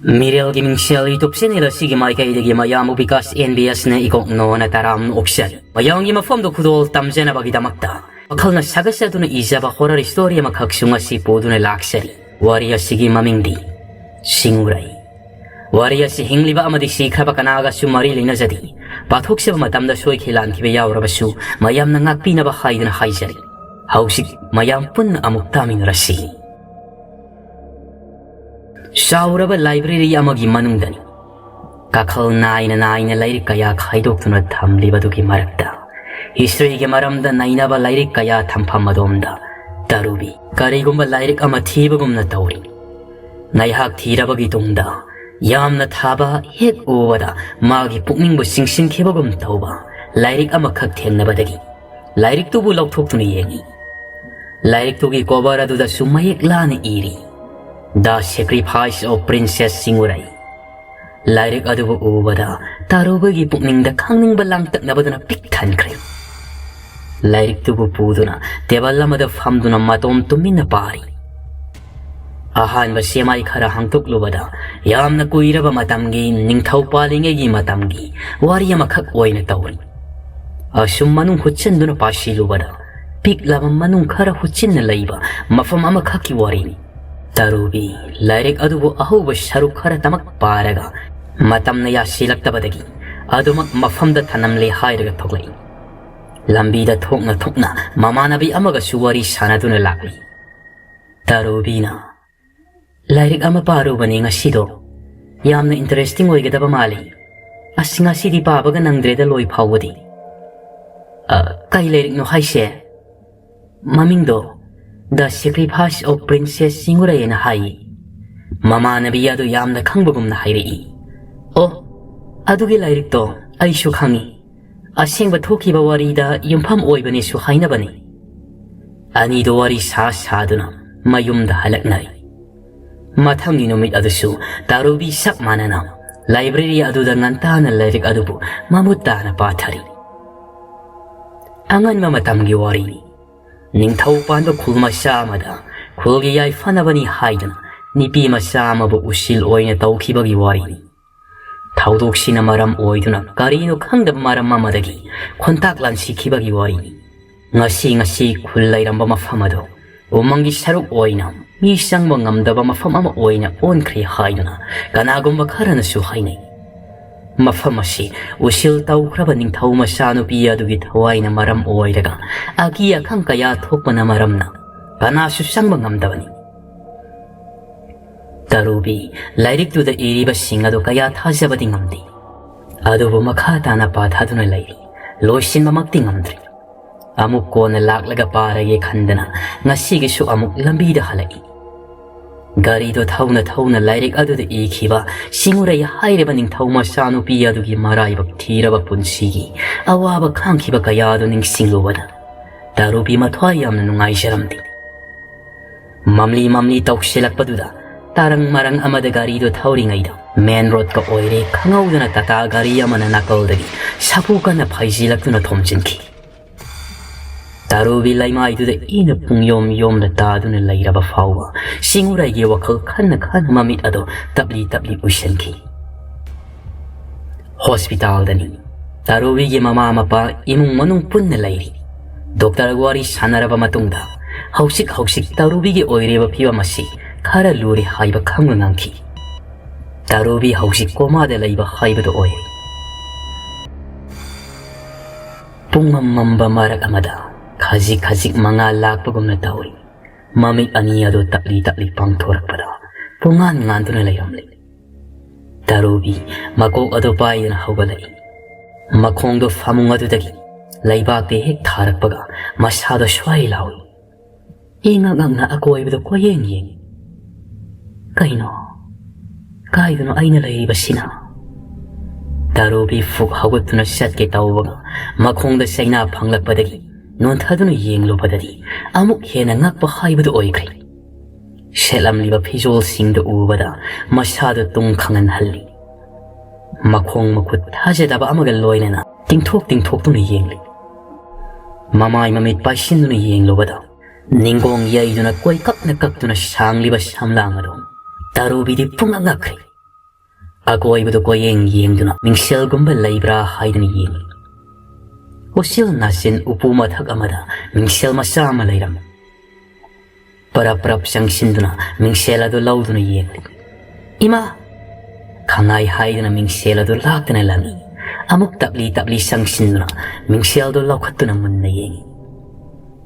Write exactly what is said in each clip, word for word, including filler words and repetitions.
ꯃꯤꯔꯦꯜꯒꯤ ꯃꯤꯡꯁꯦꯜ YouTube channel ꯑꯁꯤꯒꯤ ꯃꯥꯏꯀꯩꯗꯒꯤ ꯃꯌꯥꯝꯕꯨ ꯕꯤꯀꯥꯁ ꯑꯦꯟ ꯕꯤ ꯑꯦꯁꯅ ꯏꯀꯣꯛꯅꯣꯅ ꯇꯔꯥꯝꯅ ꯑꯣꯛꯆꯔꯤ꯫ ꯃꯌꯥꯝꯒꯤ ꯃꯐꯝꯗ ꯈꯨꯗꯣꯜ ꯇꯝꯖꯅꯕꯒꯤꯗꯃꯛꯇ ꯋꯥꯈꯜꯅ ꯁꯥꯒꯠꯆꯗꯨꯅ ꯏꯖꯕ ꯍꯣꯔꯔ ꯁ꯭ꯇꯣꯔꯤ ꯑꯃꯈꯛꯁꯨ ꯉꯁꯤ ꯄꯨꯗꯨꯅ ꯂꯥꯛꯆꯔꯤ꯫ ꯋꯥꯔꯤ ꯑꯁꯤꯒꯤ ꯃꯃꯤꯡꯗꯤ ꯁꯤꯡꯎꯔꯩ꯫ ꯋꯥꯔꯤ ꯑꯁꯤ ꯍꯤꯡꯂꯤꯕ ꯑꯃꯗꯤ ꯁꯤꯈ꯭ꯔꯕ ꯀꯅꯥꯒꯁꯨ ꯃꯔꯤ ꯂꯩꯅꯖꯗꯦ꯫ ꯄꯥꯊꯣꯛꯆꯕ ꯃꯇꯝꯗ ꯁꯣꯏꯈꯤ ꯂꯥꯟꯈꯤꯕ ꯌꯥꯎꯔꯕꯁꯨ ꯃꯌꯥꯝꯅ ꯉꯥꯛꯄꯤꯅꯕ ꯍꯥꯏꯗꯨꯅ ꯍꯥꯏꯖꯔꯤ꯫ ꯍꯧꯖꯤꯛ ꯃꯌꯥꯝ ꯄꯨꯟꯅ ꯑꯃꯨꯛ ꯇꯥꯃꯤꯟꯅꯔꯁꯤ꯫ ꯆꯥꯎꯔꯕ ꯂꯥꯏꯕ꯭ꯔꯦꯔꯤ ꯑꯃꯒꯤ ꯃꯅꯨꯡꯗꯅꯤ꯫ ꯀꯥꯈꯜ ꯅꯥꯏꯅ ꯅꯥꯏꯅ ꯂꯥꯏꯔꯤꯛ ꯀꯌꯥ ꯈꯥꯏꯗꯣꯛꯇꯨꯅ ꯊꯝꯂꯤꯕꯗꯨꯒꯤ ꯃꯔꯛꯇ ꯍꯤꯁꯇ꯭ꯔꯤꯒꯤ ꯃꯔꯝꯗ ꯅꯩꯅꯕ ꯂꯥꯏꯔꯤꯛ ꯀꯌꯥ ꯊꯝꯐꯝ ꯑꯗꯣꯝꯗ ꯇꯔꯨꯕꯤ ꯀꯔꯤꯒꯨꯝꯕ ꯂꯥꯏꯔꯤꯛ ꯑꯃ ꯊꯤꯕꯒꯨꯝꯅ ꯇꯧꯔꯤ꯫ ꯉꯥꯏꯍꯥꯛ ꯊꯤꯔꯕꯒꯤ ꯇꯨꯡꯗ ꯌꯥꯝꯅ ꯊꯥꯕ ꯍꯦꯛ ꯎꯕꯗ ꯃꯥꯒꯤ ꯄꯨꯛꯅꯤꯡꯕꯨ ꯆꯤꯡꯁꯤꯟꯈꯤꯕꯒꯨꯝ ꯇꯧꯕ ꯂꯥꯏꯔꯤꯛ ꯑꯃꯈꯛ ꯊꯦꯡꯅꯕꯗꯒꯤ ꯂꯥꯏꯔꯤꯛꯇꯨꯕꯨ ꯂꯧꯊꯣꯛꯇꯨꯅ ꯌꯦꯡꯏ꯫ ꯂꯥꯏꯔꯤꯛꯇꯨꯒꯤ ꯀꯣꯕꯔ ꯑꯗꯨꯗꯁꯨ ꯃꯌꯦꯛ ꯂꯥꯅ ꯏꯔꯤ, "The Sacrifice of Princess ꯁꯤꯡꯎꯔꯩ"꯫ ꯂꯥꯏꯔꯤꯛ ꯑꯗꯨꯕꯨ ꯎꯕꯗ ꯇꯥꯔꯨꯕꯒꯤ ꯄꯨꯛꯅꯤꯡꯗ ꯈꯪꯅꯤꯡꯕ ꯂꯥꯡꯇꯛꯅꯕꯗꯨꯅ ꯄꯤꯛ ꯊꯟꯈ꯭ꯔꯦ꯫ ꯂꯥꯏꯔꯤꯛꯇꯨꯕꯨ ꯄꯨꯗꯨꯅ ꯇꯦꯕꯜ ꯑꯃꯗ ꯐꯝꯗꯨꯅ ꯃꯇꯣꯝ ꯇꯨꯃꯤꯟꯅ ꯄꯥꯔꯤ꯫ ꯑꯍꯥꯟꯕ ꯆꯦꯃꯥꯏ ꯈꯔ ꯍꯥꯡꯗꯣꯛꯂꯨꯕꯗ ꯌꯥꯝꯅ ꯀꯨꯏꯔꯕ ꯃꯇꯝꯒꯤ, ꯅꯤꯡꯊꯧ ꯄꯥꯜꯂꯤꯉꯩꯒꯤ ꯃꯇꯝꯒꯤ ꯋꯥꯔꯤ ꯑꯃꯈꯛ ꯑꯣꯏꯅ ꯇꯧꯔꯤ꯫ ꯑꯁꯨꯝ ꯃꯅꯨꯡ ꯍꯨꯠꯆꯤꯟꯗꯨꯅ ꯄꯥꯁꯤꯜꯂꯨꯕꯗ ꯄꯤꯛꯂꯕ ꯃꯅꯨꯡ ꯈꯔ ꯍꯨꯠꯆꯤꯟꯅ ꯂꯩꯕ ꯃꯐꯝ ꯑꯃꯈꯛꯀꯤ ꯋꯥꯔꯤꯅꯤ꯫ ꯇꯔꯨꯕꯤ ꯂꯥꯏꯔꯤꯛ ꯑꯗꯨꯕꯨ ꯑꯍꯧꯕ ꯁꯔꯨꯛ ꯈꯔꯇꯃꯛ ꯄꯥꯔꯒ ꯃꯇꯝꯅ ꯌꯥꯁꯤꯜꯂꯛꯇꯕꯗꯒꯤ ꯑꯗꯨꯃꯛ ꯃꯐꯝꯗ ꯊꯅꯝꯂꯦ ꯍꯥꯏꯔꯒ ꯊꯣꯛꯂꯛꯏ꯫ ꯂꯝꯕꯤꯗ ꯊꯣꯛꯅ ꯊꯣꯛꯅ ꯃꯃꯥꯟꯅꯕꯤ ꯑꯃꯒꯁꯨ ꯋꯥꯔꯤ ꯁꯥꯟꯅꯗꯨꯅ ꯂꯥꯛꯂꯤ꯫ ꯇꯔꯨꯕꯤꯅ, "ꯂꯥꯏꯔꯤꯛ ꯑꯃ ꯄꯥꯔꯨꯕꯅꯤ ꯉꯁꯤꯗꯣ꯫ ꯌꯥꯝꯅ ꯏꯟꯇꯔꯦꯁꯇꯤꯡ ꯑꯣꯏꯒꯗꯕ ꯃꯥꯜꯂꯤ꯫ ꯑꯁ, ꯉꯁꯤꯗꯤ ꯄꯥꯕꯒ ꯅꯪꯗ꯭ꯔꯦꯗ ꯂꯣꯏ ꯐꯥꯎꯕꯗꯤ꯫" "ꯑ, ꯀꯩ ꯂꯥꯏꯔꯤꯛꯅꯣ ꯍꯥꯏꯁꯦ?" "ꯃꯃꯤꯡꯗꯣ The Sacrifice of Princess ꯁꯤꯡꯎꯔꯩ ꯍꯥꯏꯅ ꯍꯥꯏꯌꯦ꯫" ꯃꯃꯥꯟꯅꯕꯤ ꯑꯗꯨ ꯌꯥꯝꯅ ꯈꯪꯕꯒꯨꯝꯅ ꯍꯥꯏꯔꯛꯏ꯫ "ꯑꯣ, ꯑꯗꯨꯒꯤ ꯂꯥꯏꯔꯤꯛꯇꯣ ꯑꯩꯁꯨ ꯈꯪꯉꯤ꯫ ꯑꯁꯦꯡꯕ ꯊꯣꯛꯈꯤꯕ ꯋꯥꯔꯤꯗ ꯌꯨꯝꯐꯝ ꯑꯣꯏꯕꯅꯦꯁꯨ ꯍꯥꯏꯅꯕꯅꯤ꯫" ꯑꯅꯤꯗꯣ ꯋꯥꯔꯤ ꯁꯥ ꯁꯥꯗꯨꯅ ꯃꯌꯨꯝꯗ ꯍꯜꯂꯛꯅꯔꯤ꯫ ꯃꯊꯪꯒꯤ ꯅꯨꯃꯤꯠ ꯑꯗꯨꯁꯨ ꯇꯥꯔꯨꯕꯤ ꯆꯞ ꯃꯥꯟꯅꯅ ꯂꯥꯏꯕ꯭ꯔꯦꯔꯤ ꯑꯗꯨꯗ ꯉꯟꯇꯥꯅ ꯂꯥꯏꯔꯤꯛ ꯑꯗꯨꯕꯨ ꯃꯃꯨꯠ ꯇꯥꯅ ꯄꯥꯊꯔꯤ꯫ ꯑꯉꯟꯕ ꯃꯇꯝꯒꯤ ꯋꯥꯔꯤꯅꯤ꯫ ꯅꯤꯡꯊꯧ ꯄꯥꯟꯕ ꯈꯨꯜ ꯃꯆꯥ ꯑꯃꯗ ꯈꯨꯜꯒꯤ ꯌꯥꯏꯐꯅꯕꯅꯤ ꯍꯥꯏꯗꯨꯅ ꯅꯨꯄꯤ ꯃꯆꯥ ꯑꯃꯕꯨ ꯎꯁꯤꯜ ꯑꯣꯏꯅ ꯇꯧꯈꯤꯕꯒꯤ ꯋꯥꯔꯤꯅꯤ꯫ ꯊꯧꯗꯣꯛꯁꯤꯅ ꯃꯔꯝ ꯑꯣꯏꯗꯨꯅ ꯀꯔꯤꯅꯣ ꯈꯪꯗꯕ ꯃꯔꯝ ꯑꯃꯗꯒꯤ ꯈꯣꯟꯇꯥꯛ ꯂꯥꯟꯁꯤꯈꯤꯕꯒꯤ ꯋꯥꯔꯤꯅꯤ꯫ ꯉꯁꯤ ꯉꯁꯤ ꯈꯨꯜ ꯂꯩꯔꯝꯕ ꯃꯐꯝ ꯑꯗꯨ ꯎꯃꯪꯒꯤ ꯁꯔꯨꯛ ꯑꯣꯏꯅ ꯃꯤ ꯆꯪꯕ ꯉꯝꯗꯕ ꯃꯐꯝ ꯑꯃ ꯑꯣꯏꯅ ꯑꯣꯟꯈ꯭ꯔꯦ ꯍꯥꯏꯗꯨꯅ ꯀꯅꯥꯒꯨꯝꯕ ꯈꯔꯅꯁꯨ ꯍꯥꯏꯅꯩ꯫ ꯃꯐꯝ ꯑꯁꯤ ꯎꯁꯤꯜ ꯇꯧꯈ꯭ꯔꯕ ꯅꯤꯡꯊꯧ ꯃꯆꯥꯅꯨꯄꯤ ꯑꯗꯨꯒꯤ ꯊꯋꯥꯏꯅ ꯃꯔꯝ ꯑꯣꯏꯔꯒ ꯑꯀꯤ ꯑꯈꯪ ꯀꯌꯥ ꯊꯣꯛꯄꯅ ꯃꯔꯝꯅ ꯀꯅꯥꯁꯨ ꯆꯪꯕ ꯉꯝꯗꯕꯅꯤ꯫ ꯇꯔꯨꯕꯤ ꯂꯥꯏꯔꯤꯛꯇꯨꯗ ꯏꯔꯤꯕꯁꯤꯡ ꯑꯗꯨ ꯀꯌꯥ ꯊꯥꯖꯕꯗꯤ ꯉꯝꯗꯦ꯫ ꯑꯗꯨꯕꯨ ꯃꯈꯥ ꯇꯥꯅ ꯄꯥꯊꯗꯨꯅ ꯂꯩꯔꯤ꯫ ꯂꯣꯏꯁꯤꯟꯕꯃꯛꯇꯤ ꯉꯝꯗ꯭ꯔꯤ꯫ ꯑꯃꯨꯛ ꯀꯣꯟꯅ ꯂꯥꯛꯂꯒ ꯄꯥꯔꯒꯦ ꯈꯟꯗꯅ ꯉꯁꯤꯒꯤꯁꯨ ꯑꯃꯨꯛ ꯂꯝꯕꯤꯗ ꯍꯜꯂꯛꯏ꯫ ꯒꯥꯔꯤꯗꯣ ꯊꯧꯅ ꯊꯧꯅ ꯂꯥꯏꯔꯤꯛ ꯑꯗꯨꯗ ꯏꯈꯤꯕ ꯁꯤꯡꯎꯔꯩ ꯍꯥꯏꯔꯤꯕ ꯅꯤꯡꯊꯧ ꯃꯆꯥꯅꯨꯄꯤ ꯑꯗꯨꯒꯤ ꯃꯔꯥꯏꯕꯛ ꯊꯤꯔꯕ ꯄꯨꯟꯁꯤꯒꯤ ꯑꯋꯥꯕ ꯈꯥꯡꯈꯤꯕ ꯀꯌꯥꯗꯨ ꯅꯤꯡꯁꯤꯡꯂꯨꯕꯗ ꯇꯔꯨꯕꯤ ꯃꯊ꯭ꯋꯥꯏ ꯌꯥꯝꯅ ꯅꯨꯡꯉꯥꯏꯖꯔꯝꯗꯦ꯫ ꯃꯝꯂꯤ ꯃꯝꯂꯤ ꯇꯧꯁꯤꯜꯂꯛꯄꯗꯨꯗ ꯇꯥꯔꯪ ꯃꯔꯪ ꯑꯃꯗ ꯒꯥꯔꯤꯗꯨ ꯊꯧꯔꯤꯉꯩꯗ ꯃꯦꯟ ꯔꯣꯗꯀ ꯑꯣꯏꯔꯦ ꯈꯪꯍꯧꯗꯅ ꯇꯥꯇꯥ ꯒꯥꯔꯤ ꯑꯃꯅ ꯅꯥꯀꯜꯗꯒꯤ ꯁꯥꯐꯨ ꯀꯟꯅ ꯐꯩꯖꯤꯜꯂꯛꯇꯨꯅ ꯊꯣꯝꯖꯤꯟꯈꯤ꯫ ꯇꯔꯨꯕꯤ ꯂꯩꯃꯥꯏꯗꯨꯗ ꯏꯅ ꯄꯨꯡꯌꯣꯝ ꯌꯣꯝꯅ ꯇꯥꯗꯨꯅ ꯂꯩꯔꯕ ꯐꯥꯎꯕ ꯁꯤꯡꯎꯔꯩꯒꯤ ꯋꯥꯈꯜ ꯈꯟꯅ ꯈꯟꯅ ꯃꯃꯤꯠ ꯑꯗꯨ ꯇꯞꯂꯤ ꯇꯞꯂꯤ ꯎꯏꯁꯤꯟꯈꯤ꯫ ꯍꯣꯁꯄꯤꯇꯥꯜꯗꯅꯤ꯫ ꯇꯔꯨꯕꯤꯒꯤ ꯃꯃꯥ ꯃꯄꯥ ꯏꯃꯨꯡ ꯃꯅꯨꯡ ꯄꯨꯟꯅ ꯂꯩꯔꯤ꯫ ꯗꯣꯛꯇꯔꯒ ꯋꯥꯔꯤ ꯁꯥꯟꯅꯔꯕ ꯃꯇꯨꯡꯗ ꯍꯧꯖꯤꯛ ꯍꯧꯖꯤꯛ ꯇꯔꯨꯕꯤꯒꯤ ꯑꯣꯏꯔꯤꯕ ꯐꯤꯕꯝ ꯑꯁꯤ ꯈꯔ ꯂꯨꯔꯦ ꯍꯥꯏꯕ ꯈꯪꯕ ꯉꯝꯈꯤ꯫ ꯇꯔꯨꯕꯤ ꯍꯧꯖꯤꯛ ꯀꯣꯃꯥꯗ ꯂꯩꯕ ꯍꯥꯏꯕꯗꯨ ꯑꯣꯏꯔꯦ꯫ ꯄꯨꯡꯃꯝ ꯃꯝꯕ ꯃꯔꯛ ꯑꯃꯗ ꯈꯖꯤꯛ ꯈꯖꯤꯛ ꯃꯉꯥꯜ ꯂꯥꯛꯄꯒꯨꯝꯅ ꯇꯧꯔꯤ꯫ ꯃꯃꯤꯠ ꯑꯅꯤ ꯑꯗꯨ ꯇꯞꯂꯤ ꯇꯞꯂꯤ ꯄꯥꯡꯊꯣꯔꯛꯄꯗ ꯄꯨꯡꯉꯥꯟ ꯉꯥꯟꯗꯨꯅ ꯂꯩꯔꯝꯂꯦ꯫ ꯇꯔꯨꯕꯤ ꯃꯀꯣꯛ ꯑꯗꯨ ꯄꯥꯏꯗꯨꯅ ꯍꯧꯒꯠꯂꯛꯏ꯫ ꯃꯈꯣꯡꯗꯣ ꯐꯃꯨꯡ ꯑꯗꯨꯗꯒꯤ ꯂꯩꯕꯥꯛꯇ ꯍꯦꯛ ꯊꯥꯔꯛꯄꯒ ꯃꯁꯥꯗꯣ ꯁ꯭ꯋꯥꯏ ꯂꯥꯎꯏ꯫ ꯏꯉꯛ ꯉꯛꯅ ꯑꯀꯣꯏꯕꯗ ꯀꯣꯏꯌꯦꯡ ꯌꯦꯡꯏ꯫ "ꯀꯩꯅꯣ? ꯀꯥꯏꯗꯅꯣ ꯑꯩꯅ ꯂꯩꯔꯤꯕꯁꯤꯅ?" ꯇꯔꯨꯕꯤ ꯐꯨꯛ ꯍꯧꯒꯠꯇꯨꯅ ꯆꯠꯀꯦ ꯇꯧꯕꯒ ꯃꯈꯣꯡꯗ ꯆꯩꯅꯥ ꯐꯪꯂꯛꯄꯗꯒꯤ ꯅꯣꯟꯊꯗꯨꯅ ꯌꯦꯡꯂꯨꯕꯗꯗꯤ ꯑꯃꯨꯛ ꯍꯦꯟꯅ ꯉꯛꯄ ꯍꯥꯏꯕꯗꯨ ꯑꯣꯏꯈ꯭ꯔꯦ꯫ ꯁꯦꯠꯂꯝꯂꯤꯕ ꯐꯤꯖꯣꯜꯁꯤꯡꯗꯨ ꯎꯕꯗ ꯃꯁꯥꯗꯨ ꯇꯨꯡ ꯈꯪꯍꯟꯍꯜꯂꯤ꯫ ꯃꯈꯣꯡ ꯃꯈꯨꯠ ꯊꯥꯖꯗꯕ ꯑꯃꯒ ꯂꯣꯏꯅꯅ ꯇꯤꯡꯊꯣꯛ ꯇꯤꯡꯊꯣꯛꯇꯨꯅ ꯌꯦꯡꯂꯤ꯫ ꯃꯃꯥꯏ ꯃꯃꯤꯠ ꯄꯥꯏꯁꯤꯟꯗꯨꯅ ꯌꯦꯡꯂꯨꯕꯗ ꯅꯤꯡꯒꯣꯡ ꯌꯩꯗꯨꯅ ꯀꯣꯏꯀꯛꯅ ꯀꯛꯇꯨꯅ ꯁꯥꯡꯂꯤꯕ ꯁꯝꯂꯥꯡ ꯑꯗꯨ ꯇꯔꯨꯕꯤꯗꯤ ꯄꯨꯡꯉꯛ ꯉꯛꯈ꯭ꯔꯦ꯫ ꯑꯀꯣꯏꯕꯗꯨ ꯀꯣꯏꯌꯦꯡ ꯌꯦꯡꯗꯨꯅ ꯃꯤꯡꯁꯦꯜꯒꯨꯝꯕ ꯂꯩꯕ꯭ꯔꯥ ꯍꯥꯏꯗꯨꯅ ꯌꯦꯡꯂꯤ꯫ ꯎꯆꯤꯜ ꯅꯥꯆꯤꯟ ꯎꯄꯨ ꯃꯊꯛ ꯑꯃꯗ ꯃꯤꯡꯁꯦꯜ ꯃꯆꯥ ꯑꯃ ꯂꯩꯔꯝꯃꯤ꯫ ꯄꯔꯞ ꯄꯔꯞ ꯆꯪꯁꯤꯟꯗꯨꯅ ꯃꯤꯡꯁꯦꯜ ꯑꯗꯨ ꯂꯧꯗꯨꯅ ꯌꯦꯡꯂꯤ꯫ "ꯏꯃꯥ!" ꯈꯪꯉꯥꯏ ꯍꯥꯏꯗꯨꯅ ꯃꯤꯡꯁꯦꯜ ꯑꯗꯨ ꯂꯥꯛꯇꯅ ꯂꯪꯏ꯫ ꯑꯃꯨꯛ ꯇꯞꯂꯤ ꯇꯞꯂꯤ ꯆꯪꯁꯤꯟꯗꯨꯅ ꯃꯤꯡꯁꯦꯜꯗꯨ ꯂꯧꯈꯠꯇꯨꯅ ꯃꯨꯟꯅ ꯌꯦꯡꯏ꯫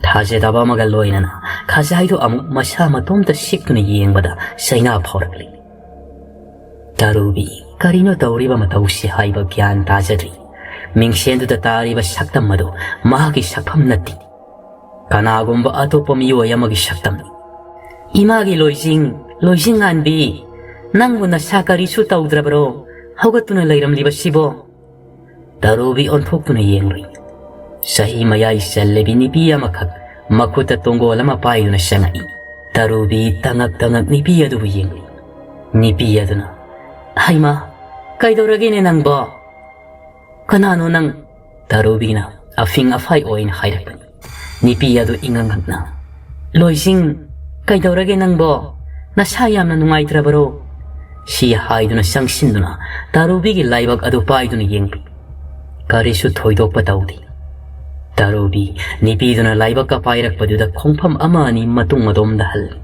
ꯊꯥꯖꯗꯕ ꯑꯃꯒ ꯂꯣꯏꯅꯅ ꯈꯖꯥꯏꯗꯨ ꯑꯃꯨꯛ ꯃꯁꯥ ꯃꯇꯣꯝꯇ ꯁꯤꯛꯇꯨꯅ ꯌꯦꯡꯕꯗ ꯆꯩꯅꯥ ꯐꯥꯎꯔꯛꯂꯤ꯫ ꯇꯔꯨꯕꯤ, ꯀꯔꯤꯅꯣ ꯇꯧꯔꯤꯕ ꯃꯇꯧꯁꯤ ꯍꯥꯏꯕ ꯒ꯭ꯌꯥꯟ ꯇꯥꯖꯗ꯭ꯔꯤ꯫ ꯃꯤꯡꯁꯦꯟꯗꯨꯗ ꯇꯥꯔꯤꯕ ꯁꯛꯇꯝ ꯑꯗꯨ ꯃꯍꯥꯛꯀꯤ ꯁꯛꯐꯝ ꯅꯠꯇꯦ꯫ ꯀꯅꯥꯒꯨꯝꯕ ꯑꯇꯣꯞꯄ ꯃꯤꯑꯣꯏ ꯑꯃꯒꯤ ꯁꯛꯇꯝꯅꯤ꯫ "ꯏꯃꯥꯒꯤ ꯂꯣꯏꯖꯤꯡ, ꯂꯣꯏꯖꯤꯡ ꯉꯥꯟꯕꯤ, ꯅꯪꯕꯨ ꯅꯁꯥ ꯀꯔꯤꯁꯨ ꯇꯧꯗ꯭ꯔꯕꯔꯣ? ꯍꯧꯒꯠꯇꯨꯅ ꯂꯩꯔꯝꯂꯤꯕꯁꯤꯕꯣ?" ꯇꯔꯨꯕꯤ ꯑꯣꯟꯊꯣꯛꯇꯨꯅ ꯌꯦꯡꯂꯨꯏ꯫ ꯆꯍꯤ ꯃꯌꯥꯏ ꯆꯜꯂꯕꯤ ꯅꯨꯄꯤ ꯑꯃꯈꯛ ꯃꯈꯨꯠꯇ ꯇꯣꯡꯒꯣꯜ ꯑꯃ ꯄꯥꯏꯗꯨꯅ ꯆꯪꯉꯛꯏ꯫ ꯇꯔꯨꯕꯤ ꯇꯉꯛ ꯇꯉꯛ ꯅꯨꯄꯤ ꯑꯗꯨꯕꯨ ꯌꯦꯡꯂꯤ꯫ ꯅꯨꯄꯤ ꯑꯗꯨꯅ, "ꯍꯩꯃꯥ, ꯀꯩꯗꯧꯔꯒꯦꯅꯦ ꯅꯪꯕꯣ? ꯀꯅꯥꯅꯣ ꯅꯪ?" ꯇꯔꯨꯕꯤꯅ ꯑꯐꯤꯡ ꯑꯐꯥꯏ ꯑꯣꯏꯅ ꯍꯥꯏꯔꯛꯄꯅꯤ꯫ ꯅꯨꯄꯤ ꯑꯗꯨ ꯏꯉꯛ ꯉꯛꯅ, "ꯂꯣꯏꯖꯤꯡ, ꯀꯩꯗꯧꯔꯒꯦ ꯅꯪꯕꯣ? ꯅꯁꯥ ꯌꯥꯝꯅ ꯅꯨꯡꯉꯥꯏꯇ꯭ꯔꯕꯔꯣ?" ꯁꯤ ꯍꯥꯏꯗꯨꯅ ꯆꯪꯁꯤꯟꯗꯨꯅ ꯇꯔꯨꯕꯤꯒꯤ ꯂꯥꯏꯕꯛ ꯑꯗꯨ ꯄꯥꯏꯗꯨꯅ ꯌꯦꯡꯂꯤ꯫ ꯀꯔꯤꯁꯨ ꯊꯣꯏꯗꯣꯛꯄ ꯇꯧꯗꯦ꯫ ꯇꯔꯨꯕꯤ ꯅꯨꯄꯤꯗꯨꯅ ꯂꯥꯏꯕꯛꯀ ꯄꯥꯏꯔꯛꯄꯗꯨꯗ ꯈꯣꯡꯐꯝ ꯑꯃ ꯑꯅꯤ ꯃꯇꯨꯡ ꯑꯗꯣꯝꯗ ꯍꯜꯂꯤ꯫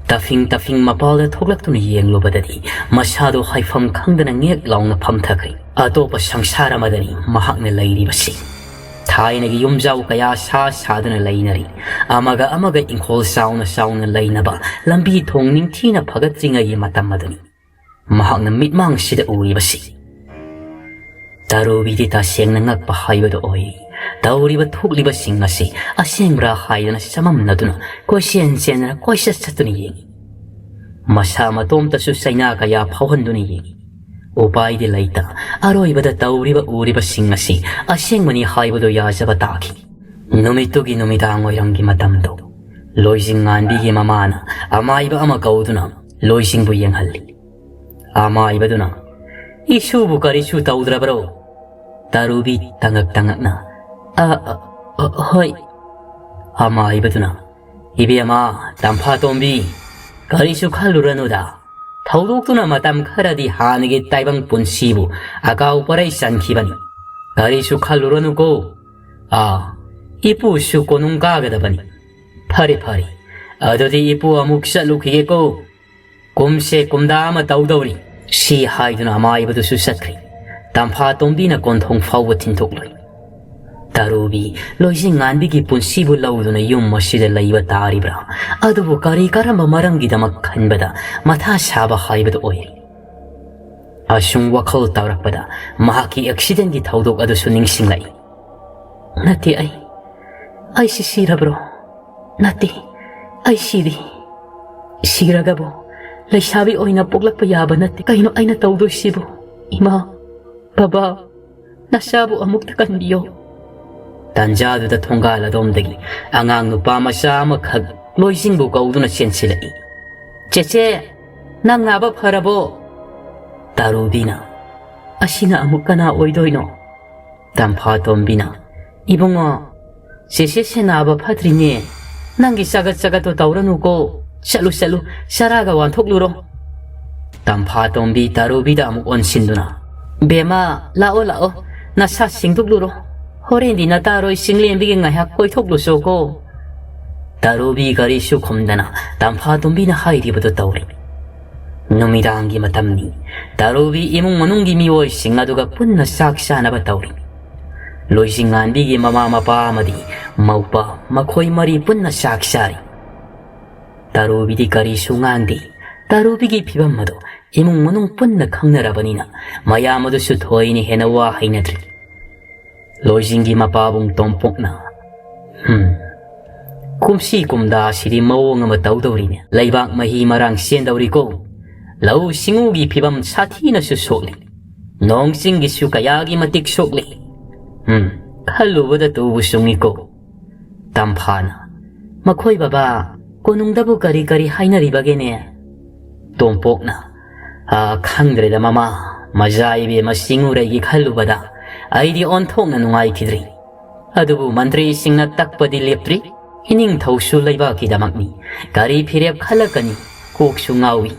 ꯇꯐꯤꯡ ꯇꯐꯤꯡ ꯃꯄꯥꯜꯗ ꯊꯣꯛꯂꯛꯇꯨꯅ ꯌꯦꯡꯂꯨꯕꯗꯗꯤ ꯃꯁꯥꯗꯨ ꯍꯥꯏꯐꯝ ꯈꯪꯗꯅ ꯉꯦꯛ ꯂꯥꯎꯅ ꯐꯝꯊꯈ꯭ꯔꯦ꯫ ꯑꯇꯣꯞꯄ ꯁꯪꯁꯥꯔ ꯑꯃꯗꯅꯤ ꯃꯍꯥꯛꯅ ꯂꯩꯔꯤꯕꯁꯤ꯫ ꯊꯥꯏꯅꯒꯤ ꯌꯨꯝꯖꯥꯎ ꯀꯌꯥ ꯁꯥ ꯁꯥꯗꯨꯅ ꯂꯩꯅꯔꯤ꯫ ꯑꯃꯒ ꯑꯃꯒ ꯏꯪꯈꯣꯜ ꯆꯥꯎꯅ ꯆꯥꯎꯅ ꯂꯩꯅꯕ, ꯂꯝꯕꯤ ꯊꯣꯡ ꯅꯤꯡꯊꯤꯅ ꯐꯒꯠꯇ꯭ꯔꯤꯉꯩꯒꯤ ꯃꯇꯝ ꯑꯗꯨꯅꯤ ꯃꯍꯥꯛꯅ ꯃꯤꯠꯃꯥꯡꯁꯤꯗ ꯎꯔꯤꯕꯁꯤ꯫ ꯇꯔꯨꯕꯤꯗꯤ ꯇꯁꯦꯡꯅ ꯉꯛꯄ ꯍꯥꯏꯕꯗꯨ ꯑꯣꯏ꯫ ꯇꯧꯔꯤꯕ ꯊꯣꯛꯂꯤꯕꯁꯤꯡ ꯑꯁꯤ ꯑꯁꯦꯡꯕ꯭ꯔꯥ ꯍꯥꯏꯗꯅ ꯆꯃꯝꯅꯗꯨꯅ ꯀꯣꯏꯆꯦꯟ ꯆꯦꯟꯗꯨꯅ ꯀꯣꯏꯆꯠ ꯆꯠꯇꯨꯅ ꯌꯦꯡꯏ꯫ ꯃꯁꯥ ꯃꯇꯣꯝꯇꯁꯨ ꯆꯩꯅꯥ ꯀꯌꯥ ꯐꯥꯎꯍꯟꯗꯨꯅ ꯌꯦꯡꯏ꯫ ꯎꯄꯥꯏꯗꯤ ꯂꯩꯇ, ꯑꯔꯣꯏꯕꯗ ꯇꯧꯔꯤꯕ ꯎꯔꯤꯕꯁꯤꯡ ꯑꯁꯤ ꯑꯁꯦꯡꯕꯅꯤ ꯍꯥꯏꯕꯗꯨ ꯌꯥꯖꯕ ꯇꯥꯈꯤ꯫ ꯅꯨꯃꯤꯠꯇꯨꯒꯤ ꯅꯨꯃꯤꯗꯥꯡ ꯋꯥꯏꯔꯝꯒꯤ ꯃꯇꯝꯗꯨ ꯂꯣꯏꯖꯤꯡ ꯉꯥꯟꯕꯤꯒꯤ ꯃꯃꯥꯅ ꯑꯃꯥꯏꯕ ꯑꯃ ꯀꯧꯗꯨꯅ ꯂꯣꯏꯖꯤꯡꯕꯨ ꯌꯦꯡꯍꯜꯂꯤ꯫ ꯑꯃꯥꯏꯕꯗꯨꯅ, "ꯏꯁꯨꯕꯨ ꯀꯔꯤꯁꯨ ꯇꯧꯗ꯭ꯔꯕꯔꯣ?" ꯇꯔꯨꯕꯤ ꯇꯉꯛ ꯇꯉꯛꯅ, "ꯑ, ꯑ, ꯑ, ꯍꯣꯏ꯫" ꯑꯃꯥꯏꯕꯗꯨꯅ, "ꯏꯕꯦꯝꯃ, ꯇꯝꯐꯥꯇꯣꯝꯕꯤ, ꯀꯔꯤꯁꯨ ꯈꯜꯂꯨꯔꯅꯨꯗ꯫ ꯊꯧꯗꯣꯛꯇꯨꯅ ꯃꯇꯝ ꯈꯔꯗꯤ ꯍꯥꯟꯅꯒꯤ ꯇꯥꯏꯕꯪ ꯄꯨꯟꯁꯤꯕꯨ ꯑꯀꯥꯎ ꯄꯔꯩ ꯆꯟꯈꯤꯕꯅꯤ꯫ ꯀꯔꯤꯁꯨ ꯈꯜꯂꯨꯔꯅꯨꯀꯣ꯫ ꯑꯥ, ꯏꯄꯨꯁꯨ ꯀꯣꯅꯨꯡ ꯀꯥꯒꯗꯕꯅꯤ꯫ ꯐꯔꯦ, ꯐꯔꯦ꯫ ꯑꯗꯨꯗꯤ ꯏꯄꯨ ꯑꯃꯨꯛ ꯆꯠꯂꯨꯈꯤꯒꯦꯀꯣ꯫ ꯀꯨꯝꯁꯦ ꯀꯨꯝꯗꯥ ꯑꯃ ꯇꯧꯗꯧꯔꯤ"꯫ ꯁꯤ ꯍꯥꯏꯗꯨꯅ ꯑꯃꯥꯏꯕꯗꯨꯁꯨ ꯆꯠꯈ꯭ꯔꯦ꯫ ꯇꯝꯐꯥꯇꯣꯝꯕꯤꯅ ꯀꯣꯟꯊꯣꯡ ꯐꯥꯎꯕ ꯊꯤꯟꯊꯣꯛꯂꯣꯏ꯫ ꯇꯔꯨꯕꯤ, ꯂꯣꯏꯖꯤꯡꯉꯥꯟꯕꯤꯒꯤ ꯄꯨꯟꯁꯤꯕꯨ ꯂꯧꯗꯨꯅ ꯌꯨꯝ ꯑꯁꯤꯗ ꯂꯩꯕ ꯇꯥꯔꯤꯕ꯭ꯔꯥ? ꯑꯗꯨꯕꯨ ꯀꯔꯤ ꯀꯔꯝꯕ ꯃꯔꯝꯒꯤꯗꯃꯛ ꯈꯟꯕꯗ ꯃꯊꯥ ꯁꯥꯕ ꯍꯥꯏꯕꯗꯨ ꯑꯣꯏꯔꯦ꯫ ꯑꯁꯨꯝ ꯋꯥꯈꯜ ꯇꯧꯔꯛꯄꯗ ꯃꯍꯥꯛꯀꯤ ꯑꯦꯛꯁꯤꯗꯦꯟꯒꯤ ꯊꯧꯗꯣꯛ ꯑꯗꯨꯁꯨ ꯅꯤꯡꯁꯤꯡꯂꯛꯏ꯫ "ꯅꯠꯇꯦ, ꯑꯩ, ꯑꯩꯁꯤ ꯁꯤꯔꯕ꯭ꯔꯣ? ꯅꯠꯇꯦ, ꯑꯩ ꯁꯤꯔꯤ꯫ ꯁꯤꯔꯒꯕꯨ ꯂꯩꯁꯥꯕꯤ ꯑꯣꯏꯅ ꯄꯣꯛꯂꯛꯄ ꯌꯥꯕ ꯅꯠꯇꯦ꯫ ꯀꯩꯅꯣ ꯑꯩꯅ ꯇꯧꯗꯣꯏꯁꯤꯕꯨ? ꯏꯃꯥ, ꯕꯕꯥ, ꯅꯆꯥꯕꯨ ꯑꯃꯨꯛꯇ ꯀꯟꯕꯤꯌꯣ"꯫ ꯇꯥꯟꯖꯥꯗꯨꯗ ꯊꯣꯡꯒꯥꯜ ꯑꯗꯣꯝꯗꯒꯤ ꯑꯉꯥꯡ ꯅꯨꯄꯥ ꯃꯆꯥ ꯑꯃꯈꯛ ꯂꯣꯏꯖꯤꯡꯕꯨ ꯀꯧꯗꯨꯅ ꯆꯦꯟꯁꯤꯜꯂꯛꯏ꯫ "ꯆꯦꯆꯦ, ꯅꯪ ꯅꯥꯕ ꯐꯔꯕꯣ?" ꯇꯥꯔꯨꯕꯤꯅ, "ꯑꯁꯤꯅ ꯑꯃꯨꯛ ꯀꯅꯥ ꯑꯣꯏꯗꯣꯏꯅꯣ?" ꯇꯝꯐꯥꯇꯣꯝꯕꯤꯅ, "ꯏꯕꯨꯡꯉꯣ, ꯆꯦꯆꯦꯁꯦ ꯅꯥꯕ ꯐꯠꯇ꯭ꯔꯤꯅꯦ꯫ ꯅꯪꯒꯤ ꯆꯒꯠ ꯆꯒꯠꯇꯣ ꯇꯧꯔꯅꯨꯀꯣ꯫ ꯆꯠꯂꯨ, ꯆꯠꯂꯨ, ꯆꯔꯥꯒ ꯋꯥꯟꯊꯣꯛꯂꯨꯔꯣ"꯫ ꯇꯝꯐꯥꯇꯣꯝꯕꯤ ꯇꯥꯔꯨꯕꯤꯗ ꯑꯃꯨꯛ ꯑꯣꯟꯁꯤꯟꯗꯨꯅ, "ꯕꯦꯝꯃ, ꯂꯥꯛꯑꯣ, ꯂꯥꯛꯑꯣ, ꯅꯁꯥ ꯁꯦꯡꯗꯣꯛꯂꯨꯔꯣ꯫ ꯍꯣꯔꯦꯟꯗꯤ ꯅꯇꯥꯔꯣꯏ ꯆꯤꯡꯂꯦꯝꯕꯤꯒꯤ ꯉꯥꯏꯍꯥꯛ ꯀꯣꯏꯊꯣꯛꯂꯨꯁꯣꯀꯣ"꯫ ꯇꯥꯔꯨꯕꯤ ꯀꯔꯤꯁꯨ ꯈꯨꯝꯗꯅ ꯇꯝꯐꯥꯇꯣꯝꯕꯤꯅ ꯍꯥꯏꯔꯤꯕꯗꯨ ꯇꯧꯔꯤ꯫ ꯅꯨꯃꯤꯗꯥꯡꯒꯤ ꯃꯇꯝꯅꯤ꯫ ꯇꯥꯔꯨꯕꯤ ꯏꯃꯨꯡ ꯃꯅꯨꯡꯒꯤ ꯃꯤꯑꯣꯏꯁꯤꯡ ꯑꯗꯨꯒ ꯄꯨꯟꯅ ꯆꯥꯛ ꯆꯥꯅꯕ ꯇꯧꯔꯤ꯫ ꯂꯣꯏꯖꯤꯡꯉꯥꯟꯕꯤꯒꯤ ꯃꯃꯥ ꯃꯄꯥ ꯑꯃꯗꯤ ꯃꯧꯄꯥ, ꯃꯈꯣꯏ ꯃꯔꯤ ꯄꯨꯟꯅ ꯆꯥꯛ ꯆꯥꯔꯤ꯫ ꯇꯥꯔꯨꯕꯤꯗꯤ ꯀꯔꯤꯁꯨ ꯉꯥꯡꯗꯦ꯫ ꯇꯥꯔꯨꯕꯤꯒꯤ ꯐꯤꯕꯝ ꯑꯗꯨ ꯏꯃꯨꯡ ꯃꯅꯨꯡ ꯄꯨꯟꯅ ꯈꯪꯅꯔꯕꯅꯤꯅ ꯃꯌꯥꯝ ꯑꯗꯨꯁꯨ ꯊꯣꯏꯅ ꯍꯦꯟꯅ ꯋꯥ ꯍꯥꯏꯅꯗ꯭ꯔꯤ꯫ ꯂꯣꯏꯖꯤꯡꯒꯤ ꯃꯄꯥꯕꯨꯡ ꯇꯣꯝꯄꯣꯛꯅ, "ꯍꯝ, ꯀꯨꯝꯁꯤ ꯀꯨꯝꯗꯥꯁꯤꯗꯤ ꯃꯑꯣꯡ ꯑꯃ ꯇꯧꯗꯧꯔꯤꯅꯦ꯫ ꯂꯩꯕꯥꯛ ꯃꯍꯤ ꯃꯔꯥꯡ ꯆꯦꯟꯗꯧꯔꯤꯀꯣ꯫ ꯂꯧꯎ ꯁꯤꯡꯎꯒꯤ ꯐꯤꯕꯝ ꯁꯥꯊꯤꯅꯁꯨ ꯁꯣꯛꯂꯤ꯫ ꯅꯣꯡ ꯆꯤꯡꯒꯤꯁꯨ ꯀꯌꯥꯒꯤ ꯃꯇꯤꯛ ꯁꯣꯛꯂꯤ꯫ ꯍꯝ, ꯈꯜꯂꯨꯕꯗ ꯇꯨꯕꯨ ꯆꯨꯡꯉꯤꯀꯣ"꯫ ꯇꯝꯐꯥꯅ, "ꯃꯈꯣꯏ ꯕꯕꯥ, ꯀꯣꯅꯨꯡꯗꯕꯨ ꯀꯔꯤ ꯀꯔꯤ ꯍꯥꯏꯅꯔꯤꯕꯒꯦꯅꯦ?" ꯇꯣꯝꯄꯣꯛꯅ, "ꯑꯥ, ꯈꯪꯗ꯭ꯔꯦꯗ ꯃꯃꯥ, ꯃꯖꯥ ꯏꯕꯦꯝꯃ ꯁꯤꯡꯎꯔꯩꯒꯤ ꯈꯜꯂꯨꯕꯗ ꯑꯩꯗꯤ ꯑꯣꯟꯊꯣꯛꯅ ꯅꯨꯡꯉꯥꯏꯈꯤꯗ꯭ꯔꯤ꯫ ꯑꯗꯨꯕꯨ ꯃꯟꯇ꯭ꯔꯤꯁꯤꯡꯅ ꯇꯛꯄꯗꯤ ꯂꯦꯞꯇ꯭ꯔꯤ꯫ ꯏꯅꯤꯡꯊꯧꯁꯨ ꯂꯩꯕꯥꯛꯀꯤꯗꯃꯛꯅꯤ꯫ ꯀꯔꯤ ꯐꯤꯔꯦꯞ ꯈꯜꯂꯛꯀꯅꯤ? ꯀꯣꯛꯁꯨ ꯉꯥꯎꯏ꯫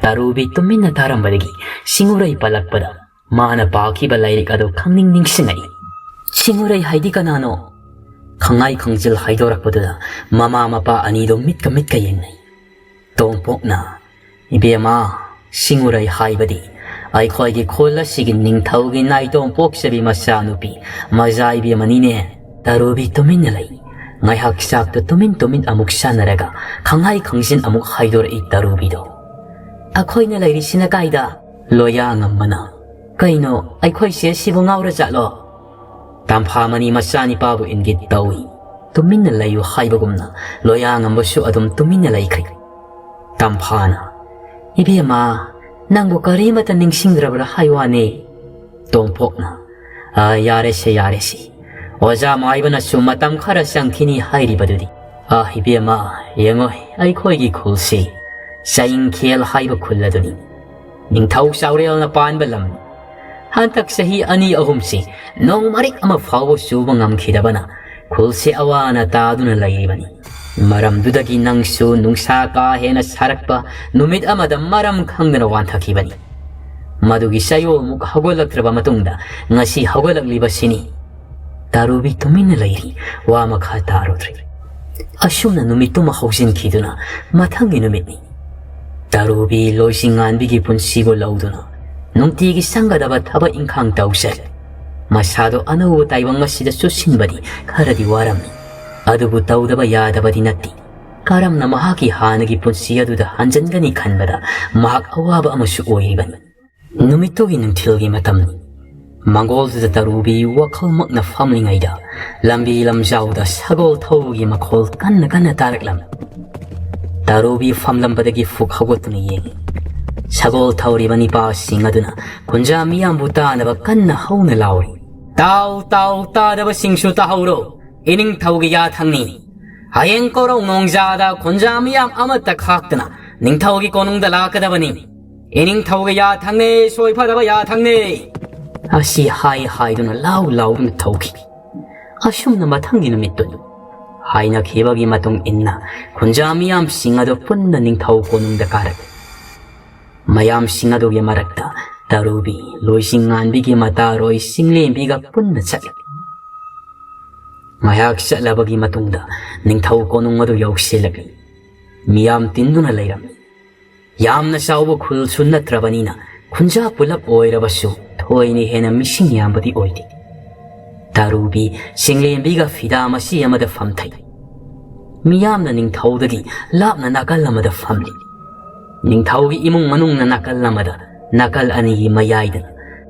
ꯇꯔꯨꯕꯤ ꯇꯨꯃꯤꯟꯅ ꯇꯥꯔꯝꯕꯗꯒꯤ ꯁꯤꯡꯎꯔꯩ ꯄꯜꯂꯛꯄꯗ ꯃꯥꯅ ꯄꯥꯈꯤꯕ ꯂꯥꯏꯔꯤꯛ ꯑꯗꯨ ꯈꯪꯅꯤꯡ ꯅꯤꯡꯁꯤꯡꯉꯛꯏ꯫ ꯁꯤꯡꯎꯔꯩ ꯍꯥꯏꯗꯤ ꯀꯅꯥꯅꯣ? ꯈꯪꯉꯥꯏ ꯈꯪꯖꯤꯜ ꯍꯥꯏꯗꯣꯔꯛꯄꯗꯨꯗ ꯃꯃꯥ ꯃꯄꯥ ꯑꯅꯤꯗꯨ ꯃꯤꯠꯀ ꯃꯤꯠꯀ ꯌꯦꯡꯅꯩ꯫ ꯇꯣꯝꯄꯣꯛꯅ, "ꯏꯕꯦꯝꯃ, ꯁꯤꯡꯎꯔꯩ ꯍꯥꯏꯕꯗꯤ ꯑꯩꯈꯣꯏꯒꯤ ꯈꯨꯜ ꯑꯁꯤꯒꯤ ꯅꯤꯡꯊꯧꯒꯤ ꯅꯥꯏꯇꯣꯝ ꯄꯣꯛꯆꯕꯤ ꯃꯆꯥꯅꯨꯄꯤ ꯃꯖꯥ ꯏꯕꯦꯝꯃꯅꯤꯅꯦ꯫" ꯇꯔꯨꯕꯤ ꯇꯨꯃꯤꯟꯅ ꯂꯩ꯫ ꯉꯥꯏꯍꯥꯛ ꯆꯥꯛꯇꯨ ꯇꯨꯃꯤꯟ ꯇꯨꯃꯤꯟ ꯑꯃꯨꯛ ꯆꯥꯟꯅꯔꯒ ꯈꯪꯍꯥꯏ ꯈꯪꯖꯤꯟ ꯑꯃꯨꯛ ꯍꯥꯏꯗꯣꯔꯛꯏ ꯇꯔꯨꯕꯤꯗꯣ꯫ "ꯑꯩꯈꯣꯏꯅ ꯂꯩꯔꯤꯁꯤꯅ ꯀꯥꯏꯗ?" ꯂꯣꯌꯥꯉꯝꯕꯅ, "ꯀꯩꯅꯣ, ꯑꯩꯈꯣꯏ ꯆꯦ ꯁꯤꯕꯨ ꯉꯥꯎꯔ ꯖꯥꯠꯂꯣ?" ꯇꯝꯐꯥꯃꯅꯤ ꯃꯆꯥꯅꯤꯄꯥꯕꯨ ꯏꯪꯒꯤꯠ ꯇꯧꯏ꯫ ꯇꯨꯃꯤꯟꯅ ꯂꯩꯌꯨ ꯍꯥꯏꯕꯒꯨꯝꯅ ꯂꯣꯌꯥꯉꯝꯕꯁꯨ ꯑꯗꯨꯝ ꯇꯨꯃꯤꯟꯅ ꯂꯩꯈ꯭ꯔꯦ꯫ ꯇꯝꯐꯥꯅ, "ꯏꯕꯦꯝꯃ, ꯅꯪꯕꯨ ꯀꯔꯤꯃꯠꯇ ꯅꯤꯡꯁꯤꯡꯗ꯭ꯔꯕ꯭ꯔꯥ ꯍꯥꯏ ꯋꯥꯅꯤ?" ꯇꯣꯝꯄꯣꯛꯅ, "ꯑ, ꯌꯥꯔꯦꯁꯦ, ꯌꯥꯔꯦꯁꯦ꯫ ꯑꯣꯖꯥ ꯃꯥꯏꯕꯅꯁꯨ ꯃꯇꯝ ꯈꯔ ꯆꯪꯈꯤꯅꯤ ꯍꯥꯏꯔꯤꯕꯗꯨꯗꯤ꯫ ꯑ, ꯏꯕꯦꯝꯃ, ꯌꯦꯡꯉꯣ, ꯑꯩꯈꯣꯏꯒꯤ ꯈꯨꯜꯁꯤ ꯆꯌꯤꯡꯈꯦꯜ ꯍꯥꯏꯕ ꯈꯨꯜ ꯑꯗꯨꯅꯤ꯫ ꯅꯤꯡꯊꯧ ꯆꯥꯎꯔꯦꯜꯅ ꯄꯥꯟꯕ ꯂꯝꯅꯤ꯫ ꯍꯟꯗꯛ ꯆꯍꯤ ꯑꯅꯤ ꯑꯍꯨꯝꯁꯤ ꯅꯣꯡ ꯃꯔꯤꯛ ꯑꯃ ꯐꯥꯎꯕ ꯆꯨꯕ ꯉꯝꯈꯤꯗꯕꯅ ꯈꯨꯜꯁꯦ ꯑꯋꯥ ꯑꯅꯥ ꯇꯥꯗꯨꯅ ꯂꯩꯔꯤꯕꯅꯤ꯫ ꯃꯔꯝꯗꯨꯗꯒꯤ ꯅꯪꯁꯨ ꯅꯨꯡꯁꯥ ꯀꯥ ꯍꯦꯟꯅ ꯁꯥꯔꯛꯄ ꯅꯨꯃꯤꯠ ꯑꯃꯗ ꯃꯔꯝ ꯈꯪꯗꯅ ꯋꯥꯟꯊꯈꯤꯕꯅꯤ꯫ ꯃꯗꯨꯒꯤ ꯆꯌꯣꯜꯃꯨꯛ ꯍꯧꯒꯠꯂꯛꯇ꯭ꯔꯕ ꯃꯇꯨꯡꯗ ꯉꯁꯤ ꯍꯧꯒꯠꯂꯛꯂꯤꯕꯁꯤꯅꯤ꯫" ꯇꯥꯔꯨꯕꯤ ꯇꯨꯃꯤꯟꯅ ꯂꯩꯔꯤ꯫ ꯋꯥ ꯃꯈꯥ ꯇꯥꯔꯨꯗ꯭ꯔꯦ꯫ ꯑꯁꯨꯝꯅ ꯅꯨꯃꯤꯠꯇꯨꯃ ꯍꯧꯖꯤꯟꯈꯤꯗꯨꯅ ꯃꯊꯪꯒꯤ ꯅꯨꯃꯤꯠꯅꯤ꯫ ꯇꯥꯔꯨꯕꯤ ꯂꯣꯏꯁꯤꯡꯉꯥꯟꯕꯤꯒꯤ ꯄꯨꯟꯁꯤꯕꯨ ꯂꯧꯗꯨꯅ ꯅꯨꯡꯇꯤꯒꯤ ꯆꯪꯒꯗꯕ ꯊꯕꯛ ꯏꯪꯈꯥꯡ ꯇꯧꯖꯔꯦ꯫ ꯃꯁꯥꯗꯣ ꯑꯅꯧꯕ ꯇꯥꯏꯕꯪ ꯑꯁꯤꯗ ꯆꯨꯁꯤꯟꯕꯗꯤ ꯈꯔꯗꯤ ꯋꯥꯔꯝꯃꯤ꯫ ꯑꯗꯨꯕꯨ ꯇꯧꯗꯕ ꯌꯥꯗꯕꯗꯤ ꯅꯠꯇꯦ꯫ ꯀꯔꯝꯅ ꯃꯍꯥꯛꯀꯤ ꯍꯥꯟꯅꯒꯤ ꯄꯨꯟꯁꯤ ꯑꯗꯨꯗ ꯍꯟꯖꯤꯟꯒꯅꯤ ꯈꯟꯕꯗ ꯃꯍꯥꯛ ꯑꯋꯥꯕ ꯑꯃꯁꯨ ꯑꯣꯏꯔꯤꯕꯅꯤ꯫ ꯅꯨꯃꯤꯠꯇꯨꯒꯤ ꯅꯨꯡꯊꯤꯜꯒꯤ ꯃꯇꯝꯅꯤ꯫ ꯃꯪꯒꯣꯜꯗꯨꯗ ꯇꯔꯨꯕꯤ ꯋꯥꯈꯜꯃꯛꯅ ꯐꯝꯂꯤꯉꯩꯗ ꯂꯝꯕꯤ ꯂꯝꯖꯥꯎꯗ ꯁꯒꯣꯜ ꯊꯧꯕꯒꯤ ꯃꯈꯣꯜ ꯀꯟꯅ ꯀꯟꯅ ꯇꯥꯔꯛꯂꯝꯃꯤ꯫ ꯇꯔꯨꯕꯤ ꯐꯝꯂꯝꯕꯗꯒꯤ ꯐꯨꯛ ꯍꯧꯒꯠꯇꯨꯅ ꯌꯦꯡꯉꯤ꯫ ꯁꯒꯣꯜ ꯊꯧꯔꯤꯕ ꯅꯤꯄꯥꯁꯤꯡ ꯑꯗꯨꯅ ꯈꯨꯟꯖꯥ ꯃꯤꯌꯥꯝꯕꯨ ꯇꯥꯅꯕ ꯀꯟꯅ ꯍꯧꯅ ꯂꯥꯎꯔꯤ꯫ "ꯇꯥꯎ, ꯇꯥꯎ, ꯇꯥꯗꯕꯁꯤꯡꯁꯨ ꯇꯥꯍꯧꯔꯣ꯫ ꯏꯅꯤꯡꯊꯧꯒꯤ ꯌꯥꯊꯪꯅꯤ꯫ ꯍꯌꯦꯡ ꯀꯣꯔꯧ ꯅꯣꯡꯖꯥꯗ ꯈꯨꯟꯖꯥ ꯃꯤꯌꯥꯝ ꯑꯃꯠꯇ ꯈꯥꯛꯇꯅ ꯅꯤꯡꯊꯧꯒꯤ ꯀꯣꯅꯨꯡꯗ ꯂꯥꯛꯀꯗꯕꯅꯤ꯫ ꯏꯅꯤꯡꯊꯧꯒꯤ ꯌꯥꯊꯪꯅꯦ, ꯁꯣꯏꯐꯗꯕ ꯌꯥꯊꯪꯅꯦ꯫" ꯑꯁꯤ ꯍꯥꯏ ꯍꯥꯏꯗꯨꯅ ꯂꯥꯎ ꯂꯥꯎꯗꯨꯅ ꯊꯧꯈꯤ꯫ ꯑꯁꯨꯝꯅ ꯃꯊꯪꯒꯤ ꯅꯨꯃꯤꯠꯇꯨ ꯍꯥꯏꯅꯈꯤꯕꯒꯤ ꯃꯇꯨꯡ ꯏꯟꯅ ꯈꯨꯟꯖꯥ ꯃꯤꯌꯥꯝꯁꯤꯡ ꯑꯗꯨ ꯄꯨꯟꯅ ꯅꯤꯡꯊꯧ ꯀꯣꯅꯨꯡꯗ ꯀꯥꯔꯛꯏ꯫ ꯃꯌꯥꯝꯁꯤꯡ ꯑꯗꯨꯒꯤ ꯃꯔꯛꯇ ꯇꯔꯨꯕꯤ, ꯂꯣꯏꯁꯤꯡ ꯉꯥꯟꯕꯤꯒꯤ ꯃꯇꯥꯔꯣꯏ ꯆꯤꯡꯂꯦꯝꯕꯤꯒ ꯄꯨꯟꯅ ꯆꯠꯂꯤ꯫ ꯉꯥꯏꯍꯥꯛ ꯆꯠꯂꯕꯒꯤ ꯃꯇꯨꯡꯗ ꯅꯤꯡꯊꯧ ꯀꯣꯅꯨꯡ ꯑꯗꯨ ꯌꯧꯁꯤꯜꯂꯛꯂꯤ꯫ ꯃꯤꯌꯥꯝ ꯇꯤꯟꯗꯨꯅ ꯂꯩꯔꯝꯃꯤ꯫ ꯌꯥꯝꯅ ꯆꯥꯎꯕ ꯈꯨꯜꯁꯨ ꯅꯠꯇ꯭ꯔꯕꯅꯤꯅ ꯈꯨꯟꯖꯥ ꯄꯨꯂꯞ ꯑꯣꯏꯔꯕꯁꯨ ꯊꯣꯏꯅ ꯍꯦꯟꯅ ꯃꯤꯁꯤꯡ ꯌꯥꯝꯕꯗꯤ ꯑꯣꯏꯗꯦ꯫ ꯇꯔꯨꯕꯤ ꯆꯤꯡꯂꯦꯝꯕꯤꯒ ꯐꯤꯗꯥ ꯃꯆꯤ ꯑꯃꯗ ꯐꯝꯊꯩ꯫ ꯃꯤꯌꯥꯝꯅ ꯅꯤꯡꯊꯧꯗꯒꯤ ꯂꯥꯞꯅ ꯅꯥꯀꯜ ꯑꯃꯗ ꯐꯝꯂꯤ꯫ ꯅꯤꯡꯊꯧꯒꯤ ꯏꯃꯨꯡ ꯃꯅꯨꯡꯅ ꯅꯥꯀꯜ ꯑꯃꯗ, ꯅꯥꯀꯜ ꯑꯅꯤꯒꯤ ꯃꯌꯥꯏꯗ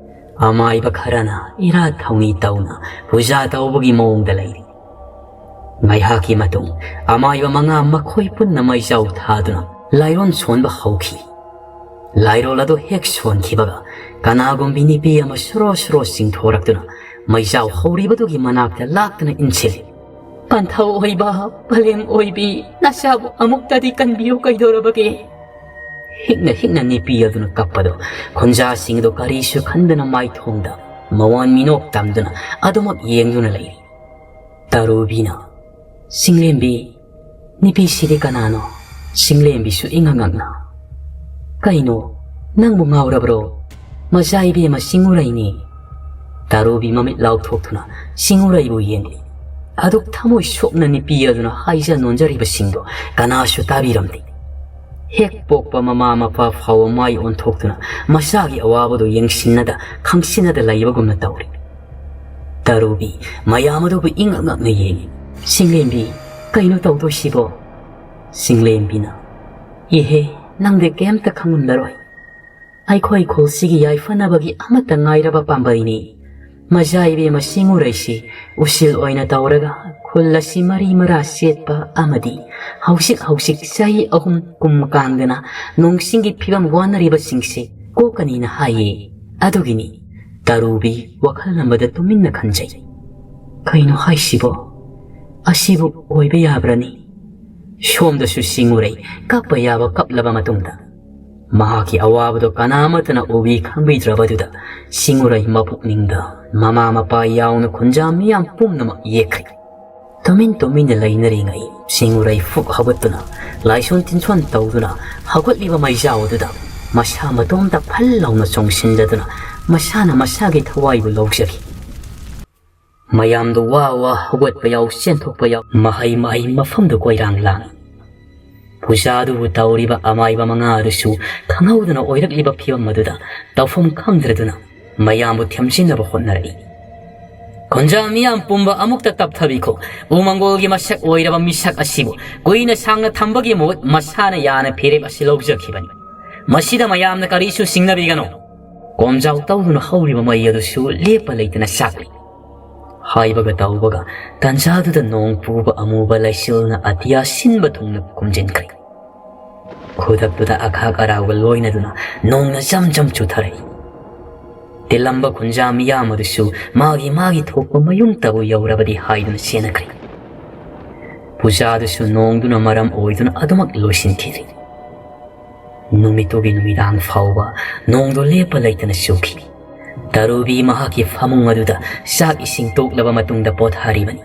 ꯑꯃꯥꯏꯕ ꯈꯔꯅ ꯏꯔꯥꯠ ꯊꯧꯅꯤ ꯇꯧꯅ ꯄꯨꯖꯥ ꯇꯧꯕꯒꯤ ꯃꯑꯣꯡꯗ ꯂꯩꯔꯤ꯫ ꯉꯥꯏꯍꯥꯛꯀꯤ ꯃꯇꯨꯡ ꯑꯃꯥꯏꯕ ꯃꯉꯥ ꯃꯈꯣꯏ ꯄꯨꯟꯅ ꯃꯩꯖꯥꯎ ꯊꯥꯗꯨꯅ ꯂꯥꯏꯔꯣꯟ ꯁꯣꯟꯕ ꯍꯧꯈꯤ꯫ ꯂꯥꯏꯔꯣꯜ ꯑꯗꯨ ꯍꯦꯛ ꯁꯣꯟꯈꯤꯕꯒ ꯀꯅꯥꯒꯨꯝꯕꯤ ꯅꯨꯄꯤ ꯑꯃ ꯁꯣꯔꯣ ꯁꯣꯔꯣ ꯆꯤꯡꯊꯣꯔꯛꯇꯨꯅ ꯃꯩꯖꯥꯎ ꯍꯧꯔꯤꯕꯗꯨꯒꯤ ꯃꯅꯥꯛꯇ ꯂꯥꯛꯇꯨꯅ ꯏꯟꯁꯤꯜꯂꯤ꯫ "ꯄꯟꯊꯧ ꯑꯣꯏꯕ, ꯄꯂꯦꯝ ꯑꯣꯏꯕꯤ, ꯅꯆꯥꯕꯨ ꯑꯃꯨꯛꯇꯗꯤ ꯀꯟꯕꯤꯌꯨ, ꯀꯩꯗꯧꯔꯕꯒꯦ?" ꯍꯤꯛꯅ ꯍꯤꯛꯅ ꯅꯨꯄꯤ ꯑꯗꯨꯅ ꯀꯞꯄꯗꯣ ꯈꯨꯟꯖꯥꯁꯤꯡꯗꯣ ꯀꯔꯤꯁꯨ ꯈꯟꯗꯅ ꯃꯥꯏꯊꯣꯡꯗ ꯃꯋꯥꯟ ꯃꯤꯅꯣꯛ ꯇꯝꯗꯨꯅ ꯑꯗꯨꯃꯛ ꯌꯦꯡꯗꯨꯅ ꯂꯩꯔꯤ꯫ ꯇꯔꯨꯕꯤꯅ, "ꯆꯤꯡꯂꯦꯝꯕꯤ, ꯅꯨꯄꯤꯁꯤꯗꯤ ꯀꯅꯥꯅꯣ?" ꯆꯤꯡꯂꯦꯝꯕꯤꯁꯨ ꯏꯉꯛ ꯉꯛꯅ, "ꯀꯩꯅꯣ, ꯅꯪꯕꯨ ꯉꯥꯎꯔꯕ꯭ꯔꯣ? ꯃꯆꯥ ꯏꯕꯦꯝꯃ ꯆꯤꯡꯎꯔꯩꯅꯤ꯫" ꯇꯔꯨꯕꯤ ꯃꯃꯤꯠ ꯂꯥꯎꯊꯣꯛꯇꯨꯅ ꯆꯤꯡꯎꯔꯩꯕꯨ ꯌꯦꯡꯂꯤ꯫ ꯑꯗꯨꯛ ꯊꯃꯣꯏ ꯁꯣꯛꯅ ꯅꯨꯄꯤ ꯑꯗꯨꯅ ꯍꯥꯏꯖ ꯅꯣꯟꯖꯔꯤꯕꯁꯤꯡꯗꯣ ꯀꯅꯥꯁꯨ ꯇꯥꯕꯤꯔꯝꯗꯦ꯫ ꯍꯦꯛ ꯄꯣꯛꯄ ꯃꯃꯥ ꯃꯄꯥ ꯐꯥꯎꯕ ꯃꯥꯏ ꯑꯣꯟꯊꯣꯛꯇꯨꯅ ꯃꯆꯥꯒꯤ ꯑꯋꯥꯕꯗꯨ ꯌꯦꯡꯁꯤꯟꯅꯗ ꯈꯪꯁꯤꯟꯅꯗ ꯂꯩꯕꯒꯨꯝꯅ ꯇꯧꯔꯤ꯫ ꯇꯔꯨꯕꯤ ꯃꯌꯥꯝ ꯑꯗꯨꯕꯨ ꯏꯉꯛ ꯉꯛꯅ ꯌꯦꯡꯉꯤ꯫ "ꯆꯤꯡꯂꯦꯝꯕꯤ, ꯀꯩꯅꯣ ꯇꯧꯗꯣꯏꯁꯤꯕꯣ?" ꯆꯤꯡꯂꯦꯝꯕꯤꯅ, "ꯏꯍꯦ, ꯅꯪꯗꯤ ꯀꯩꯝꯇ ꯈꯪꯉꯝꯂꯔꯣꯏ꯫ ꯑꯩꯈꯣꯏ ꯈꯨꯜꯁꯤꯒꯤ ꯌꯥꯏꯐꯅꯕꯒꯤ ꯑꯃꯠꯇ ꯉꯥꯏꯔꯕ ꯄꯥꯝꯕꯩꯅꯤ꯫ ꯃꯆꯥ ꯏꯕꯦꯝꯃ ꯆꯤꯡꯎꯔꯩꯁꯤ ꯎꯁꯤꯜ ꯑꯣꯏꯅ ꯇꯧꯔꯒ ꯈꯨꯜ ꯑꯁꯤ ꯃꯔꯤ ꯃꯔꯥ ꯆꯦꯠꯄ ꯑꯃꯗꯤ ꯍꯧꯖꯤꯛ ꯍꯧꯖꯤꯛ ꯆꯍꯤ ꯑꯍꯨꯝ ꯀꯨꯝ ꯀꯥꯡꯗꯅ ꯅꯣꯡꯁꯤꯡꯒꯤ ꯐꯤꯕꯝ ꯋꯥꯅꯔꯤꯕꯁꯤꯡꯁꯤ ꯀꯣꯛꯀꯅꯤꯅ ꯍꯥꯏꯌꯦ꯫ ꯑꯗꯨꯒꯤꯅꯤ꯫" ꯇꯔꯨꯕꯤ ꯋꯥꯈꯜ ꯑꯃꯗ ꯇꯨꯃꯤꯟꯅ ꯈꯟꯖꯩ꯫ "ꯀꯩꯅꯣ ꯍꯥꯏꯁꯤꯕꯣ? ꯑꯁꯤꯕꯨ ꯑꯣꯏꯕ ꯌꯥꯕ꯭ꯔꯅꯤ?" ꯁꯣꯝꯗꯁꯨ ꯆꯤꯡꯎꯔꯩ ꯀꯞꯄ ꯌꯥꯕ ꯀꯞꯂꯕ ꯃꯇꯨꯡꯗ ꯃꯍꯥꯛꯀꯤ ꯑꯋꯥꯕꯗꯣ ꯀꯅꯥ ꯑꯃꯠꯇꯅ ꯎꯕꯤ ꯈꯪꯕꯤꯗ꯭ꯔꯕꯗꯨꯗ ꯆꯤꯡꯎꯔꯩ ꯃꯄꯨꯛꯅꯤꯡꯗ ꯃꯃꯥ ꯃꯄꯥ ꯌꯥꯎꯅ ꯈꯨꯟꯖꯥ ꯃꯤꯌꯥꯝ ꯄꯨꯝꯅꯃꯛ ꯌꯦꯛꯈ꯭ꯔꯦ꯫ ꯇꯨꯃꯤꯟ ꯇꯨꯃꯤꯟꯅ ꯂꯩꯅꯔꯤꯉꯩ, ꯁꯤꯡꯎꯔꯩ ꯐꯨꯛ ꯍꯧꯒꯠꯇꯨꯅ, ꯂꯥꯏꯁꯣꯟ ꯇꯤꯟꯁꯣꯟ ꯇꯧꯗꯨꯅ ꯍꯧꯒꯠꯂꯤꯕ ꯃꯩꯖꯥꯎ ꯑꯗꯨꯗ ꯃꯁꯥ ꯃꯇꯣꯝꯇ ꯐꯜ ꯂꯥꯎꯅ ꯆꯣꯡꯁꯤꯟꯖꯗꯨꯅ ꯃꯁꯥꯅ ꯃꯁꯥꯒꯤ ꯊꯋꯥꯏꯕꯨ ꯂꯧꯖꯈꯤ꯫ ꯃꯌꯥꯝꯗꯨ ꯋꯥ ꯋꯥ ꯍꯧꯒꯠꯄ ꯌꯥꯎ, ꯆꯦꯟꯊꯣꯛꯄ ꯌꯥꯎ, ꯃꯍꯩ ꯃꯍꯩ ꯃꯐꯝꯗꯨ ꯀꯣꯏꯔꯥꯡ ꯂꯥꯡꯏ꯫ ꯄꯨꯖꯥꯗꯨꯕꯨ ꯇꯧꯔꯤꯕ ꯑꯃꯥꯏꯕ ꯃꯉꯥ ꯑꯗꯨꯁꯨ ꯈꯪꯍꯧꯗꯅ ꯑꯣꯏꯔꯛꯂꯤꯕ ꯐꯤꯕꯝ ꯑꯗꯨꯗ ꯇꯧꯐꯝ ꯈꯪꯗ꯭ꯔꯗꯨꯅ ꯃꯌꯥꯝꯕꯨ ꯊꯦꯝꯖꯤꯟꯅꯕ ꯍꯣꯠꯅꯔꯛꯏ꯫ "ꯈꯨꯟꯖꯥ ꯃꯤꯌꯥꯝ ꯄꯨꯝꯕ ꯑꯃꯨꯛꯇ ꯇꯞꯊꯕꯤꯈꯣ꯫ ꯎꯃꯪꯒꯣꯜꯒꯤ ꯃꯁꯛ ꯑꯣꯏꯔꯕ ꯃꯤꯁꯛ ꯑꯁꯤꯕꯨ ꯀꯨꯏꯅ ꯁꯥꯡꯅ ꯊꯝꯕꯒꯤ ꯃꯍꯨꯠ ꯃꯁꯥꯅ ꯌꯥꯅ ꯐꯤꯔꯦꯞ ꯑꯁꯤ ꯂꯧꯖꯈꯤꯕꯅꯤ꯫ ꯃꯁꯤꯗ ꯃꯌꯥꯝꯅ ꯀꯔꯤꯁꯨ ꯆꯤꯡꯅꯕꯤꯒꯅꯨ꯫" ꯀꯣꯝꯖꯥꯎ ꯇꯧꯗꯨꯅ ꯍꯧꯔꯤꯕ ꯃꯩ ꯑꯗꯨꯁꯨ ꯂꯦꯞꯄ ꯂꯩꯇꯅ ꯆꯥꯛꯂꯤ꯫ ꯍꯥꯏꯕꯒ ꯇꯧꯕꯒ ꯇꯟꯖꯥꯗꯨꯗ ꯅꯣꯡ ꯄꯨꯕ ꯑꯃꯨꯕ ꯂꯩꯆꯤꯜꯅ ꯑꯇꯤꯌꯥ ꯁꯤꯟꯕ ꯊꯨꯡꯅ ꯈꯨꯝꯖꯤꯟꯈ꯭ꯔꯦ꯫ ꯈꯨꯗꯛꯇꯨꯗ ꯑꯈꯥꯛ ꯑꯔꯥꯎꯒ ꯂꯣꯏꯅꯗꯨꯅ ꯅꯣꯡꯅ ꯖꯝ ꯖꯝ ꯆꯨꯊꯔꯛꯏ꯫ ꯇꯤꯜꯂꯝꯕ ꯈꯨꯟꯖꯥ ꯃꯤꯌꯥꯝ ꯑꯗꯨꯁꯨ ꯃꯥꯒꯤ ꯃꯥꯒꯤ ꯊꯣꯛꯄ ꯃꯌꯨꯝꯇꯕꯨ ꯌꯧꯔꯕꯗꯤ ꯍꯥꯏꯗꯨꯅ ꯆꯦꯟꯅꯈ꯭ꯔꯦ꯫ ꯄꯨꯖꯥꯗꯨꯁꯨ ꯅꯣꯡꯗꯨꯅ ꯃꯔꯝ ꯑꯣꯏꯗꯨꯅ ꯑꯗꯨꯃꯛ ꯂꯣꯏꯁꯤꯟꯈꯤꯗ꯭ꯔꯤ꯫ ꯅꯨꯃꯤꯠꯇꯨꯒꯤ ꯅꯨꯃꯤꯗꯥꯡ ꯐꯥꯎꯕ ꯅꯣꯡꯗꯨ ꯂꯦꯞꯄ ꯂꯩꯇꯅ ꯆꯨꯈꯤ꯫ ꯇꯔꯨꯕꯤ ꯃꯍꯥꯛꯀꯤ ꯐꯃꯨꯡ ꯑꯗꯨꯗ ꯆꯥꯛ ꯏꯁꯤꯡ ꯇꯣꯛꯂꯕ ꯃꯇꯨꯡꯗ ꯄꯣꯊꯥꯔꯤꯕꯅꯤ꯫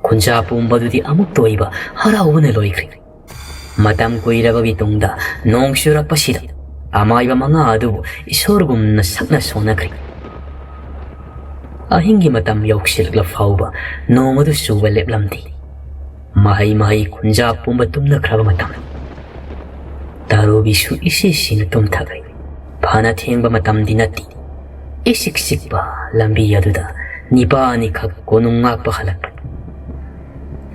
ꯈꯨꯟꯖꯥ ꯄꯨꯝꯕꯗꯨꯗꯤ ꯑꯃꯨꯛꯇ ꯑꯣꯏꯕ ꯍꯔꯥꯎꯕꯅ ꯂꯣꯏꯈ꯭ꯔꯦ꯫ ꯃꯇꯝ ꯀꯨꯏꯔꯕꯒꯤ ꯇꯨꯡꯗ ꯅꯣꯡ ꯆꯨꯔꯛꯄꯁꯤꯗ ꯑꯃꯥꯏꯕ ꯃꯉꯥ ꯑꯗꯨꯕꯨ ꯏꯁꯣꯔꯒꯨꯝꯅ ꯁꯛꯅ ꯁꯣꯟꯅꯈ꯭ꯔꯦ꯫ ꯑꯍꯤꯡꯒꯤ ꯃꯇꯝ ꯌꯧꯁꯤꯜꯂꯛꯂ ꯐꯥꯎꯕ ꯅꯣꯡ ꯑꯗꯨ ꯆꯨꯕ ꯂꯦꯞꯂꯝꯗꯦ꯫ ꯃꯍꯩ ꯃꯍꯩ ꯈꯨꯟꯖꯥ ꯄꯨꯝꯕ ꯇꯨꯝꯅꯈ꯭ꯔꯕ ꯃꯇꯝ꯫ ꯇꯥꯔꯨꯕꯤꯁꯨ ꯏꯁꯤ ꯁꯤꯅ ꯇꯨꯝꯊꯈ꯭ꯔꯦ꯫ ꯐꯅ ꯊꯦꯡꯕ ꯃꯇꯝꯗꯤ ꯅꯠꯇꯦ꯫ ꯏꯁꯤꯛ ꯁꯤꯛꯄ ꯂꯝꯕꯤ ꯑꯗꯨꯗ ꯅꯤꯄꯥ ꯑꯅꯤꯈꯛ ꯀꯣꯅꯨꯡ ꯉꯥꯛꯄ ꯍꯜꯂꯛꯄꯅꯤ꯫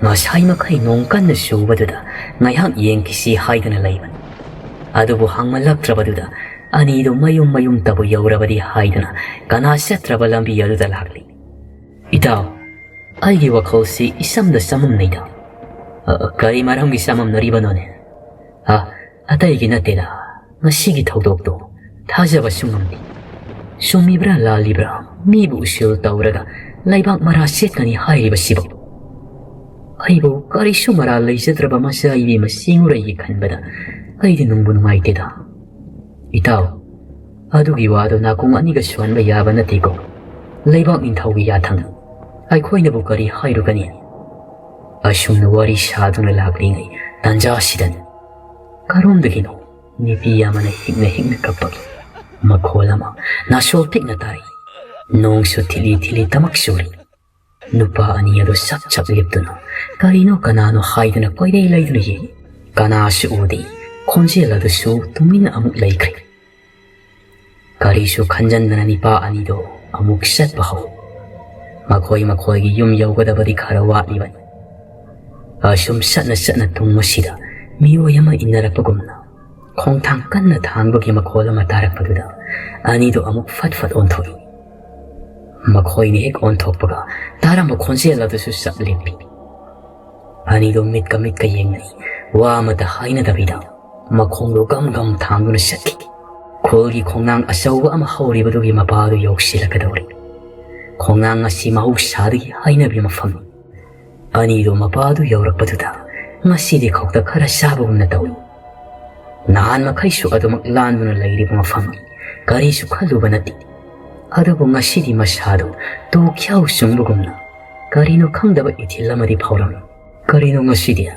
ꯉꯁꯥꯏ ꯃꯈꯩ ꯅꯣꯡ ꯀꯟꯅ ꯆꯨꯕꯗꯨꯗ ꯉꯥꯏꯍꯥꯛ ꯌꯦꯡꯈꯤꯁꯤ ꯍꯥꯏꯗꯨꯅ ꯂꯩꯕꯅꯤ꯫ ꯑꯗꯨꯕꯨ ꯍꯥꯡꯃꯜꯂꯛꯇ꯭ꯔꯕꯗꯨꯗ ꯑꯅꯤꯗꯨ ꯃꯌꯨꯝ ꯃꯌꯨꯝꯇꯕꯨ ꯌꯧꯔꯕꯗꯤ ꯍꯥꯏꯗꯨꯅ ꯀꯅꯥ ꯆꯠꯇ꯭ꯔꯕ ꯂꯝꯕꯤ ꯑꯗꯨꯗ ꯂꯥꯛꯂꯤ꯫ "ꯏꯇꯥꯎ, ꯑꯩꯒꯤ ꯋꯥꯈꯜꯁꯤ ꯏꯆꯝꯗ ꯆꯃꯝꯅꯩꯗ꯫" "ꯑ, ꯀꯔꯤ ꯃꯔꯝꯒꯤ ꯆꯃꯝꯅꯔꯤꯕꯅꯣꯅꯦ?" "ꯑ, ꯑꯇꯩꯒꯤ ꯅꯠꯇꯦꯗ, ꯉꯁꯤꯒꯤ ꯊꯧꯗꯣꯛꯇꯣ ꯊꯥꯖꯕꯁꯨ ꯉꯝꯗꯦ꯫ ꯆꯨꯝꯃꯤꯕ꯭ꯔꯥ ꯂꯥꯜꯂꯤꯕ꯭ꯔꯥ, ꯃꯤꯕꯨ ꯎꯁꯤꯜ ꯇꯧꯔꯒ ꯂꯩꯕꯥꯛ ꯃꯔꯥ ꯁꯦꯠꯀꯅꯤ ꯍꯥꯏꯔꯤꯕꯁꯤꯕꯨ? ꯑꯩꯕꯨ ꯀꯔꯤꯁꯨ ꯃꯔꯥꯜ ꯂꯩꯖꯗ꯭ꯔꯕ ꯃꯆꯥ ꯏꯕꯦꯝꯃ ꯆꯦꯡꯉꯨꯔꯩꯒꯤ ꯈꯟꯕꯗ ꯑꯩꯗꯤ ꯅꯨꯡꯕꯨ ꯅꯨꯡꯉꯥꯏꯇꯦꯗ꯫" "ꯏꯇꯥꯎ, ꯑꯗꯨꯒꯤ ꯋꯥꯗꯣ ꯅꯥꯀꯣꯡ ꯑꯅꯤꯒ ꯁꯨꯍꯟꯕ ꯌꯥꯕ ꯅꯠꯇꯦꯀꯣ꯫ ꯂꯩꯕꯥꯛ ꯅꯤꯡꯊꯧꯒꯤ ꯌꯥꯊꯪ꯫ ꯑꯩꯈꯣꯏꯅꯕꯨ ꯀꯔꯤ ꯍꯥꯏꯔꯨꯒꯅꯤ? ꯑꯁꯨꯝꯅ ꯋꯥꯔꯤ ꯁꯥꯗꯨꯅ ꯂꯥꯛꯂꯤꯉꯩ ꯇꯥꯟꯖꯥꯁꯤꯗꯅꯤ ꯀꯔꯣꯝꯗꯒꯤꯅꯣ ꯅꯨꯄꯤ ꯑꯃꯅ ꯍꯤꯛꯅ ꯍꯤꯛꯅ ꯀꯞꯄꯒꯤ ꯃꯈꯣꯜ ꯑꯃ ꯅꯥꯁꯣꯜ ꯄꯤꯛꯅ ꯇꯥꯔꯛꯏ꯫ ꯅꯣꯡꯁꯨ ꯊꯤꯂꯤ ꯊꯤꯂꯤ ꯇꯃꯛ ꯆꯨꯔꯤ꯫ ꯅꯨꯄꯥ ꯑꯅꯤ ꯑꯗꯨ ꯆꯞ ꯆꯞ ꯂꯦꯞꯇꯨꯅ ꯀꯔꯤꯅꯣ ꯀꯅꯥꯅꯣ ꯍꯥꯏꯗꯨꯅ ꯀꯣꯏꯔꯩ ꯂꯩꯗꯨꯅ ꯌꯦꯡꯏ꯫ ꯀꯅꯥꯁꯨ ꯎꯗꯦ꯫ ꯈꯣꯟꯖꯦꯜ ꯑꯗꯨꯁꯨ ꯇꯨꯃꯤꯟꯅ ꯑꯃꯨꯛ ꯂꯩꯈ꯭ꯔꯦ꯫ ꯀꯔꯤꯁꯨ ꯈꯟꯖꯟꯗꯅ ꯅꯤꯄꯥ ꯑꯅꯤꯗꯣ ꯑꯃꯨꯛ ꯆꯠꯄ ꯍꯧꯏ꯫ ꯃꯈꯣꯏ ꯃꯈꯣꯏꯒꯤ ꯌꯨꯝ ꯌꯧꯒꯗꯕꯗꯤ ꯈꯔ ꯋꯥꯠꯂꯤꯕꯅꯤ꯫ ꯑꯁꯨꯝ ꯆꯠꯅ ꯆꯠꯅ ꯇꯨꯡ ꯑꯁꯤꯗ ꯃꯤꯑꯣꯏ ꯑꯃ ꯏꯟꯅꯔꯛꯄꯒꯨꯝꯅ ꯈꯣꯡꯊꯥꯡ ꯀꯟꯅ ꯊꯥꯡꯕꯒꯤ ꯃꯈꯣꯜ ꯑꯃ ꯇꯥꯔꯛꯄꯗꯨꯗ ꯑꯅꯤꯗꯣ ꯑꯃꯨꯛ ꯐꯠ ꯐꯠ ꯑꯣꯟꯊꯣꯛꯏ꯫ ꯃꯈꯣꯏꯅ ꯍꯦꯛ ꯑꯣꯟꯊꯣꯛꯄꯒ ꯇꯥꯔꯝꯕ ꯈꯣꯟꯖꯦꯜ ꯑꯗꯨꯁꯨ ꯆꯞ ꯂꯦꯞꯄꯤ꯫ ꯑꯅꯤꯗꯣ ꯃꯤꯠꯀ ꯃꯤꯠꯀ ꯌꯦꯡꯅꯩ꯫ ꯋꯥ ꯑꯃꯇ ꯍꯥꯏꯅꯗꯕꯤꯗ ꯃꯈꯣꯡꯗꯣ ꯒꯝ ꯒꯝ ꯊꯥꯡꯗꯨꯅ ꯆꯠꯈꯤ꯫ ꯈꯨꯜꯒꯤ ꯈꯣꯡꯅꯥꯡ ꯑꯆꯧꯕ ꯑꯃ ꯍꯧꯔꯤꯕꯗꯨꯒꯤ ꯃꯄꯥꯗꯨ ꯌꯧꯁꯤꯜꯂꯛꯀꯗꯧꯔꯤ꯫ ꯈꯣꯡꯅꯥꯡ ꯑꯁꯤ ꯃꯍꯧꯁꯥꯗꯒꯤ ꯍꯥꯏꯅꯕꯤ ꯃꯐꯝꯅꯤ꯫ ꯑꯅꯤꯗꯣ ꯃꯄꯥꯗꯨ ꯌꯧꯔꯛꯄꯗꯨꯗ ꯉꯁꯤꯗꯤ ꯈꯧꯇ ꯈꯔ ꯆꯥꯕꯒꯨꯝꯅ ꯇꯧꯏ꯫ ꯅꯍꯥꯟ ꯃꯈꯩꯁꯨ ꯑꯗꯨꯃꯛ ꯂꯥꯟꯗꯨꯅ ꯂꯩꯔꯤꯕ ꯃꯐꯝꯅꯤ꯫ ꯀꯔꯤꯁꯨ ꯈꯜꯂꯨꯕ ꯅꯠꯇꯦ꯫ ꯑꯗꯨꯕꯨ ꯉꯁꯤꯗꯤ ꯃꯁꯥꯗꯨ ꯇꯨ ꯈ꯭ꯌꯥꯎ ꯆꯨꯡꯕꯒꯨꯝꯅ ꯀꯔꯤꯅꯣ ꯈꯪꯗꯕ ꯏꯊꯤꯜ ꯑꯃꯗꯤ ꯐꯥꯎꯔꯝꯃꯤ꯫ ꯀꯔꯤꯅꯣ ꯉꯁꯤꯗꯤ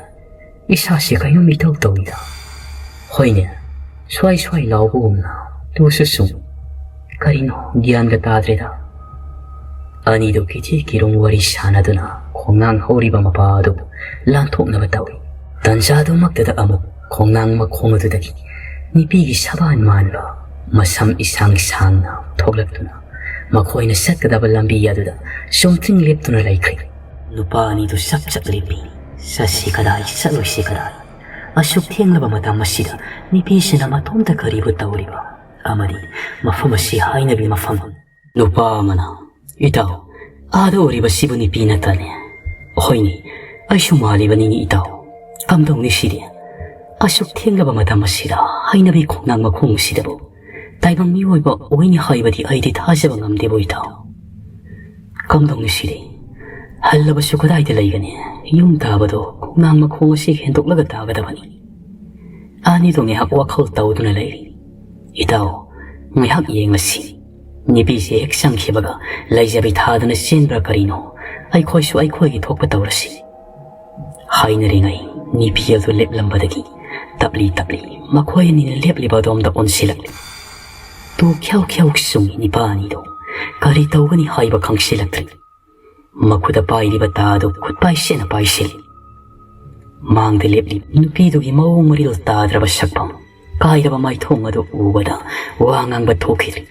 ꯏꯁꯥꯁꯦ ꯀꯩꯅꯣꯝ ꯏꯇꯧ ꯇꯧꯏꯗ꯫ ꯍꯣꯏꯅꯦ, ꯁ꯭ꯋꯥꯏ ꯁ꯭ꯋꯥꯏ ꯂꯥꯎꯕꯒꯨꯝꯅ ꯇꯨꯁꯨ ꯆꯨꯡꯏ꯫ ꯀꯔꯤꯅꯣ ꯒ꯭ꯌꯥꯟꯒ ꯇꯥꯗ꯭ꯔꯦꯗ꯫ ꯑꯅꯤꯗꯨ ꯀꯤꯊꯤ ꯀꯤꯔꯨꯝ ꯋꯥꯔꯤ ꯁꯥꯟꯅꯗꯨꯅ ꯈꯣꯡꯅꯥꯡ ꯍꯧꯔꯤꯕ ꯃꯄꯥ ꯑꯗꯨ ꯂꯥꯟꯊꯣꯛꯅꯕ ꯇꯧꯏ꯫ ꯇꯟꯖꯥꯗꯨꯃꯛꯇꯗ ꯑꯃꯨꯛ ꯈꯣꯡꯅꯥꯡ ꯃꯈꯣꯡ ꯑꯗꯨꯗꯒꯤ ꯅꯨꯄꯤꯒꯤ ꯁꯕꯥꯟ ꯃꯥꯟꯕ ꯃꯁꯝ ꯏꯁꯥꯡ ꯁꯥꯡꯅ ꯊꯣꯛꯂꯛꯇꯨꯅ ꯃꯈꯣꯏꯅ ꯆꯠꯀꯗꯕ ꯂꯝꯕꯤ ꯑꯗꯨꯗ ꯆꯨꯝꯇ꯭ꯔꯤꯡ ꯂꯦꯞꯇꯨꯅ ꯂꯩꯈ꯭ꯔꯦ꯫ ꯅꯨꯄꯥ ꯑꯅꯤꯗꯨ ꯆꯞ ꯆꯞ ꯂꯦꯞꯄꯤ꯫ ꯆꯠꯁꯤ ꯀꯗꯥꯏ, ꯆꯠꯂꯣꯏꯁꯤ ꯀꯗꯥꯏ? ꯑꯁꯨꯛ ꯊꯦꯡꯂꯕ ꯃꯇꯝ ꯑꯁꯤꯗ ꯅꯨꯄꯤꯁꯤꯅ ꯃꯇꯣꯝꯇ ꯀꯔꯤꯕꯨ ꯇꯧꯔꯤꯕ? ꯑꯃꯗꯤ ꯃꯐꯝ ꯑꯁꯤ ꯍꯥꯏꯅꯕꯤ ꯃꯐꯝ꯫ ꯅꯨꯄꯥ ꯑꯃꯅ, "ꯏꯇꯥꯎ, ꯑꯥꯗ ꯎꯔꯤꯕꯁꯤꯕꯨ ꯅꯨꯄꯤ ꯅꯠꯇꯅꯦ?" "ꯍꯣꯏꯅꯦ, ꯑꯩꯁꯨ ꯃꯥꯜꯂꯤꯕꯅꯤꯅꯦ ꯏꯇꯥꯎ꯫ ꯀꯝꯗꯧꯅꯤ ꯁꯤꯗꯤ? ꯑꯁꯨꯛ ꯊꯦꯡꯂꯕ ꯃꯇꯝ ꯑꯁꯤꯗ ꯍꯩꯅꯕꯤ ꯈꯣꯡꯅꯥꯡ ꯃꯈꯣꯡ ꯑꯁꯤꯗꯕꯨ ꯇꯥꯏꯕꯪ ꯃꯤꯑꯣꯏꯕ ꯑꯣꯏꯅꯤ ꯍꯥꯏꯕꯗꯤ ꯑꯩꯗꯤ ꯊꯥꯖꯕ ꯉꯝꯗꯦꯕꯨ ꯏꯇꯥꯎ꯫ ꯀꯝꯗꯧꯅꯤ ꯁꯤꯗꯤ? ꯍꯜꯂꯕꯁꯨ ꯀꯗꯥꯏꯗ ꯂꯩꯒꯅꯤ? ꯌꯨꯝ ꯇꯥꯕꯗꯣ ꯈꯣꯡꯅꯥꯡ ꯃꯈꯣꯡ ꯑꯁꯤ ꯍꯦꯟꯗꯣꯛꯂꯒ ꯇꯥꯒꯗꯕꯅꯤ꯫" ꯑꯅꯤꯗꯣ ꯉꯥꯏꯍꯥꯛ ꯋꯥꯈꯜ ꯇꯧꯗꯨꯅ ꯂꯩꯔꯤ꯫ "ꯏꯇꯥꯎ, ꯉꯥꯏꯍꯥꯛ ꯌꯦꯡꯂꯁꯤ꯫ ꯅꯨꯄꯤꯁꯦ ꯍꯦꯛ ꯆꯪꯈꯤꯕꯒ ꯂꯩꯖꯕꯤ ꯊꯥꯗꯨꯅ ꯆꯦꯟꯕ꯭ꯔꯥ ꯀꯔꯤꯅꯣ? ꯑꯩꯈꯣꯏꯁꯨ ꯑꯩꯈꯣꯏꯒꯤ ꯊꯣꯛꯄ ꯇꯧꯔꯁꯤ꯫" ꯍꯥꯏꯅꯔꯤꯉꯩ ꯅꯤꯐꯦꯜꯗꯨ ꯂꯦꯞꯂꯝꯕꯗꯒꯤ ꯇꯞꯂꯤ ꯇꯞꯂꯤ ꯃꯈꯣꯏ ꯑꯅꯤꯅ ꯂꯦꯞꯂꯤꯕ ꯑꯗꯣꯝꯗ ꯑꯣꯟꯁꯤꯜꯂꯛꯂꯤ꯫ ꯇꯨ ꯈ꯭ꯌꯧ ꯈ꯭ꯌꯧ ꯆꯨꯡꯏ ꯅꯤꯄꯥ ꯑꯅꯤꯗꯨ꯫ ꯀꯔꯤ ꯇꯧꯒꯅꯤ ꯍꯥꯏꯕ ꯈꯪꯁꯤꯜꯂꯛꯇ꯭ꯔꯤ꯫ ꯃꯈꯨꯠꯇ ꯄꯥꯏꯔꯤꯕ ꯇꯥ ꯑꯗꯨ ꯈꯨꯠ ꯄꯥꯏꯁꯦꯠꯅ ꯄꯥꯏꯁꯤꯜꯂꯤ꯫ ꯃꯥꯡꯗ ꯂꯦꯞꯂꯤꯕ ꯅꯨꯄꯤꯗꯨꯒꯤ ꯃꯑꯣꯡ ꯃꯔꯤꯜ ꯇꯥꯗ꯭ꯔꯕ ꯁꯛꯐꯝ, ꯀꯥꯏꯔꯕ ꯃꯥꯏꯊꯣꯡ ꯑꯗꯨ ꯎꯕꯗ ꯋꯥ ꯉꯥꯡꯕ ꯊꯣꯛꯈꯤꯗ꯭ꯔꯤ꯫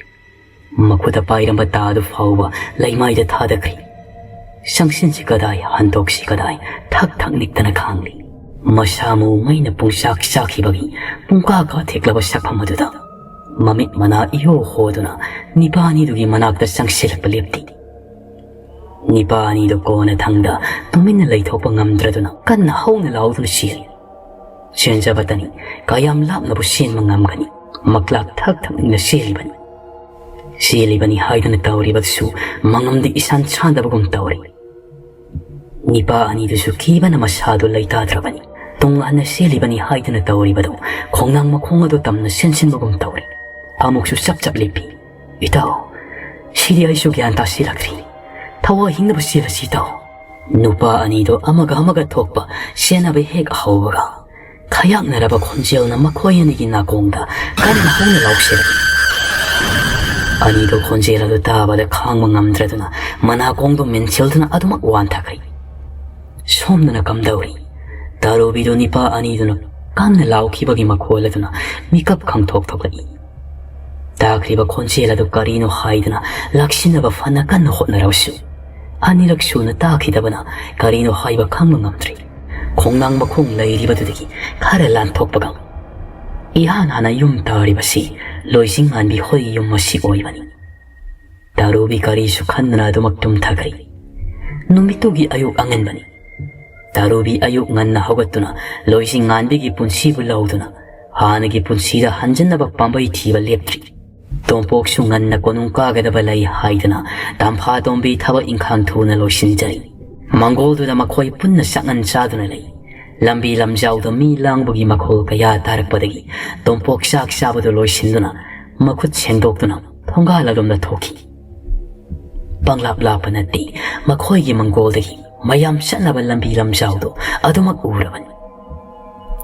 ꯃꯈꯨꯠꯇ ꯄꯥꯏꯔꯝꯕ ꯇꯥ ꯑꯗꯨ ꯐꯥꯎꯕ ꯂꯩꯃꯥꯏꯗ ꯊꯥꯗꯈ꯭ꯔꯤ꯫ ꯆꯪꯁꯤꯟꯁꯤ ꯀꯗꯥꯏ, ꯍꯟꯗꯣꯛꯁꯤ ꯀꯗꯥꯏ, ꯊꯛ ꯊꯛ ꯅꯤꯛꯇꯅ ꯈꯥꯡꯂꯤ꯫ ꯃꯁꯥ ꯃꯎ ꯃꯩꯅ ꯄꯨꯡꯆꯥꯛ ꯆꯥꯛꯈꯤꯕꯒꯤ ꯄꯨꯡꯀꯥ ꯀꯥꯊꯦꯛꯂꯕ ꯁꯛꯐꯝ ꯑꯗꯨꯗ ꯃꯃꯤꯠ ꯃꯅꯥ ꯏꯍꯣ ꯍꯣꯗꯨꯅ ꯅꯤꯄꯥ ꯑꯅꯤꯗꯨꯒꯤ ꯃꯅꯥꯛꯇ ꯆꯪꯁꯤꯜꯂꯛꯄ ꯂꯦꯞꯇꯦ꯫ ꯅꯤꯄꯥ ꯑꯅꯤꯗꯨ ꯀꯣꯟꯅ ꯊꯪꯗ ꯇꯨꯃꯤꯟꯅ ꯂꯩꯊꯣꯛꯄ ꯉꯝꯗ꯭ꯔꯗꯨꯅ ꯀꯟꯅ ꯍꯧꯅ ꯂꯥꯎꯗꯨꯅ ꯆꯦꯜꯂꯤ꯫ ꯆꯦꯟꯖꯕꯇꯅꯤ, ꯀꯌꯥꯝ ꯂꯥꯞꯅꯕꯨ ꯆꯦꯟꯕ ꯉꯝꯒꯅꯤ? ꯃꯀ꯭ꯂꯥꯛ ꯊꯛ ꯊꯛꯅ ꯆꯦꯜꯂꯤꯕꯅꯤ꯫ ꯆꯦꯜꯂꯤꯕꯅꯤ ꯍꯥꯏꯗꯨꯅ ꯇꯧꯔꯤꯕꯗꯨꯁꯨ ꯃꯉꯝꯗꯤ ꯏꯁꯥꯟ ꯁꯥꯟꯗꯕꯒꯨꯝ ꯇꯧꯔꯤ꯫ ꯅꯤꯄꯥ ꯑꯅꯤꯗꯨꯁꯨ ꯀꯤꯕꯅ ꯃꯁꯥꯗꯨ ꯂꯩꯇꯥꯗ꯭ꯔꯕꯅꯤ꯫ ꯇꯨꯡ ꯍꯟꯅ ꯆꯦꯜꯂꯤꯕꯅꯤ ꯍꯥꯏꯗꯨꯅ ꯇꯧꯔꯤꯕꯗꯨ ꯈꯣꯡꯅꯥꯡ ꯃꯈꯣꯡ ꯑꯗꯨ ꯇꯝꯅ ꯆꯦꯟꯁꯤꯟꯕꯒꯨꯝ ꯇꯧꯔꯤ꯫ ꯑꯃꯨꯛꯁꯨ ꯆꯞ ꯆꯞ ꯂꯦꯞꯄꯤ꯫ "ꯏꯇꯥꯎ, ꯁꯤꯗꯤ ꯑꯩꯁꯨ ꯒ꯭ꯌꯥꯟ ꯇꯥꯁꯤꯜꯂꯛꯇ꯭ꯔꯤ꯫ ꯊꯋꯥꯏ ꯍꯤꯡꯅꯕ ꯆꯦꯜꯂꯁꯤ ꯏꯇꯥꯎ"꯫ ꯅꯨꯄꯥ ꯑꯅꯤꯗꯨ ꯑꯃꯒ ꯑꯃꯒ ꯊꯣꯛꯄ ꯆꯦꯟꯅꯕ ꯍꯦꯛ ꯍꯧꯕꯒ ꯈꯌꯥꯛꯅꯔꯕ ꯈꯣꯟꯖꯦꯜꯅ ꯃꯈꯣꯏ ꯑꯅꯤꯒꯤ ꯅꯥꯀꯣꯡꯗ ꯀꯟꯅ ꯍꯧꯅ ꯂꯥꯎꯁꯤꯜꯂꯤ꯫ ꯑꯅꯤꯗꯨ ꯈꯣꯟꯖꯦꯜ ꯑꯗꯨ ꯇꯥꯕꯗ ꯈꯥꯡꯕ ꯉꯝꯗ꯭ꯔꯗꯨꯅ ꯃꯅꯥꯀꯣꯡꯗꯨ ꯃꯦꯟꯁꯤꯜꯗꯨꯅ ꯑꯗꯨꯃꯛ ꯋꯥꯟꯊꯈ꯭ꯔꯦ꯫ ꯁꯣꯝꯗꯅ ꯀꯝꯗꯧꯔꯤ? ꯇꯥꯔꯨꯕꯤꯗꯨ ꯅꯤꯄꯥ ꯑꯅꯤꯗꯨꯅ ꯀꯟꯅ ꯂꯥꯎꯈꯤꯕꯒꯤ ꯃꯈꯣꯜ ꯑꯗꯨꯅ ꯃꯤꯀꯞ ꯈꯪꯊꯣꯛ ꯊꯣꯛꯂꯛꯏ꯫ ꯇꯥꯈ꯭ꯔꯤꯕ ꯈꯣꯟꯖꯦꯜ ꯑꯗꯨ ꯀꯔꯤꯅꯣ ꯍꯥꯏꯗꯨꯅ ꯂꯥꯛꯁꯤꯟꯅꯕ ꯐꯅ ꯀꯟꯅ ꯍꯣꯠꯅꯔꯕꯁꯨ, ꯑꯅꯤꯔꯛ ꯁꯨꯅ ꯇꯥꯈꯤꯗꯕꯅ ꯀꯔꯤꯅꯣ ꯍꯥꯏꯕ ꯈꯪꯕ ꯉꯝꯗ꯭ꯔꯤ꯫ ꯈꯣꯡꯅꯥꯡ ꯃꯈꯣꯡ ꯂꯩꯔꯤꯕꯗꯨꯗꯒꯤ ꯈꯔ ꯂꯥꯟꯊꯣꯛꯄꯒ ꯏꯍꯥꯟ ꯍꯥꯟꯅ ꯌꯨꯝ ꯇꯥꯔꯤꯕꯁꯤ ꯂꯣꯏꯖꯤꯡ ꯉꯥꯟꯕꯤ ꯍꯣꯏꯒꯤ ꯌꯨꯝ ꯑꯁꯤ ꯑꯣꯏꯕꯅꯤ꯫ ꯇꯥꯔꯨꯕꯤ ꯀꯔꯤꯁꯨ ꯈꯟꯗꯅ ꯑꯗꯨꯃꯛ ꯇꯨꯝꯊꯈ꯭ꯔꯦ꯫ ꯅꯨꯃꯤꯠꯇꯨꯒꯤ ꯑꯌꯨꯛ ꯑꯉꯟꯕꯅꯤ꯫ ꯇꯥꯔꯨꯕꯤ ꯑꯌꯨꯛ ꯉꯟꯅ ꯍꯧꯒꯠꯇꯨꯅ ꯂꯣꯏꯖꯤꯡ ꯉꯥꯟꯕꯤꯒꯤ ꯄꯨꯟꯁꯤꯕꯨ ꯂꯧꯗꯨꯅ ꯍꯥꯟꯅꯒꯤ ꯄꯨꯟꯁꯤꯗ ꯍꯟꯖꯤꯟꯅꯕ ꯄꯥꯝꯕꯩ ꯊꯤꯕ ꯂꯦꯞꯇ꯭ꯔꯤ꯫ ꯇꯣꯝꯄꯣꯛꯁꯨ ꯉꯟꯅ ꯀꯣꯅꯨꯡ ꯀꯥꯒꯗꯕ ꯂꯩ ꯍꯥꯏꯗꯨꯅ ꯇꯝꯐꯥ ꯇꯣꯝꯕꯤ ꯊꯕꯛ ꯏꯪꯈꯥꯡ ꯊꯨꯅ ꯂꯣꯏꯁꯤꯟꯖꯔꯤ꯫ ꯃꯪꯒꯣꯜꯗꯨꯗ ꯃꯈꯣꯏ ꯄꯨꯟꯅ ꯆꯥꯛꯉꯟ ꯆꯥꯗꯨꯅ ꯂꯩ꯫ ꯂꯝꯕꯤ ꯂꯝꯖꯥꯎꯗ ꯃꯤ ꯂꯥꯡꯕꯒꯤ ꯃꯈꯣꯜ ꯀꯌꯥ ꯇꯥꯔꯛꯄꯗꯒꯤ ꯇꯣꯝꯄꯣꯛ ꯆꯥꯛ ꯆꯥꯕꯗꯨ ꯂꯣꯏꯁꯤꯟꯗꯨꯅ ꯃꯈꯨꯠ ꯁꯦꯡꯗꯣꯛꯇꯨꯅ ꯊꯣꯡꯒꯥꯜ ꯑꯗꯣꯝꯗ ꯊꯣꯛꯈꯤ꯫ ꯄꯪꯂꯥꯞ ꯂꯥꯞꯄ ꯅꯠꯇꯦ ꯃꯈꯣꯏꯒꯤ ꯃꯪꯒꯣꯜꯗꯒꯤ ꯃꯌꯥꯝ ꯆꯠꯅꯕ ꯂꯝꯕꯤ ꯂꯝꯖꯥꯎꯗꯣ ꯑꯗꯨꯃꯛ ꯎꯔꯕꯅꯤ꯫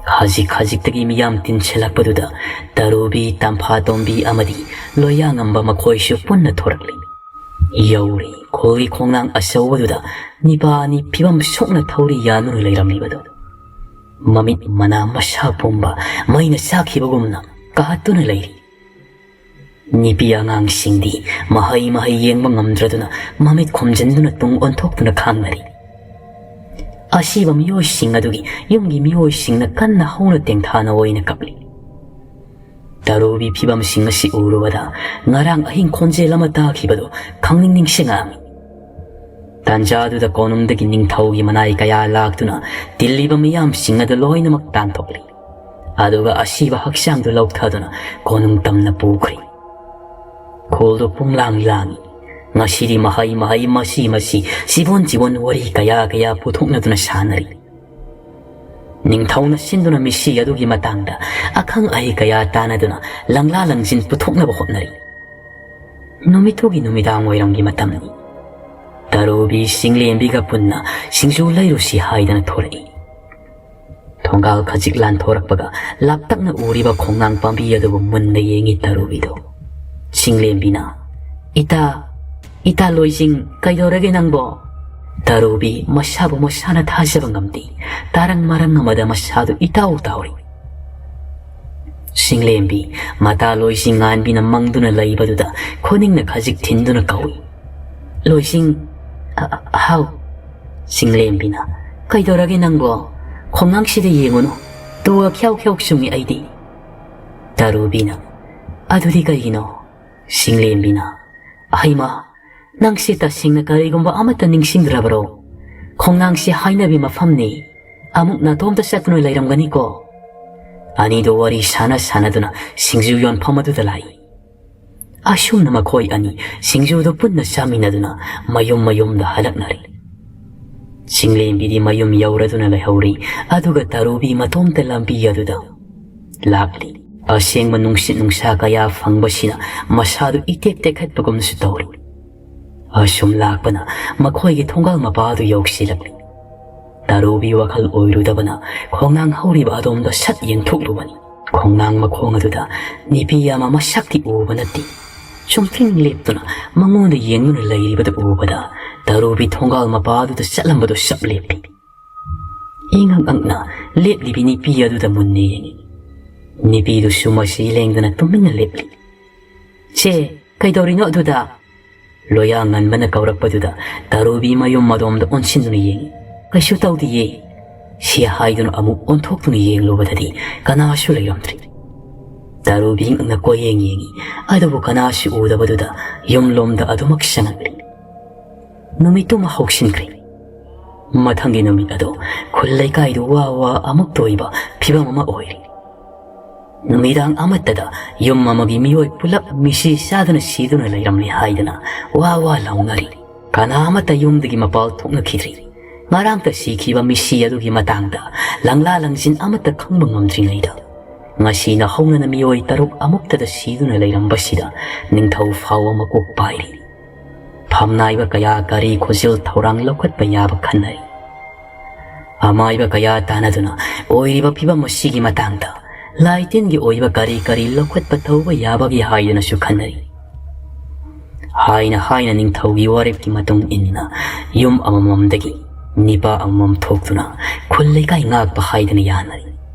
ꯈꯖꯤꯛ ꯈꯖꯤꯛꯇꯒꯤ ꯃꯤꯌꯥꯝ ꯇꯤꯟꯁꯤꯜꯂꯛꯄꯗꯨꯗ ꯇꯔꯨꯕꯤ, ꯇꯝꯐꯥꯇꯣꯝꯕꯤ ꯑꯃꯗꯤ ꯂꯣꯌꯥꯉꯝꯕ ꯃꯈꯣꯏꯁꯨ ꯄꯨꯟꯅ ꯊꯣꯔꯛꯂꯤ꯫ ꯌꯧꯔꯦ꯫ ꯈꯨꯜꯒꯤ ꯈꯣꯡꯅꯥꯡ ꯑꯆꯧꯕꯗꯨꯗ ꯅꯤꯄꯥꯅꯤ ꯐꯤꯕꯝ ꯁꯣꯛꯅ ꯊꯧꯔꯤ ꯌꯥꯟꯗꯨꯅ ꯂꯩꯔꯝꯂꯤꯕꯗꯨ꯫ ꯃꯃꯤꯠ ꯃꯅꯥ ꯃꯁꯥ ꯄꯨꯝꯕ ꯃꯩꯅ ꯆꯥꯛꯈꯤꯕꯒꯨꯝꯅ ꯀꯥꯍꯠꯇꯨꯅ ꯂꯩꯔꯤ꯫ ꯅꯨꯄꯤ ꯑꯉꯥꯡꯁꯤꯡꯗꯤ ꯃꯍꯩ ꯃꯍꯩ ꯌꯦꯡꯕ ꯉꯝꯗ꯭ꯔꯗꯨꯅ ꯃꯃꯤꯠ ꯈꯨꯝꯖꯤꯟꯗꯨꯅ ꯇꯨꯡ ꯑꯣꯟꯊꯣꯛꯇꯨꯅ ꯈꯥꯡꯅꯔꯤ꯫ ꯑꯁꯤꯕ ꯃꯤꯑꯣꯏꯁꯤꯡ ꯑꯗꯨꯒꯤ ꯌꯨꯝꯒꯤ ꯃꯤꯑꯣꯏꯁꯤꯡꯅ ꯀꯟꯅ ꯍꯧꯅ ꯇꯦꯡꯊꯥꯅ ꯑꯣꯏꯅ ꯀꯞꯂꯤ꯫ ꯇꯔꯨꯕꯤ ꯐꯤꯕꯝꯁꯤꯡ ꯑꯁꯤ ꯎꯔꯨꯕꯗ ꯉꯔꯥꯡ ꯑꯍꯤꯡ ꯈꯣꯟꯖꯦꯜ ꯑꯃ ꯇꯥꯈꯤꯕꯗꯨ ꯈꯪꯅꯤꯡ ꯅꯤꯡꯁꯤꯡꯉꯛꯑꯝꯃꯤ꯫ ꯇꯥꯟꯖꯥꯗꯨꯗ ꯀꯣꯅꯨꯡꯗꯒꯤ ꯅꯤꯡꯊꯧꯒꯤ ꯃꯅꯥꯏ ꯀꯌꯥ ꯂꯥꯛꯇꯨꯅ ꯇꯤꯜꯂꯤꯕ ꯃꯤꯌꯥꯝꯁꯤꯡ ꯑꯗꯨ ꯂꯣꯏꯅꯃꯛ ꯇꯥꯟꯊꯣꯛꯂꯤ꯫ ꯑꯗꯨꯒ ꯑꯁꯤꯕ ꯍꯛꯆꯥꯡꯗꯨ ꯂꯧꯊꯗꯨꯅ ꯀꯣꯅꯨꯡ ꯇꯝꯅ ꯄꯨꯈ꯭ꯔꯤ꯫ ꯈꯨꯜꯗꯨ ꯄꯨꯡꯂꯥꯡ ꯂꯥꯡꯏ꯫ ꯉꯁꯤꯗꯤ ꯃꯍꯩ ꯃꯍꯩ, ꯃꯁꯤ ꯃꯁꯤ, ꯆꯤꯕꯣꯟ ꯆꯤꯕꯣꯟ ꯋꯥꯔꯤ ꯀꯌꯥ ꯀꯌꯥ ꯄꯨꯊꯣꯛꯅꯗꯨꯅ ꯁꯥꯟꯅꯔꯤ꯫ ꯅꯤꯡꯊꯧꯅ ꯁꯤꯟꯗꯨꯅ ꯃꯤꯁꯤ ꯑꯗꯨꯒꯤ ꯃꯇꯥꯡꯗ ꯑꯈꯪ ꯑꯍꯩ ꯀꯌꯥ ꯇꯥꯟꯅꯗꯨꯅ ꯂꯪꯂꯥ ꯂꯪꯖꯤꯟ ꯄꯨꯊꯣꯛꯅꯕ ꯍꯣꯠꯅꯔꯤ꯫ ꯅꯨꯃꯤꯠꯇꯨꯒꯤ ꯅꯨꯃꯤꯗꯥꯡ ꯋꯥꯏꯔꯝꯒꯤ ꯃꯇꯝꯅꯤ꯫ ꯇꯔꯨꯕꯤ ꯆꯤꯡꯂꯦꯝꯕꯤꯒ ꯄꯨꯟꯅ ꯁꯤꯡꯖꯨ ꯂꯩꯔꯨꯁꯤ ꯍꯥꯏꯗꯅ ꯊꯣꯔꯛꯏ꯫ ꯊꯣꯡꯒꯥꯜ ꯈꯖꯤꯛ ꯂꯥꯟꯊꯣꯔꯛꯄꯒ ꯂꯥꯞꯇꯛꯅ ꯎꯔꯤꯕ ꯈꯣꯡꯅꯥꯡ ꯄꯥꯝꯕꯤ ꯑꯗꯨꯕꯨ ꯃꯨꯟꯅ ꯌꯦꯡꯉꯤ ꯇꯔꯨꯕꯤꯗꯣ꯫ ꯆꯤꯡꯂꯦꯝꯕꯤꯅ, "ꯏꯇꯥ, ꯏꯇꯥ ꯂꯣꯏꯖꯤꯡ, ꯀꯩꯗꯧꯔꯒꯦ ꯅꯪꯕꯣ?" ꯇꯔꯨꯕꯤ ꯃꯁꯥꯕꯨ ꯃꯁꯥꯅ ꯊꯥꯖꯕ ꯉꯝꯗꯦ꯫ ꯇꯥꯔꯪ ꯃꯔꯪ ꯑꯃꯗ ꯃꯁꯥꯗꯨ ꯏꯇꯥꯎ ꯇꯥꯎꯔꯤ꯫ ꯆꯤꯡꯂꯦꯝꯕꯤ ꯃꯇꯥ ꯂꯣꯏꯖꯤꯡ ꯉꯥꯟꯕꯤꯅ ꯃꯪꯗꯨꯅ ꯂꯩꯕꯗꯨꯗ ꯈꯨꯅꯤꯡꯅ ꯈꯖꯤꯛ ꯊꯤꯟꯗꯨꯅ ꯀꯧꯏ, "ꯂꯣꯏꯖꯤꯡ!" "ꯑ-, ꯑ-, ꯍꯥꯎ!" ꯆꯤꯡꯂꯦꯝꯕꯤꯅ, "ꯀꯩꯗꯧꯔꯒꯦ ꯅꯪꯕꯣ? ꯈꯣꯡꯅꯥꯡꯁꯤꯗ ꯌꯦꯡꯉꯨꯅꯨ, ꯇꯨꯒ ꯈ꯭ꯌꯥꯎ ꯈ꯭ꯌꯥꯎ ꯆꯨꯡꯉꯤ ꯑꯩꯗꯤ꯫" ꯇꯔꯨꯕꯤꯅ, "ꯑꯗꯨꯗꯤ ꯀꯩꯒꯤꯅꯣ?" ꯆꯤꯡꯂꯦꯝꯕꯤꯅ, "ꯍꯩꯃꯥ, ꯅꯪꯁꯦ ꯇꯁꯦꯡꯅ ꯀꯔꯤꯒꯨꯝꯕ ꯑꯃꯠꯇ ꯅꯤꯡꯁꯤꯡꯗ꯭ꯔꯕꯔꯣ? ꯈꯣꯡꯅꯥꯡꯁꯤ ꯍꯥꯏꯅꯕꯤ ꯃꯐꯝꯅꯤ꯫ ꯑꯃꯨꯛ ꯅꯇꯣꯝꯇ ꯆꯠꯇꯨꯅ ꯂꯩꯔꯝꯒꯅꯤꯀꯣ?" ꯑꯅꯤꯗꯨ ꯋꯥꯔꯤ ꯁꯥꯟꯅ ꯁꯥꯟꯅꯗꯨꯅ ꯁꯤꯡꯖꯨ ꯌꯣꯟꯐꯝ ꯑꯗꯨꯗ ꯂꯥꯛꯏ꯫ ꯑꯁꯨꯝꯅ ꯃꯈꯣꯏ ꯑꯅꯤ ꯁꯤꯡꯖꯨꯗꯨ ꯄꯨꯟꯅ ꯆꯥꯃꯤꯟꯅꯗꯨꯅ ꯃꯌꯨꯝ ꯃꯌꯨꯝꯗ ꯍꯜꯂꯛꯅꯔꯦ꯫ ꯆꯤꯡꯂꯦꯝꯕꯤꯗꯤ ꯃꯌꯨꯝ ꯌꯧꯔꯗꯨꯅ ꯂꯩꯍꯧꯔꯤ, ꯑꯗꯨꯒ ꯇꯔꯨꯕꯤ ꯃꯇꯣꯝꯇ ꯂꯝꯕꯤ ꯑꯗꯨꯗ ꯂꯥꯛꯂꯤ꯫ ꯑꯁꯦꯡꯕ ꯅꯨꯡꯁꯤꯠ ꯅꯨꯡꯁꯥ ꯀꯌꯥ ꯐꯪꯕꯁꯤꯅ ꯃꯁꯥꯗꯨ ꯏꯇꯦꯛ ꯇꯦꯛꯈꯠꯄꯒꯨꯝꯁꯨ ꯇꯧꯔꯤ꯫ ꯑꯁꯨꯝ ꯂꯥꯛꯄꯅ ꯃꯈꯣꯏꯒꯤ ꯊꯣꯡꯒꯥꯜ ꯃꯄꯥꯗꯨ ꯌꯧꯁꯤꯜꯂꯛꯂꯤ꯫ ꯇꯔꯨꯕꯤ ꯋꯥꯈꯜ ꯑꯣꯏꯔꯨꯗꯕꯅ ꯈꯣꯡꯅꯥꯡ ꯍꯧꯔꯤꯕ ꯑꯗꯣꯝꯗ ꯁꯠ ꯌꯦꯡꯊꯣꯛꯂꯨꯕꯅꯤ꯫ ꯈꯣꯡꯅꯥꯡ ꯃꯈꯣꯡ ꯑꯗꯨꯗ ꯅꯨꯄꯤ ꯑꯃ ꯃꯁꯛꯇꯤ ꯎꯕ ꯅꯠꯇꯦ꯫ ꯆꯨꯝꯗ꯭ꯔꯤꯡ ꯂꯦꯞꯇꯨꯅ ꯃꯉꯣꯟꯗ ꯌꯦꯡꯗꯨꯅ ꯂꯩꯔꯤꯕꯗꯨ ꯎꯕꯗ ꯇꯔꯨꯕꯤ ꯊꯣꯡꯒꯥꯜ ꯃꯄꯥꯗꯨꯗ ꯆꯠꯂꯝꯕꯗꯨ ꯁꯞ ꯂꯦꯞꯄꯤ꯫ ꯏꯉꯛ ꯉꯛꯅ ꯂꯦꯞꯂꯤꯕꯤ ꯅꯨꯄꯤ ꯑꯗꯨꯗ ꯃꯨꯟꯅ ꯌꯦꯡꯉꯤ꯫ ꯅꯨꯄꯤꯗꯨꯁꯨ ꯃꯁꯤ ꯂꯦꯡꯗꯅ ꯇꯨꯃꯤꯟꯅ ꯂꯦꯞꯂꯤ꯫ "ꯆꯦ, ꯀꯩꯗꯧꯔꯤꯅꯣ ꯑꯗꯨꯗ?" ꯂꯣꯌꯥ ꯉꯟꯕꯅ ꯀꯧꯔꯛꯄꯗꯨꯗ ꯇꯔꯨꯕꯤ ꯃꯌꯨꯝ ꯑꯗꯣꯝꯗ ꯑꯣꯟꯁꯤꯟꯗꯨꯅ ꯌꯦꯡꯉꯤ꯫ "ꯀꯩꯁꯨ ꯇꯧꯗꯤꯌꯦ," ꯁꯤ ꯍꯥꯏꯗꯨꯅ ꯑꯃꯨꯛ ꯑꯣꯟꯊꯣꯛꯇꯨꯅ ꯌꯦꯡꯂꯨꯕꯗꯗꯤ ꯀꯅꯥꯁꯨ ꯂꯩꯔꯝꯗ꯭ꯔꯤ꯫ ꯇꯔꯨꯕꯤ ꯉꯛꯅ ꯀꯣꯏꯌꯦꯡ ꯌꯦꯡꯉꯤ, ꯑꯗꯨꯕꯨ ꯀꯅꯥꯁꯨ ꯎꯗꯕꯗꯨꯗ ꯌꯨꯝꯂꯣꯝꯗ ꯑꯗꯨꯃꯛ ꯆꯪꯉꯛꯂꯤ꯫ ꯅꯨꯃꯤꯠꯇꯨꯃ ꯍꯧꯁꯤꯟꯈ꯭ꯔꯦ꯫ ꯃꯊꯪꯒꯤ ꯅꯨꯃꯤꯠ ꯑꯗꯣ ꯈꯨꯜ ꯂꯩꯀꯥꯏꯗꯨ ꯋꯥ ꯋꯥ ꯑꯃꯨꯛ ꯇꯣꯏꯕ ꯐꯤꯕꯝ ꯑꯃ ꯑꯣꯏꯔꯤ꯫ ꯅꯨꯃꯤꯗꯥꯡ ꯑꯃꯠꯇꯗ ꯌꯨꯝ ꯑꯃꯒꯤ ꯃꯤꯑꯣꯏ ꯄꯨꯂꯞ ꯃꯤꯁꯤ ꯆꯥꯗꯨꯅ ꯁꯤꯗꯨꯅ ꯂꯩꯔꯝꯂꯦ ꯍꯥꯏꯗꯅ ꯋꯥ ꯋꯥ ꯂꯥꯎꯅꯔꯤ꯫ ꯀꯅꯥ ꯑꯃꯠꯇ ꯌꯨꯝꯗꯒꯤ ꯃꯄꯥꯜ ꯊꯣꯛꯅꯈꯤꯗ꯭ꯔꯤ꯫ ꯉꯔꯥꯡꯇ ꯁꯤꯈꯤꯕ ꯃꯤꯁꯤ ꯑꯗꯨꯒꯤ ꯃꯇꯥꯡꯗ ꯂꯪꯂꯥ ꯂꯪꯖꯤꯟ ꯑꯃꯠꯇ ꯈꯪꯕ ꯉꯝꯗ꯭ꯔꯤꯉꯩꯗ, ꯉꯁꯤꯅ ꯍꯧꯅꯅ ꯃꯤꯑꯣꯏ ꯇꯔꯨꯛ ꯑꯃꯨꯛꯇꯗ ꯁꯤꯗꯨꯅ ꯂꯩꯔꯝꯕꯁꯤꯗ ꯅꯤꯡꯊꯧ ꯐꯥꯎꯕ ꯃꯀꯣꯛ ꯄꯥꯏꯔꯤ꯫ ꯐꯝꯅꯥꯏꯕ ꯀꯌꯥ ꯀꯔꯤ ꯈꯨꯖꯤꯜ ꯊꯧꯔꯥꯡ ꯂꯧꯈꯠꯄ ꯌꯥꯕ ꯈꯟꯅꯔꯤ꯫ ꯑꯃꯥꯏꯕ ꯀꯌꯥ ꯇꯥꯟꯅꯗꯨꯅ ꯑꯣꯏꯔꯤꯕ ꯐꯤꯕꯝ ꯑꯁꯤꯒꯤ ꯃꯇꯥꯡꯗ ꯂꯥꯏꯇꯤꯟꯒꯤ ꯑꯣꯏꯕ ꯀꯔꯤ ꯀꯔꯤ ꯂꯧꯈꯠꯄ ꯇꯧꯕ ꯌꯥꯕꯒꯦ ꯍꯥꯏꯗꯨꯅꯁꯨ ꯈꯟꯅꯔꯤ꯫ ꯍꯥꯏꯅ ꯍꯥꯏꯅ ꯅꯤꯡꯊꯧꯒꯤ ꯋꯥꯔꯦꯞꯀꯤ ꯃꯇꯨꯡ ꯏꯟꯅ ꯌꯨꯝ ꯑꯃꯃꯝꯗꯒꯤ ꯅꯤꯄꯥ ꯑꯃꯃꯝ ꯊꯣꯛꯇꯨꯅ ꯈꯨꯜ ꯂꯩꯀꯥꯏ ꯉꯥꯛꯄ ꯍꯥꯏꯗꯅ ꯌꯥꯅꯔꯤ꯫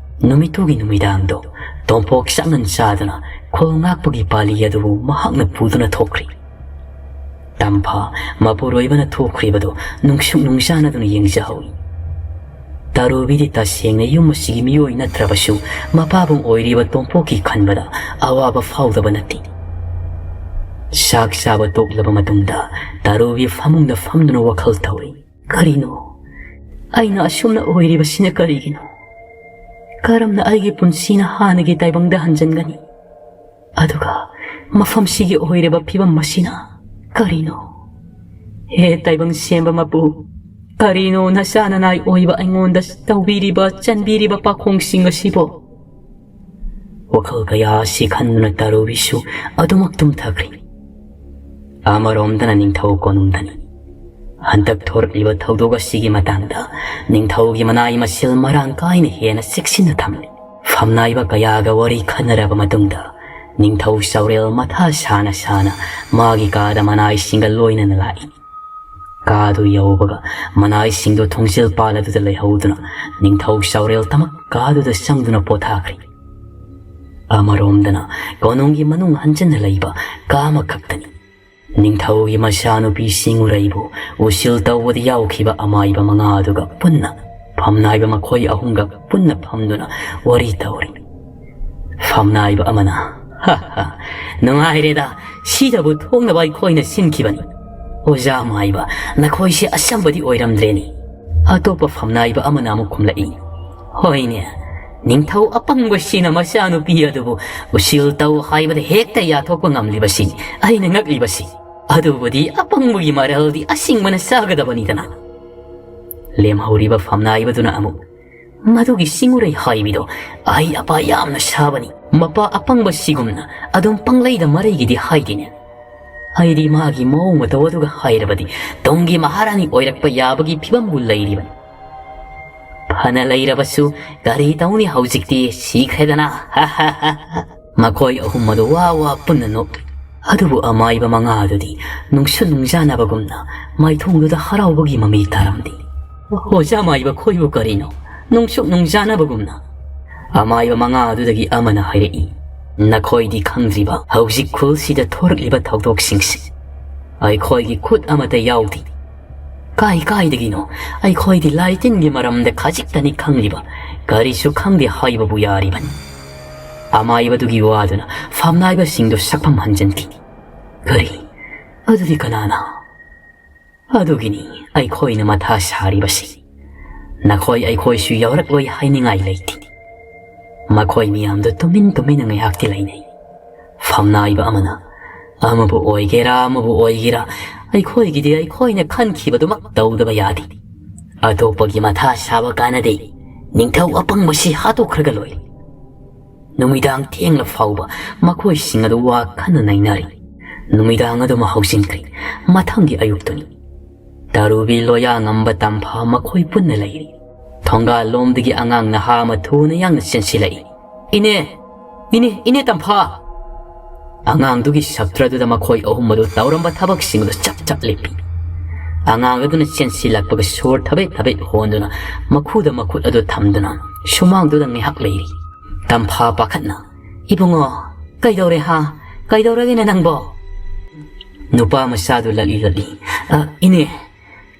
ꯅꯨꯃꯤꯠꯇꯨꯒꯤ ꯅꯨꯃꯤꯗꯥꯡꯗꯣ ꯇꯣꯝꯄꯣꯛ ꯆꯥꯛꯅꯟ ꯆꯥꯗꯨꯅ ꯈꯨꯜ ꯉꯥꯛꯄꯒꯤ ꯄꯥꯂꯤ ꯑꯗꯨꯕꯨ ꯃꯍꯥꯛꯅ ꯄꯨꯗꯨꯅ ꯊꯣꯛꯈ꯭ꯔꯤ꯫ ꯇꯝꯐꯥ ꯃꯄꯨꯔꯣꯏꯕꯅ ꯊꯣꯛꯈ꯭ꯔꯤꯕꯗꯨ ꯅꯨꯡꯁꯨꯛ ꯅꯨꯡꯖꯥꯅꯗꯨꯅ ꯌꯦꯡꯖꯍꯧꯏ꯫ ꯇꯔꯨꯕꯤꯗꯤ ꯇꯁꯦꯡꯅ ꯌꯨꯝ ꯑꯁꯤꯒꯤ ꯃꯤꯑꯣꯏ ꯅꯠꯇ꯭ꯔꯕꯁꯨ, ꯃꯄꯥꯕꯨꯡ ꯑꯣꯏꯔꯤꯕ ꯇꯣꯝꯄꯣꯛꯀꯤ ꯈꯟꯕꯗ ꯑꯋꯥꯕ ꯐꯥꯎꯗꯕ ꯅꯠꯇꯦ꯫ ꯆꯥꯛ ꯆꯥꯕ ꯇꯣꯛꯂꯕ ꯃꯇꯨꯡꯗ ꯇꯔꯨꯕꯤ ꯐꯃꯨꯡꯗ ꯐꯝꯗꯨꯅ ꯋꯥꯈꯜ ꯇꯧꯔꯤ꯫ "ꯀꯔꯤꯅꯣ? ꯑꯩꯅ ꯑꯁꯨꯝꯅ ꯑꯣꯏꯔꯤꯕꯁꯤꯅ ꯀꯔꯤꯒꯤꯅꯣ? ꯀꯔꯝꯅ ꯑꯩꯒꯤ ꯄꯨꯟꯁꯤꯅ ꯍꯥꯟꯅꯒꯤ ꯇꯥꯏꯕꯪꯗ ꯍꯟꯖꯤꯟꯒꯅꯤ? ꯑꯗꯨꯒ ꯃꯐꯝꯁꯤꯒꯤ ꯑꯣꯏꯔꯤꯕ ꯐꯤꯕꯝ ꯑꯁꯤꯅ ꯀꯔꯤꯅꯣ? ꯍꯦ ꯇꯥꯏꯕꯪ ꯁꯦꯝꯕ ꯃꯄꯨ, ꯀꯔꯤꯅꯣ ꯅꯆꯥ ꯅꯅꯥꯏ ꯑꯣꯏꯕ ꯑꯩꯉꯣꯟꯗ ꯇꯧꯕꯤꯔꯤꯕ, ꯆꯟꯕꯤꯔꯤꯕ ꯄꯥꯈꯣꯡꯁꯤꯡ ꯑꯁꯤꯕꯣ?" ꯋꯥꯈꯜ ꯀꯌꯥ ꯑꯁꯤ ꯈꯟꯗꯨꯅ ꯇꯥꯔꯨꯕꯤꯁꯨ ꯑꯗꯨꯃꯛ ꯇꯨꯝꯊꯈ꯭ꯔꯦ꯫ ꯑꯃꯔꯣꯝꯗꯅ ꯅꯤꯡꯊꯧ ꯀꯣꯅꯨꯡꯗꯅꯤ꯫ ꯍꯟꯗꯛ ꯊꯣꯔꯛꯂꯤꯕ ꯊꯧꯗꯣꯛ ꯑꯁꯤꯒꯤ ꯃꯇꯥꯡꯗ ꯅꯤꯡꯊꯧꯒꯤ ꯃꯅꯥꯏ ꯃꯁꯤꯜ ꯃꯔꯥꯡ ꯀꯥꯏꯅ ꯍꯦꯟꯅ ꯆꯦꯛꯁꯤꯟꯅ ꯊꯝꯂꯤ꯫ ꯐꯝꯅꯥꯏꯕ ꯀꯌꯥꯒ ꯋꯥꯔꯤ ꯈꯟꯅꯔꯕ ꯃꯇꯨꯡꯗ ꯅꯤꯡꯊꯧ ꯆꯥꯎꯔꯦꯜ ꯃꯊꯥ ꯁꯥꯅ ꯁꯥꯅ ꯃꯥꯒꯤ ꯀꯥꯗ ꯃꯅꯥꯏꯁꯤꯡꯒ ꯂꯣꯏꯅꯅ ꯂꯥꯛꯏ꯫ ꯀꯥꯗꯨ ꯌꯧꯕꯒ ꯃꯅꯥꯏꯁꯤꯡꯗꯨ ꯊꯣꯡꯖꯤꯜ ꯄꯥꯜ ꯑꯗꯨꯗ ꯂꯩꯍꯧꯗꯨꯅ ꯅꯤꯡꯊꯧ ꯆꯥꯎꯔꯦꯜ ꯇꯃꯛ ꯀꯥꯗꯨꯗ ꯆꯪꯗꯨꯅ ꯄꯣꯊꯥꯈ꯭ꯔꯤ꯫ ꯑꯃꯔꯣꯝꯗꯅ ꯀꯣꯅꯨꯡꯒꯤ ꯃꯅꯨꯡ ꯍꯟꯖꯤꯟꯅ ꯂꯩꯕ ꯀꯥ ꯑꯃꯈꯛꯇꯅꯤ꯫ ꯅꯤꯡꯊꯧꯒꯤ ꯃꯆꯥꯅꯨꯄꯤ ꯁꯤꯡꯎꯔꯩꯕꯨ ꯎꯁꯤꯜ ꯇꯧꯕꯗ ꯌꯥꯎꯈꯤꯕ ꯑꯃꯥꯏꯕ ꯃꯉꯥ ꯑꯗꯨꯒ ꯄꯨꯟꯅ ꯐꯝꯅꯥꯏꯕ ꯃꯈꯣꯏ ꯑꯍꯨꯝꯒ ꯄꯨꯟꯅ ꯐꯝꯗꯨꯅ ꯋꯥꯔꯤ ꯇꯧꯔꯤ꯫ ꯐꯝꯅꯥꯏꯕ ꯑꯃꯅ, "ꯍ ꯍ, ꯅꯨꯡꯉꯥꯏꯔꯦꯗ, ꯁꯤꯗꯕꯨ ꯊꯣꯛꯅꯕ ꯑꯩꯈꯣꯏꯅ ꯁꯤꯟꯈꯤꯕꯅꯤ꯫ ꯑꯣꯖꯥ ꯃꯥꯏꯕ, ꯅꯈꯣꯏꯁꯦ ꯑꯆꯝꯕꯗꯤ ꯑꯣꯏꯔꯝꯗ꯭ꯔꯦꯅꯦ꯫" ꯑꯇꯣꯞꯄ ꯐꯝꯅꯥꯏꯕ ꯑꯃꯅ ꯑꯃꯨꯛ ꯈꯨꯝꯂꯛꯏ, "ꯍꯣꯏꯅꯦ, ꯅꯤꯡꯊꯧ ꯑꯄꯪꯕꯁꯤꯅ ꯃꯆꯥꯅꯨꯄꯤ ꯑꯗꯨꯕꯨ ꯎꯁꯤꯜ ꯇꯧ ꯍꯥꯏꯕꯗ ꯍꯦꯛꯇ ꯌꯥꯊꯣꯛꯄ ꯉꯝꯂꯤꯕꯁꯤ ꯑꯩꯅ ꯉꯛꯂꯤꯕꯁꯤ꯫ ꯑꯗꯨꯕꯨꯗꯤ ꯑꯄꯪꯕꯒꯤ ꯃꯔꯜꯗꯤ ꯑꯁꯤꯡꯕꯅ ꯆꯥꯒꯗꯕꯅꯤꯗꯅ꯫" ꯂꯦꯝꯍꯧꯔꯤꯕ ꯐꯝꯅꯥꯏꯕꯗꯨꯅ ꯑꯃꯨꯛ, "ꯃꯗꯨꯒꯤ ꯁꯤꯡꯎꯔꯩ ꯍꯥꯏꯕꯤꯗꯣ ꯑꯍꯩ ꯑꯄꯥ ꯌꯥꯝꯅ ꯁꯥꯕꯅꯤ꯫ ꯃꯄꯥ ꯑꯄꯪꯕ ꯁꯤꯒꯨꯝꯅ ꯑꯗꯨꯝ ꯄꯪꯂꯩꯗ ꯃꯔꯩꯒꯤꯗꯤ ꯍꯥꯏꯗꯦꯅꯦ꯫ ꯑꯩꯗꯤ ꯃꯥꯒꯤ ꯃꯑꯣꯡ ꯃꯇꯧ ꯑꯗꯨꯒ ꯍꯥꯏꯔꯕꯗꯤ ꯇꯨꯡꯒꯤ ꯃꯍꯥꯔꯥꯅꯤ ꯑꯣꯏꯔꯛꯄ ꯌꯥꯕꯒꯤ ꯐꯤꯕꯝꯕꯨ ꯂꯩꯔꯤꯕꯅꯤ꯫ ꯐꯅ ꯂꯩꯔꯕꯁꯨ ꯀꯔꯤ ꯇꯧꯅꯤ, ꯍꯧꯖꯤꯛꯇꯤ ꯁꯤꯈ꯭ꯔꯦꯗꯅ꯫" ꯃꯈꯣꯏ ꯑꯍꯨꯝ ꯑꯗꯨ ꯋꯥ ꯋꯥ ꯄꯨꯟꯅ ꯅꯣꯛꯂꯤ꯫ ꯑꯗꯨꯕꯨ ꯑꯃꯥꯏꯕ ꯃꯉꯥ ꯑꯗꯨꯗꯤ ꯅꯨꯡꯁꯨ ꯅꯨꯡꯖꯥꯅꯕꯒꯨꯝꯅ ꯃꯥꯏꯊꯣꯡꯗꯨꯗ ꯍꯔꯥꯎꯕꯒꯤ ꯃꯃꯤ ꯇꯥꯔꯝꯗꯦ꯫ "ꯑꯣꯖꯥ ꯃꯥꯏꯕ ꯈꯣꯏꯕꯨ ꯀꯔꯤꯅꯣ ꯅꯨꯡꯁꯨ ꯅꯨꯡꯖꯥꯅꯕꯒꯨꯝꯅ?" ꯑꯃꯥꯏꯕ ꯃꯉꯥ ꯑꯗꯨꯗꯒꯤ ꯑꯃꯅ ꯍꯥꯏꯔꯛꯏ, "ꯅꯈꯣꯏꯗꯤ ꯈꯪꯗ꯭ꯔꯤꯕ ꯍꯧꯖꯤꯛ ꯈꯨꯜꯁꯤꯗ ꯊꯣꯔꯛꯂꯤꯕ ꯊꯧꯗꯣꯛꯁꯤꯡꯁꯤ꯫ ꯑꯩꯈꯣꯏꯒꯤ ꯈꯨꯠ ꯑꯃꯠꯇ ꯌꯥꯎꯗꯦ꯫ ꯀꯥꯏ ꯀꯥꯏꯗꯒꯤꯅꯣ ꯑꯩꯈꯣꯏꯗꯤ ꯂꯥꯏ ꯇꯤꯟꯒꯤ ꯃꯔꯝꯗ ꯈꯖꯤꯛꯇꯅꯤ ꯈꯪꯂꯤꯕ, ꯀꯔꯤꯁꯨ ꯈꯪꯗꯦ ꯍꯥꯏꯕꯕꯨ ꯌꯥꯔꯤꯕꯅꯤ꯫" ꯑꯃꯥꯏꯕꯗꯨꯒꯤ ꯋꯥꯗꯨꯅ ꯐꯝꯅꯥꯏꯕꯁꯤꯡꯗꯨ ꯁꯛꯐꯝ ꯍꯟꯖꯤꯟꯈꯤ꯫ "ꯀꯔꯤ? ꯑꯗꯨꯗꯤ ꯀꯅꯥꯅ?" "ꯑꯗꯨꯒꯤꯅꯤ ꯑꯩꯈꯣꯏꯅ ꯃꯊꯥ ꯁꯥꯔꯤꯕꯁꯤ꯫ ꯅꯈꯣꯏ ꯑꯩꯈꯣꯏꯁꯨ ꯌꯥꯎꯔꯛꯂꯣꯏ ꯍꯥꯏꯅꯤꯡꯉꯥꯏ ꯂꯩꯇꯦ꯫" ꯃꯈꯣꯏ ꯃꯤꯌꯥꯝꯗꯨ ꯇꯨꯃꯤꯟ ꯇꯨꯃꯤꯟꯅ ꯉꯥꯏꯍꯥꯛꯇꯤ ꯂꯩꯅꯩ꯫ ꯐꯝꯅꯥꯏꯕ ꯑꯃꯅ, "ꯑꯃꯕꯨ ꯑꯣꯏꯒꯦꯔꯥ ꯑꯃꯕꯨ ꯑꯣꯏꯒꯦꯔꯥ, ꯑꯩꯈꯣꯏꯒꯤꯗꯤ ꯑꯩꯈꯣꯏꯅ ꯈꯟꯈꯤꯕꯗꯨꯃꯛ ꯇꯧꯗꯕ ꯌꯥꯗꯦ꯫ ꯑꯇꯣꯞꯄꯒꯤ ꯃꯊꯥ ꯁꯥꯕ ꯀꯥꯟꯅꯗꯦ꯫ ꯅꯤꯡꯊꯧ ꯑꯄꯪꯕꯁꯤ ꯍꯥꯠꯇꯣꯛꯈ꯭ꯔꯒ ꯂꯣꯏꯔꯦ꯫" ꯅꯨꯃꯤꯗꯥꯡ ꯊꯦꯡꯂ ꯐꯥꯎꯕ ꯃꯈꯣꯏꯁꯤꯡ ꯑꯗꯨ ꯋꯥ ꯀꯟꯅ ꯅꯩꯅꯔꯤ꯫ ꯅꯨꯃꯤꯗꯥꯡ ꯑꯗꯨꯃ ꯍꯧꯖꯤꯟꯈ꯭ꯔꯦ꯫ ꯃꯊꯪꯒꯤ ꯑꯌꯨꯛꯇꯨꯅꯤ꯫ ꯇꯔꯨꯕꯤ, ꯂꯣꯌꯥꯉꯝꯕ, ꯇꯝꯐꯥ ꯃꯈꯣꯏ ꯄꯨꯟꯅ ꯂꯩꯔꯤ꯫ ꯊꯣꯡꯒꯥꯜ ꯂꯣꯝꯗꯒꯤ ꯑꯉꯥꯡ ꯅꯍꯥ ꯑꯃ ꯊꯨꯅ ꯌꯥꯡꯅ ꯆꯦꯟꯁꯤꯜꯂꯛꯏ꯫ "ꯏꯅꯦ! ꯏꯅꯦ! ꯏꯅꯦ ꯇꯝꯐꯥ!" ꯑꯉꯥꯡꯗꯨꯒꯤ ꯁꯞꯇ꯭ꯔꯗꯨꯗ ꯃꯈꯣꯏ ꯑꯍꯨꯝ ꯑꯗꯨ ꯇꯧꯔꯝꯕ ꯊꯕꯛꯁꯤꯡ ꯑꯗꯨ ꯆꯞ ꯆꯞ ꯂꯦꯞꯄꯤ꯫ ꯑꯉꯥꯡ ꯑꯗꯨꯅ ꯆꯦꯟꯁꯤꯜꯂꯛꯄꯒ ꯁꯣꯔ ꯊꯕꯦꯠ ꯊꯕꯦꯠ ꯍꯣꯟꯗꯨꯅ ꯃꯈꯨꯗ ꯃꯈꯨꯠ ꯑꯗꯨ ꯊꯝꯗꯨꯅ ꯁꯨꯃꯥꯡꯗꯨꯗ ꯉꯥꯏꯍꯥꯛ ꯂꯩꯔꯤ꯫ ꯇꯝꯐꯥ ꯄꯥꯈꯠꯅ, "ꯏꯕꯨꯡꯉꯣ, ꯀꯩꯗꯧꯔꯦ ꯍꯥ? ꯀꯩꯗꯧꯔꯒꯦꯅꯦ ꯅꯪꯕꯣ?" ꯅꯨꯄꯥ ꯃꯆꯥꯗꯨ ꯂꯠꯂꯤ ꯂꯠꯂꯤ, "ꯑ, ꯏꯅꯦ,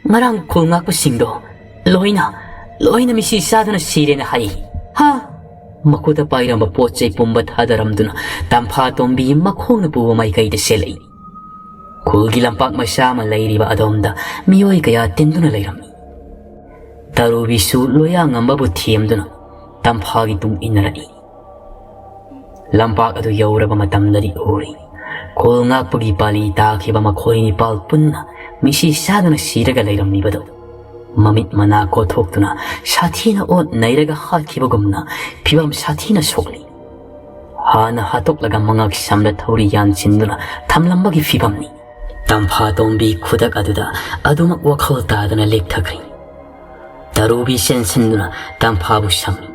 ꯉꯔꯥꯡ ꯈꯨꯜ ꯉꯥꯛꯄꯁꯤꯡꯗꯣ ꯂꯣꯏꯅ, ꯂꯣꯏꯅ ꯃꯤꯁꯤ ꯆꯥꯗꯨꯅ ꯁꯤꯔꯦꯅ ꯍꯥꯏ꯫ ꯍꯥ?" ꯃꯈꯨꯠꯇ ꯄꯥꯏꯔꯝꯕ ꯄꯣꯠ ꯆꯩ ꯄꯨꯝꯕ ꯊꯥꯗꯔꯝꯗꯨꯅ ꯇꯝꯐꯥ ꯇꯣꯝꯕꯤ ꯃꯈꯣꯡꯅ ꯄꯨꯕ ꯃꯥꯏꯀꯩꯗ ꯆꯦꯜꯂꯛꯏ꯫ ꯈꯨꯜꯒꯤ ꯂꯝꯄꯥꯛ ꯃꯆꯥ ꯑꯃ ꯂꯩꯔꯤꯕ ꯑꯗꯣꯝꯗ ꯃꯤꯑꯣꯏ ꯀꯌꯥ ꯇꯤꯟꯗꯨꯅ ꯂꯩꯔꯝꯃꯤ꯫ ꯇꯔꯨꯕꯤꯁꯨ ꯂꯣꯌꯥꯉꯝꯕꯕꯨ ꯊꯦꯝꯗꯨꯅ ꯇꯝꯐꯥꯒꯤ ꯇꯨꯡ ꯏꯟꯅꯔꯛꯏ꯫ ꯂꯝꯄꯥꯛ ꯑꯗꯨ ꯌꯧꯔꯕ ꯃꯇꯝꯗꯗꯤ ꯎꯔꯤ, ꯈꯨꯜ ꯉꯥꯛꯄꯒꯤ ꯄꯥꯂꯤ ꯇꯥꯈꯤꯕ ꯃꯈꯣꯏ ꯅꯤꯄꯥꯜ ꯄꯨꯟꯅ ꯃꯤꯁꯤ ꯆꯥꯗꯨꯅ ꯁꯤꯔꯒ ꯂꯩꯔꯝꯂꯤꯕꯗꯨ꯫ ꯃꯃꯤꯠ ꯃꯅꯥ ꯀꯣꯊꯣꯛꯇꯨꯅ ꯁꯥꯊꯤꯅ ꯑꯣꯠ ꯅꯩꯔꯒ ꯍꯥꯠꯈꯤꯕꯒꯨꯝꯅ ꯐꯤꯚꯝ ꯁꯥꯊꯤꯅ ꯁꯣꯛꯂꯤ꯫ ꯍꯥꯟꯅ ꯍꯥꯠꯇꯣꯛꯂꯒ ꯃꯉꯛ ꯁꯝꯗ ꯊꯧꯔꯤ ꯌꯥꯟꯁꯤꯟꯗꯨꯅ ꯊꯝꯂꯝꯕꯒꯤ ꯐꯤꯚꯝꯅꯤ꯫ ꯇꯝꯐꯥ ꯇꯣꯝꯕꯤ ꯈꯨꯗꯛ ꯑꯗꯨꯗ ꯑꯗꯨꯃꯛ ꯋꯥꯈꯜ ꯇꯥꯗꯅ ꯂꯦꯛꯊꯈ꯭ꯔꯦ꯫ ꯇꯔꯨꯕꯤ ꯆꯦꯟꯁꯤꯟꯗꯨꯅ ꯇꯝꯐꯥꯕꯨ ꯁꯝꯃꯤ꯫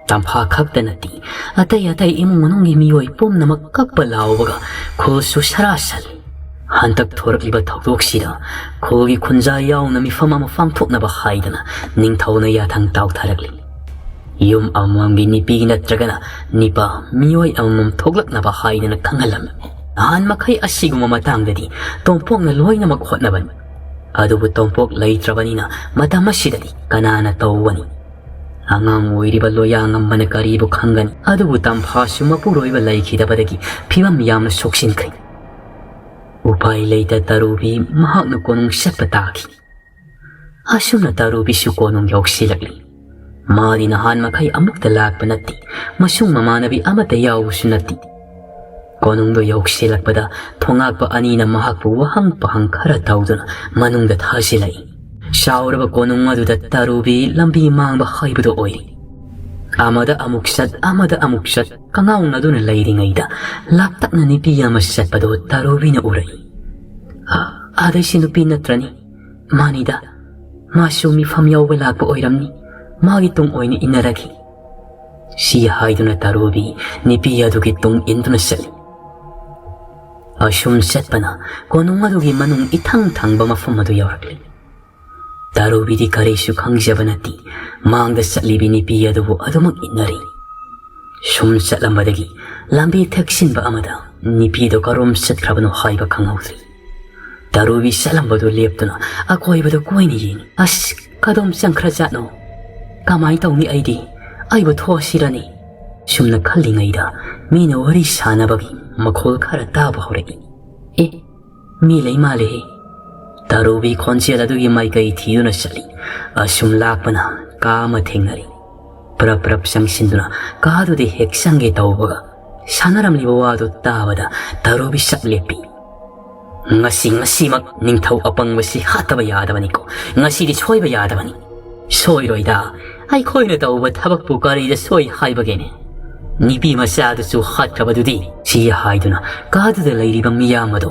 ꯇꯝꯐꯥ ꯈꯛꯇ ꯅꯠꯇꯦ, ꯑꯇꯩ ꯑꯇꯩ ꯏꯃꯨꯡ ꯃꯅꯨꯡꯒꯤ ꯃꯤꯑꯣꯏ ꯄꯨꯝꯅꯃꯛ ꯀꯞꯄ ꯂꯥꯎꯕꯒ ꯈꯨꯜꯁꯨ ꯁꯔꯥ ꯁꯜꯂꯤ꯫ ꯍꯟꯗꯛ ꯊꯣꯔꯛꯂꯤꯕ ꯊꯧꯗꯣꯛꯁꯤꯗ ꯈꯨꯜꯒꯤ ꯈꯨꯟꯖꯥ ꯌꯥꯎꯅ ꯃꯤꯐꯝ ꯑꯃ ꯄꯥꯡꯊꯣꯛꯅꯕ ꯍꯥꯏꯗꯅ ꯅꯤꯡꯊꯧꯅ ꯌꯥꯊꯪ ꯇꯥꯎꯊꯔꯛꯂꯤ꯫ ꯌꯨꯝ ꯑꯃꯃꯝꯒꯤ ꯅꯨꯄꯤ ꯅꯠꯇ꯭ꯔꯒꯅ ꯅꯤꯄꯥ ꯃꯤꯑꯣꯏ ꯑꯃꯃꯝ ꯊꯣꯛꯂꯛꯅꯕ ꯍꯥꯏꯗꯅ ꯈꯪꯍꯜꯂꯝꯃꯤ꯫ ꯅꯍꯥꯟ ꯃꯈꯩ ꯑꯁꯤꯒꯨꯝꯕ ꯃꯇꯥꯡꯗꯗꯤ ꯇꯣꯝꯄꯣꯛꯅ ꯂꯣꯏꯅꯃꯛ ꯍꯣꯠꯅꯕꯅꯤ꯫ ꯑꯗꯨꯕꯨ ꯇꯣꯝꯄꯣꯛ ꯂꯩꯇ꯭ꯔꯕꯅꯤꯅ ꯃꯇꯝ ꯑꯁꯤꯗꯗꯤ ꯀꯅꯥꯅ ꯇꯧꯒꯅꯤ? ꯑꯉꯥꯡ ꯑꯣꯏꯔꯤꯕ ꯂꯣꯌꯥꯉꯝꯕꯅ ꯀꯔꯤꯕꯨ ꯈꯪꯒꯅꯤ? ꯑꯗꯨꯕꯨ ꯇꯝꯐꯥꯁꯨ ꯃꯄꯨꯔꯣꯏꯕ ꯂꯩꯈꯤꯗꯕꯗꯒꯤ ꯐꯤꯚꯝ ꯌꯥꯝꯅ ꯁꯣꯛꯆꯤꯟꯈ꯭ꯔꯦ꯫ ꯎꯄꯥꯏ ꯂꯩꯇ ꯇꯔꯨꯕꯤ ꯃꯍꯥꯛꯅ ꯀꯣꯅꯨꯡ ꯆꯠꯄ ꯇꯥꯈꯤ꯫ ꯑꯁꯨꯝꯅ ꯇꯔꯨꯕꯤꯁꯨ ꯀꯣꯅꯨꯡ ꯌꯧꯁꯤꯜꯂꯛꯂꯤ꯫ ꯃꯥꯗꯤ ꯅꯍꯥꯟ ꯃꯈꯩ ꯑꯃꯨꯛꯇ ꯂꯥꯛꯄ ꯅꯠꯇꯦ, ꯃꯁꯨꯡ ꯃꯃꯥꯟꯅꯕꯤ ꯑꯃꯠꯇ ꯌꯥꯎꯕꯁꯨ ꯅꯠꯇꯦ꯫ ꯀꯣꯅꯨꯡꯗꯣ ꯌꯧꯁꯤꯜꯂꯛꯄꯗ ꯊꯣꯉꯥꯛꯄ ꯑꯅꯤꯅ ꯃꯍꯥꯛꯄꯨ ꯋꯥꯍꯪ ꯄꯥꯍꯪ ꯈꯔ ꯇꯧꯗꯨꯅ ꯃꯅꯨꯡꯗ ꯊꯥꯖꯤꯜꯂꯛꯏ꯫ ꯆꯥꯎꯔꯕ ꯀꯣꯅꯨꯡ ꯑꯗꯨꯗ ꯇꯔꯨꯕꯤ ꯂꯝꯕꯤ ꯃꯥꯡꯕ ꯍꯥꯏꯕꯗꯨ ꯑꯣꯏꯔꯤ꯫ ꯑꯃꯗ ꯑꯃꯨꯛ ꯆꯠ, ꯑꯃꯗ ꯑꯃꯨꯛ ꯆꯠ, ꯀꯉꯥꯎꯅꯗꯨꯅ ꯂꯩꯔꯤꯉꯩꯗ ꯂꯥꯞꯇꯛꯅ ꯅꯨꯄꯤ ꯑꯃ ꯆꯠꯄꯗꯣ ꯇꯥꯔꯨꯕꯤꯅ ꯎꯔꯛꯏ꯫ "ꯑ, ꯑꯗꯩꯁꯤ ꯅꯨꯄꯤ ꯅꯠꯇ꯭ꯔꯅꯤ? ꯃꯥꯅꯤꯗ, ꯃꯥꯁꯨ ꯃꯤꯐꯝ ꯌꯥꯎꯕ ꯂꯥꯛꯄ ꯑꯣꯏꯔꯝꯅꯤ꯫ ꯃꯥꯒꯤ ꯇꯨꯡ ꯑꯣꯏꯅ ꯏꯟꯅꯔꯒꯦ," ꯁꯤ ꯍꯥꯏꯗꯨꯅ ꯇꯥꯔꯨꯕꯤ ꯅꯨꯄꯤ ꯑꯗꯨꯒꯤ ꯇꯨꯡ ꯏꯟꯗꯨꯅ ꯆꯠꯂꯤ꯫ ꯑꯁꯨꯝ ꯆꯠꯄꯅ ꯀꯣꯅꯨꯡ ꯑꯗꯨꯒꯤ ꯃꯅꯨꯡ ꯏꯊꯪ ꯊꯪꯕ ꯃꯐꯝ ꯑꯗꯨ ꯌꯧꯔꯛꯂꯤ꯫ ꯇꯥꯔꯨꯕꯤꯗꯤ ꯀꯔꯤꯁꯨ ꯈꯪꯖꯕ ꯅꯠꯇꯦ꯫ ꯃꯥꯡꯗ ꯆꯠꯂꯤꯕꯤ ꯅꯨꯄꯤ ꯑꯗꯨꯕꯨ ꯑꯗꯨꯃꯛ ꯏꯟꯅꯔꯤ꯫ ꯁꯨꯝ ꯆꯠꯂꯝꯕꯗꯒꯤ ꯂꯝꯕꯤ ꯊꯦꯛꯆꯤꯟꯕ ꯑꯃꯗ ꯅꯨꯄꯤꯗꯨ ꯀꯔꯣꯝ ꯆꯠꯈ꯭ꯔꯕꯅꯣ ꯍꯥꯏꯕ ꯈꯪꯍꯧꯗ꯭ꯔꯤ꯫ ꯇꯥꯔꯨꯕꯤ ꯆꯠꯂꯝꯕꯗꯨ ꯂꯦꯞꯇꯨꯅ ꯑꯀꯣꯏꯕꯗ ꯀꯣꯏꯅ ꯌꯦꯡꯉꯤ꯫ "ꯑꯁ, ꯀꯗꯣꯝ ꯆꯪꯈ꯭ꯔꯖꯥꯠꯅꯣ? ꯀꯃꯥꯏ ꯇꯧꯅꯤ ꯑꯩꯗꯤ? ꯑꯩꯕꯨ ꯊꯣꯛꯑꯁꯤꯔꯅꯤ?" ꯁꯨꯝꯅ ꯈꯜꯂꯤꯉꯩꯗ ꯃꯤꯅ ꯋꯥꯔꯤ ꯁꯥꯟꯅꯕꯒꯤ ꯃꯈꯣꯜ ꯈꯔ ꯇꯥꯕ ꯍꯧꯔꯛꯏ꯫ "ꯑꯦ, ꯃꯤ ꯂꯩ ꯃꯥꯜꯂꯦꯍꯦ!" ꯇꯥꯔꯨꯕꯤ ꯈꯣꯟꯖꯦꯜ ꯑꯗꯨꯒꯤ ꯃꯥꯏꯀꯩ ꯊꯤꯗꯨꯅ ꯆꯠꯂꯤ꯫ ꯑꯁꯨꯝ ꯂꯥꯛꯄꯅ ꯀꯥ ꯑꯃ ꯊꯦꯡꯅꯔꯤ꯫ ꯄ꯭ꯔꯞ ꯄ꯭ꯔꯞ ꯆꯪꯁꯤꯟꯗꯨꯅ ꯀꯥꯗꯨꯗ ꯍꯦꯛ ꯆꯪꯒꯦ ꯇꯧꯕꯒ, ꯁꯥꯟꯅꯔꯝꯂꯤꯕ ꯋꯥꯗꯨ ꯇꯥꯕꯗ ꯇꯥꯔꯨꯕꯤ ꯆꯞ ꯂꯦꯞꯄꯤ꯫ "ꯉꯁꯤ, ꯉꯁꯤꯃꯛ ꯅꯤꯡꯊꯧ ꯑꯄꯪꯕꯁꯤ ꯍꯥꯠꯇꯕ ꯌꯥꯗꯕꯅꯤꯀꯣ꯫ ꯉꯁꯤꯗꯤ ꯁꯣꯏꯕ ꯌꯥꯗꯕꯅꯤ꯫" "ꯁꯣꯏꯔꯣꯏꯗ, ꯑꯩꯈꯣꯏꯅ ꯇꯧꯕ ꯊꯕꯛꯄꯨ ꯀꯔꯤꯗ ꯁꯣꯏ ꯍꯥꯏꯕꯒꯦꯅꯦ? ꯅꯨꯄꯤ ꯃꯆꯥꯗꯨꯁꯨ ꯍꯥꯠꯈ꯭ꯔꯕꯗꯨꯗꯤ?" ꯁꯤ ꯍꯥꯏꯗꯨꯅ ꯀꯥꯗꯨꯗ ꯂꯩꯔꯤꯕ ꯃꯤꯌꯥꯝ ꯑꯗꯨ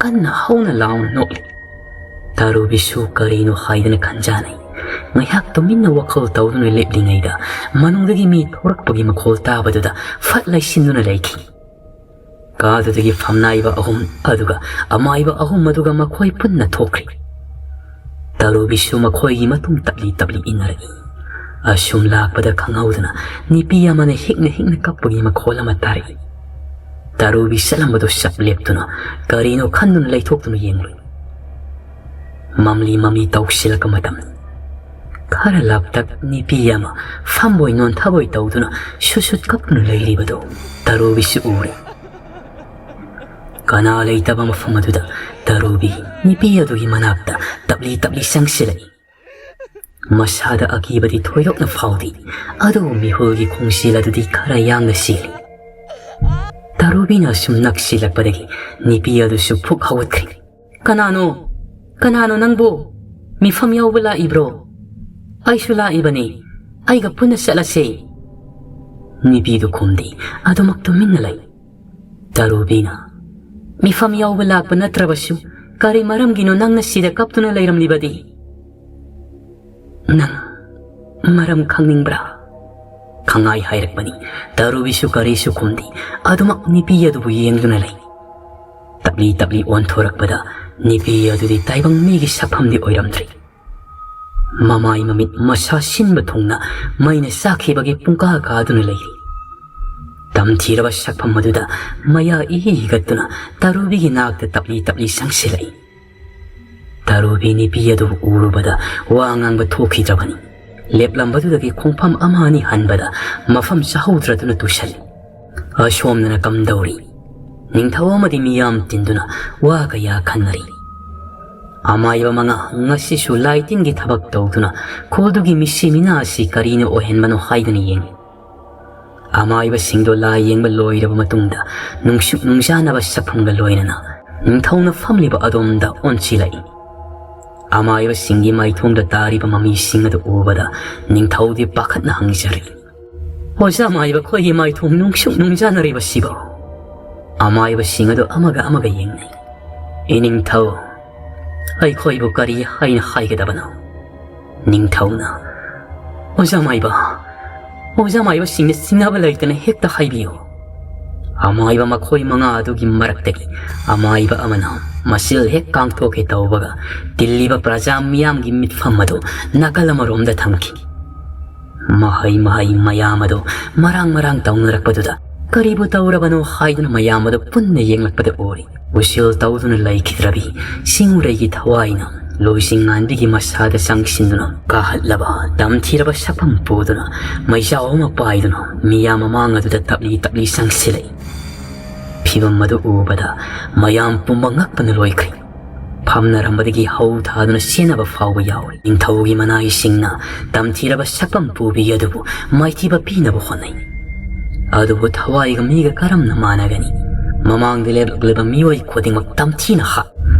ꯀꯟꯅ ꯍꯧꯅ ꯂꯥꯎꯅ ꯅꯣꯛꯂꯤ꯫ ꯇꯥꯔꯨꯕꯤꯁꯨ ꯀꯔꯤꯅꯣ ꯍꯥꯏꯗꯅ ꯈꯟꯖꯥꯅꯩ꯫ ꯉꯥꯏꯍꯥꯛ ꯇꯨꯃꯤꯟꯅ ꯋꯥꯈꯜ ꯇꯧꯗꯨꯅ ꯂꯦꯞꯂꯤꯉꯩꯗ ꯃꯅꯨꯡꯗꯒꯤ ꯃꯤ ꯊꯣꯔꯛꯄꯒꯤ ꯃꯈꯣꯜ ꯇꯥꯕꯗꯨꯗ ꯐꯠ ꯂꯩꯁꯤꯟꯗꯨꯅ ꯂꯩꯈꯤ꯫ ꯀꯥꯗꯨꯗꯒꯤ ꯐꯝꯅꯥꯏꯕ ꯑꯍꯨꯝ ꯑꯗꯨꯒ ꯑꯃꯥꯏꯕ ꯑꯍꯨꯝ ꯑꯗꯨꯒ ꯃꯈꯣꯏ ꯄꯨꯟꯅ ꯊꯣꯛꯈ꯭ꯔꯤ꯫ ꯇꯥꯔꯨꯕꯤꯁꯨ ꯃꯈꯣꯏꯒꯤ ꯃꯇꯨꯡ ꯇꯞꯂꯤ ꯇꯞꯂꯤ ꯏꯟꯅꯔꯛꯏ꯫ ꯑꯁꯨꯝ ꯂꯥꯛꯄꯗ ꯈꯪꯍꯧꯗꯅ ꯅꯨꯄꯤ ꯑꯃꯅ ꯍꯤꯛꯅ ꯍꯤꯛꯅ ꯀꯞꯄꯒꯤ ꯃꯈꯣꯜ ꯑꯃ ꯇꯥꯔꯛꯏ꯫ ꯇꯥꯔꯨꯕꯤ ꯆꯠꯂꯝꯕꯗꯨ ꯆꯞ ꯂꯦꯞꯇꯨꯅ ꯀꯔꯤꯅꯣ ꯈꯟꯗꯨꯅ ꯂꯩꯊꯣꯛꯇꯨꯅ ꯌꯦꯡꯂꯨꯏ꯫ ꯃꯝꯂꯤ ꯃꯝꯂꯤ ꯇꯧꯁꯤꯜꯂꯛꯄ ꯃꯇꯝ꯫ ꯈꯔ ꯂꯥꯞꯇꯛ ꯅꯨꯄꯤ ꯑꯃ ꯐꯝꯕꯣꯏ ꯅꯣꯟꯊꯕꯣꯏ ꯇꯧꯗꯨꯅ ꯁꯨꯠ ꯁꯨꯠ ꯀꯞꯇꯨꯅ ꯂꯩꯔꯤꯕꯗꯨ ꯇꯥꯔꯨꯕꯤꯁꯨ ꯎꯔꯦ꯫ ꯀꯅꯥ ꯂꯩꯇꯕ ꯃꯐꯝ ꯑꯗꯨꯗ ꯇꯥꯔꯨꯕꯤ ꯅꯨꯄꯤ ꯑꯗꯨꯒꯤ ꯃꯅꯥꯛꯇ ꯇꯞꯂꯤ ꯇꯞꯂꯤ ꯆꯪꯁꯤꯜꯂꯛꯏ꯫ ꯃꯁꯥꯗ ꯑꯀꯤꯕꯗꯤ ꯊꯣꯏꯗꯣꯛꯅ ꯐꯥꯎꯗꯦ, ꯑꯗꯨꯕꯨ ꯃꯤꯍꯨꯜꯒꯤ ꯈꯣꯡꯖꯦꯜ ꯑꯗꯨꯗꯤ ꯈꯔ ꯌꯥꯡꯅ ꯆꯦꯜꯂꯤ꯫ ꯇꯥꯔꯨꯕꯤꯅ ꯑꯁꯨꯝ ꯅꯛꯁꯤꯜꯂꯛꯄꯗꯒꯤ ꯅꯨꯄꯤ ꯑꯗꯨꯁꯨ ꯐꯨꯛ ꯍꯧꯒꯠꯈ꯭ꯔꯦ꯫ "ꯀꯅꯥꯅꯣ? ꯀꯅꯥꯅꯣ ꯅꯪꯕꯨ? ꯃꯤꯐꯝ ꯌꯥꯎꯕ ꯂꯥꯛꯏꯕ꯭ꯔꯣ?" "ꯑꯩꯁꯨ ꯂꯥꯛꯏꯕꯅꯤ꯫ ꯑꯩꯒ ꯄꯨꯟꯅ ꯆꯠꯂꯁꯦ꯫ ꯅꯨꯄꯤꯗꯨ ꯈꯨꯝꯗꯦ, ꯑꯗꯨꯃꯛ ꯇꯨꯃꯤꯟꯅ ꯂꯩ꯫ ꯇꯔꯨꯕꯤꯅ, "ꯃꯤꯐꯝ ꯌꯥꯎꯕ ꯂꯥꯛꯄ ꯅꯠꯇ꯭ꯔꯕꯁꯨ ꯀꯔꯤ ꯃꯔꯝꯒꯤꯅꯣ ꯅꯪꯅ ꯁꯤꯗ ꯀꯞꯇꯨꯅ ꯂꯩꯔꯝꯂꯤꯕꯗꯤ? ꯅꯪ ꯃꯔꯝ ꯈꯪꯅꯤꯡꯕ꯭ꯔꯥ?" ꯈꯪꯉꯥꯏ ꯍꯥꯏꯔꯛꯄꯅꯤ꯫ ꯇꯔꯨꯕꯤꯁꯨ ꯀꯔꯤꯁꯨ ꯈꯨꯝꯗꯦ꯫ ꯑꯗꯨꯃꯛ ꯅꯨꯄꯤ ꯑꯗꯨꯕꯨ ꯌꯦꯡꯗꯨꯅ ꯂꯩ꯫ ꯇꯞꯂꯤ ꯇꯞꯂꯤ ꯑꯣꯟꯊꯣꯔꯛꯄꯗ ꯅꯨꯄꯤ ꯑꯗꯨꯗꯤ ꯇꯥꯏꯕꯪ ꯃꯤꯒꯤ ꯁꯛꯐꯝꯗꯤ ꯑꯣꯏꯔꯝꯗ꯭ꯔꯦ꯫ ꯃꯃꯥꯏ ꯃꯃꯤꯠ ꯃꯁꯥ ꯁꯤꯟꯕ ꯊꯨꯡꯅ ꯃꯩꯅ ꯆꯥꯛꯈꯤꯕꯒꯤ ꯄꯨꯡꯀꯥ ꯀꯥꯗꯨꯅ ꯂꯩꯔꯤ꯫ ꯇꯝꯊꯤꯔꯕ ꯁꯛꯐꯝ ꯑꯗꯨꯗ ꯃꯌꯥ ꯏꯍꯤ ꯍꯤꯒꯠꯇꯨꯅ ꯇꯔꯨꯕꯤꯒꯤ ꯅꯥꯛꯇ ꯇꯞꯂꯤ ꯇꯞꯂꯤ ꯆꯪꯁꯤꯜꯂꯛꯏ꯫ ꯇꯔꯨꯕꯤ ꯅꯨꯄꯤ ꯑꯗꯨꯕꯨ ꯎꯔꯨꯕꯗ ꯋꯥ ꯉꯥꯡꯕ ꯊꯣꯛꯈꯤꯗ꯭ꯔꯕꯅꯤ꯫ ꯂꯦꯞꯂꯝꯕꯗꯨꯗꯒꯤ ꯈꯣꯡꯐꯝ ꯑꯃ ꯑꯅꯤ ꯍꯟꯕꯗ ꯃꯐꯝ ꯆꯥꯍꯧꯗ꯭ꯔꯗꯨꯅ ꯇꯨꯁꯜꯂꯤ꯫ ꯑꯁꯣꯝꯗꯅ ꯀꯝꯗꯧꯔꯤ? ꯅꯤꯡꯊꯧ ꯑꯃꯗꯤ ꯃꯤꯌꯥꯝ ꯇꯤꯟꯗꯨꯅ ꯋꯥ ꯀꯌꯥ ꯈꯟꯅꯔꯤ꯫ ꯑꯃꯥꯏꯕ ꯃꯉꯥ ꯉꯁꯤꯁꯨ ꯂꯥꯏ ꯇꯤꯟꯒꯤ ꯊꯕꯛ ꯇꯧꯗꯨꯅ ꯈꯨꯜꯗꯨꯒꯤ ꯃꯤꯁꯤ ꯃꯤꯅꯥ ꯑꯁꯤ ꯀꯔꯤꯅ ꯑꯣꯏꯍꯟꯕꯅꯣ ꯍꯥꯏꯗꯨꯅ ꯌꯦꯡꯂꯤ꯫ ꯑꯃꯥꯏꯕꯁꯤꯡꯗꯣ ꯂꯥꯏ ꯌꯦꯡꯕ ꯂꯣꯏꯔꯕ ꯃꯇꯨꯡꯗ ꯅꯨꯡꯁꯨꯛ ꯅꯨꯡꯖꯥꯅꯕ ꯁꯛꯐꯝꯒ ꯂꯣꯏꯅꯅ ꯅꯤꯡꯊꯧꯅ ꯐꯝꯂꯤꯕ ꯑꯗꯣꯝꯗ ꯑꯣꯟꯁꯤꯜꯂꯛꯏ꯫ ꯑꯃꯥꯏꯕꯁꯤꯡꯒꯤ ꯃꯥꯏꯊꯣꯡꯗ ꯇꯥꯔꯤꯕ ꯃꯃꯤꯁꯤꯡ ꯑꯗꯨ ꯎꯕꯗ ꯅꯤꯡꯊꯧꯗꯤ ꯄꯥꯈꯠꯅ ꯍꯪꯖꯔꯛꯏ, "ꯑꯣꯖꯥ ꯃꯥꯏꯕ, ꯑꯩꯈꯣꯏꯒꯤ ꯃꯥꯏꯊꯣꯡ ꯅꯨꯡꯁꯨꯛ ꯅꯨꯡꯖꯥꯅꯔꯤꯕꯁꯤꯕꯣ?" ꯑꯃꯥꯏꯕꯁꯤꯡ ꯑꯗꯨ ꯑꯃꯒ ꯑꯃꯒ ꯌꯦꯡꯅꯩ꯫ "ꯏꯅꯤꯡꯊꯧ, ꯑꯩꯈꯣꯏꯕꯨ ꯀꯔꯤ ꯍꯥꯏꯅ ꯍꯥꯏꯒꯗꯕꯅꯣ?" ꯅꯤꯡꯊꯧꯅ, "ꯑꯣꯖꯥ ꯃꯥꯏꯕ, ꯑꯣꯖꯥ ꯃꯥꯏꯕꯁꯤꯡꯅ ꯆꯤꯡꯅꯕ ꯂꯩꯇꯅ ꯍꯦꯛꯇ ꯍꯥꯏꯕꯤꯌꯨ꯫" ꯑꯃꯥꯏꯕ ꯃꯈꯣꯏ ꯃꯉꯥ ꯑꯗꯨꯒꯤ ꯃꯔꯛꯇꯒꯤ ꯑꯃꯥꯏꯕ ꯑꯃꯅ ꯃꯆꯤꯜ ꯍꯦꯛ ꯀꯥꯡꯊꯣꯛꯀꯦ ꯇꯧꯕꯒ ꯇꯤꯜꯂꯤꯕ ꯄ꯭ꯔꯖꯥ ꯃꯤꯌꯥꯝꯒꯤ ꯃꯤꯠꯐꯝ ꯑꯗꯨ ꯅꯥꯀꯜ ꯑꯃꯔꯣꯝꯗ ꯊꯝꯈꯤ꯫ ꯃꯍꯩ ꯃꯍꯩ ꯃꯌꯥꯝ ꯑꯗꯨ ꯃꯔꯥꯡ ꯃꯔꯥꯡ ꯇꯧꯅꯔꯛꯄꯗꯨꯗ ꯀꯔꯤꯕꯨ ꯇꯧꯔꯕꯅꯣ ꯍꯥꯏꯗꯨꯅ ꯃꯌꯥꯝ ꯑꯗꯨ ꯄꯨꯟꯅ ꯌꯦꯡꯂꯛꯄꯗ ꯎꯔꯤ꯫ ꯎꯁꯤꯜ ꯇꯧꯗꯨꯅ ꯂꯩꯈꯤꯗ꯭ꯔꯕꯤ ꯁꯤꯡꯎꯔꯩꯒꯤ ꯊꯋꯥꯏꯅ ꯂꯣꯏꯁꯤꯡꯉꯥꯟꯕꯤꯒꯤ ꯃꯁꯥꯗ ꯆꯪꯁꯤꯟꯗꯨꯅ ꯀꯥꯍꯠꯂꯕ ꯇꯝꯊꯤꯔꯕ ꯁꯛꯐꯝ ꯄꯨꯗꯨꯅ ꯃꯩꯖꯥꯎ ꯑꯃ ꯄꯥꯏꯗꯨꯅ ꯃꯤꯌꯥꯝ ꯃꯃꯥꯡ ꯑꯗꯨꯗ ꯇꯞꯂꯤ ꯇꯞꯂꯤ ꯆꯪꯁꯤꯜꯂꯛꯏ꯫ ꯐꯤꯚꯝ ꯑꯗꯨ ꯎꯕꯗ ꯃꯌꯥꯝ ꯄꯨꯝꯕ ꯉꯛꯄꯅ ꯂꯣꯏꯈ꯭ꯔꯦ꯫ ꯐꯝꯅꯔꯝꯕꯗꯒꯤ ꯍꯧ ꯊꯥꯗꯨꯅ ꯆꯦꯟꯅꯕ ꯐꯥꯎꯕ ꯌꯥꯎꯔꯤ꯫ ꯅꯤꯡꯊꯧꯒꯤ ꯃꯅꯥꯏꯁꯤꯡꯅ ꯇꯝꯊꯤꯔꯕ ꯁꯛꯐꯝ ꯄꯨꯕꯤ ꯑꯗꯨꯕꯨ ꯃꯥꯏꯊꯤꯕ ꯄꯤꯅꯕ ꯍꯣꯠꯅꯩ꯫ ꯑꯗꯨꯕꯨ ꯊꯋꯥꯏꯒ ꯃꯤꯒ ꯀꯔꯝꯅ ꯃꯥꯟꯅꯒꯅꯤ? ꯃꯃꯥꯡꯗ ꯂꯦꯞꯂꯛꯂꯤꯕ ꯃꯤꯑꯣꯏ ꯈꯨꯗꯤꯡꯃꯛ ꯇꯝꯊꯤꯅ ꯍꯥꯠ꯫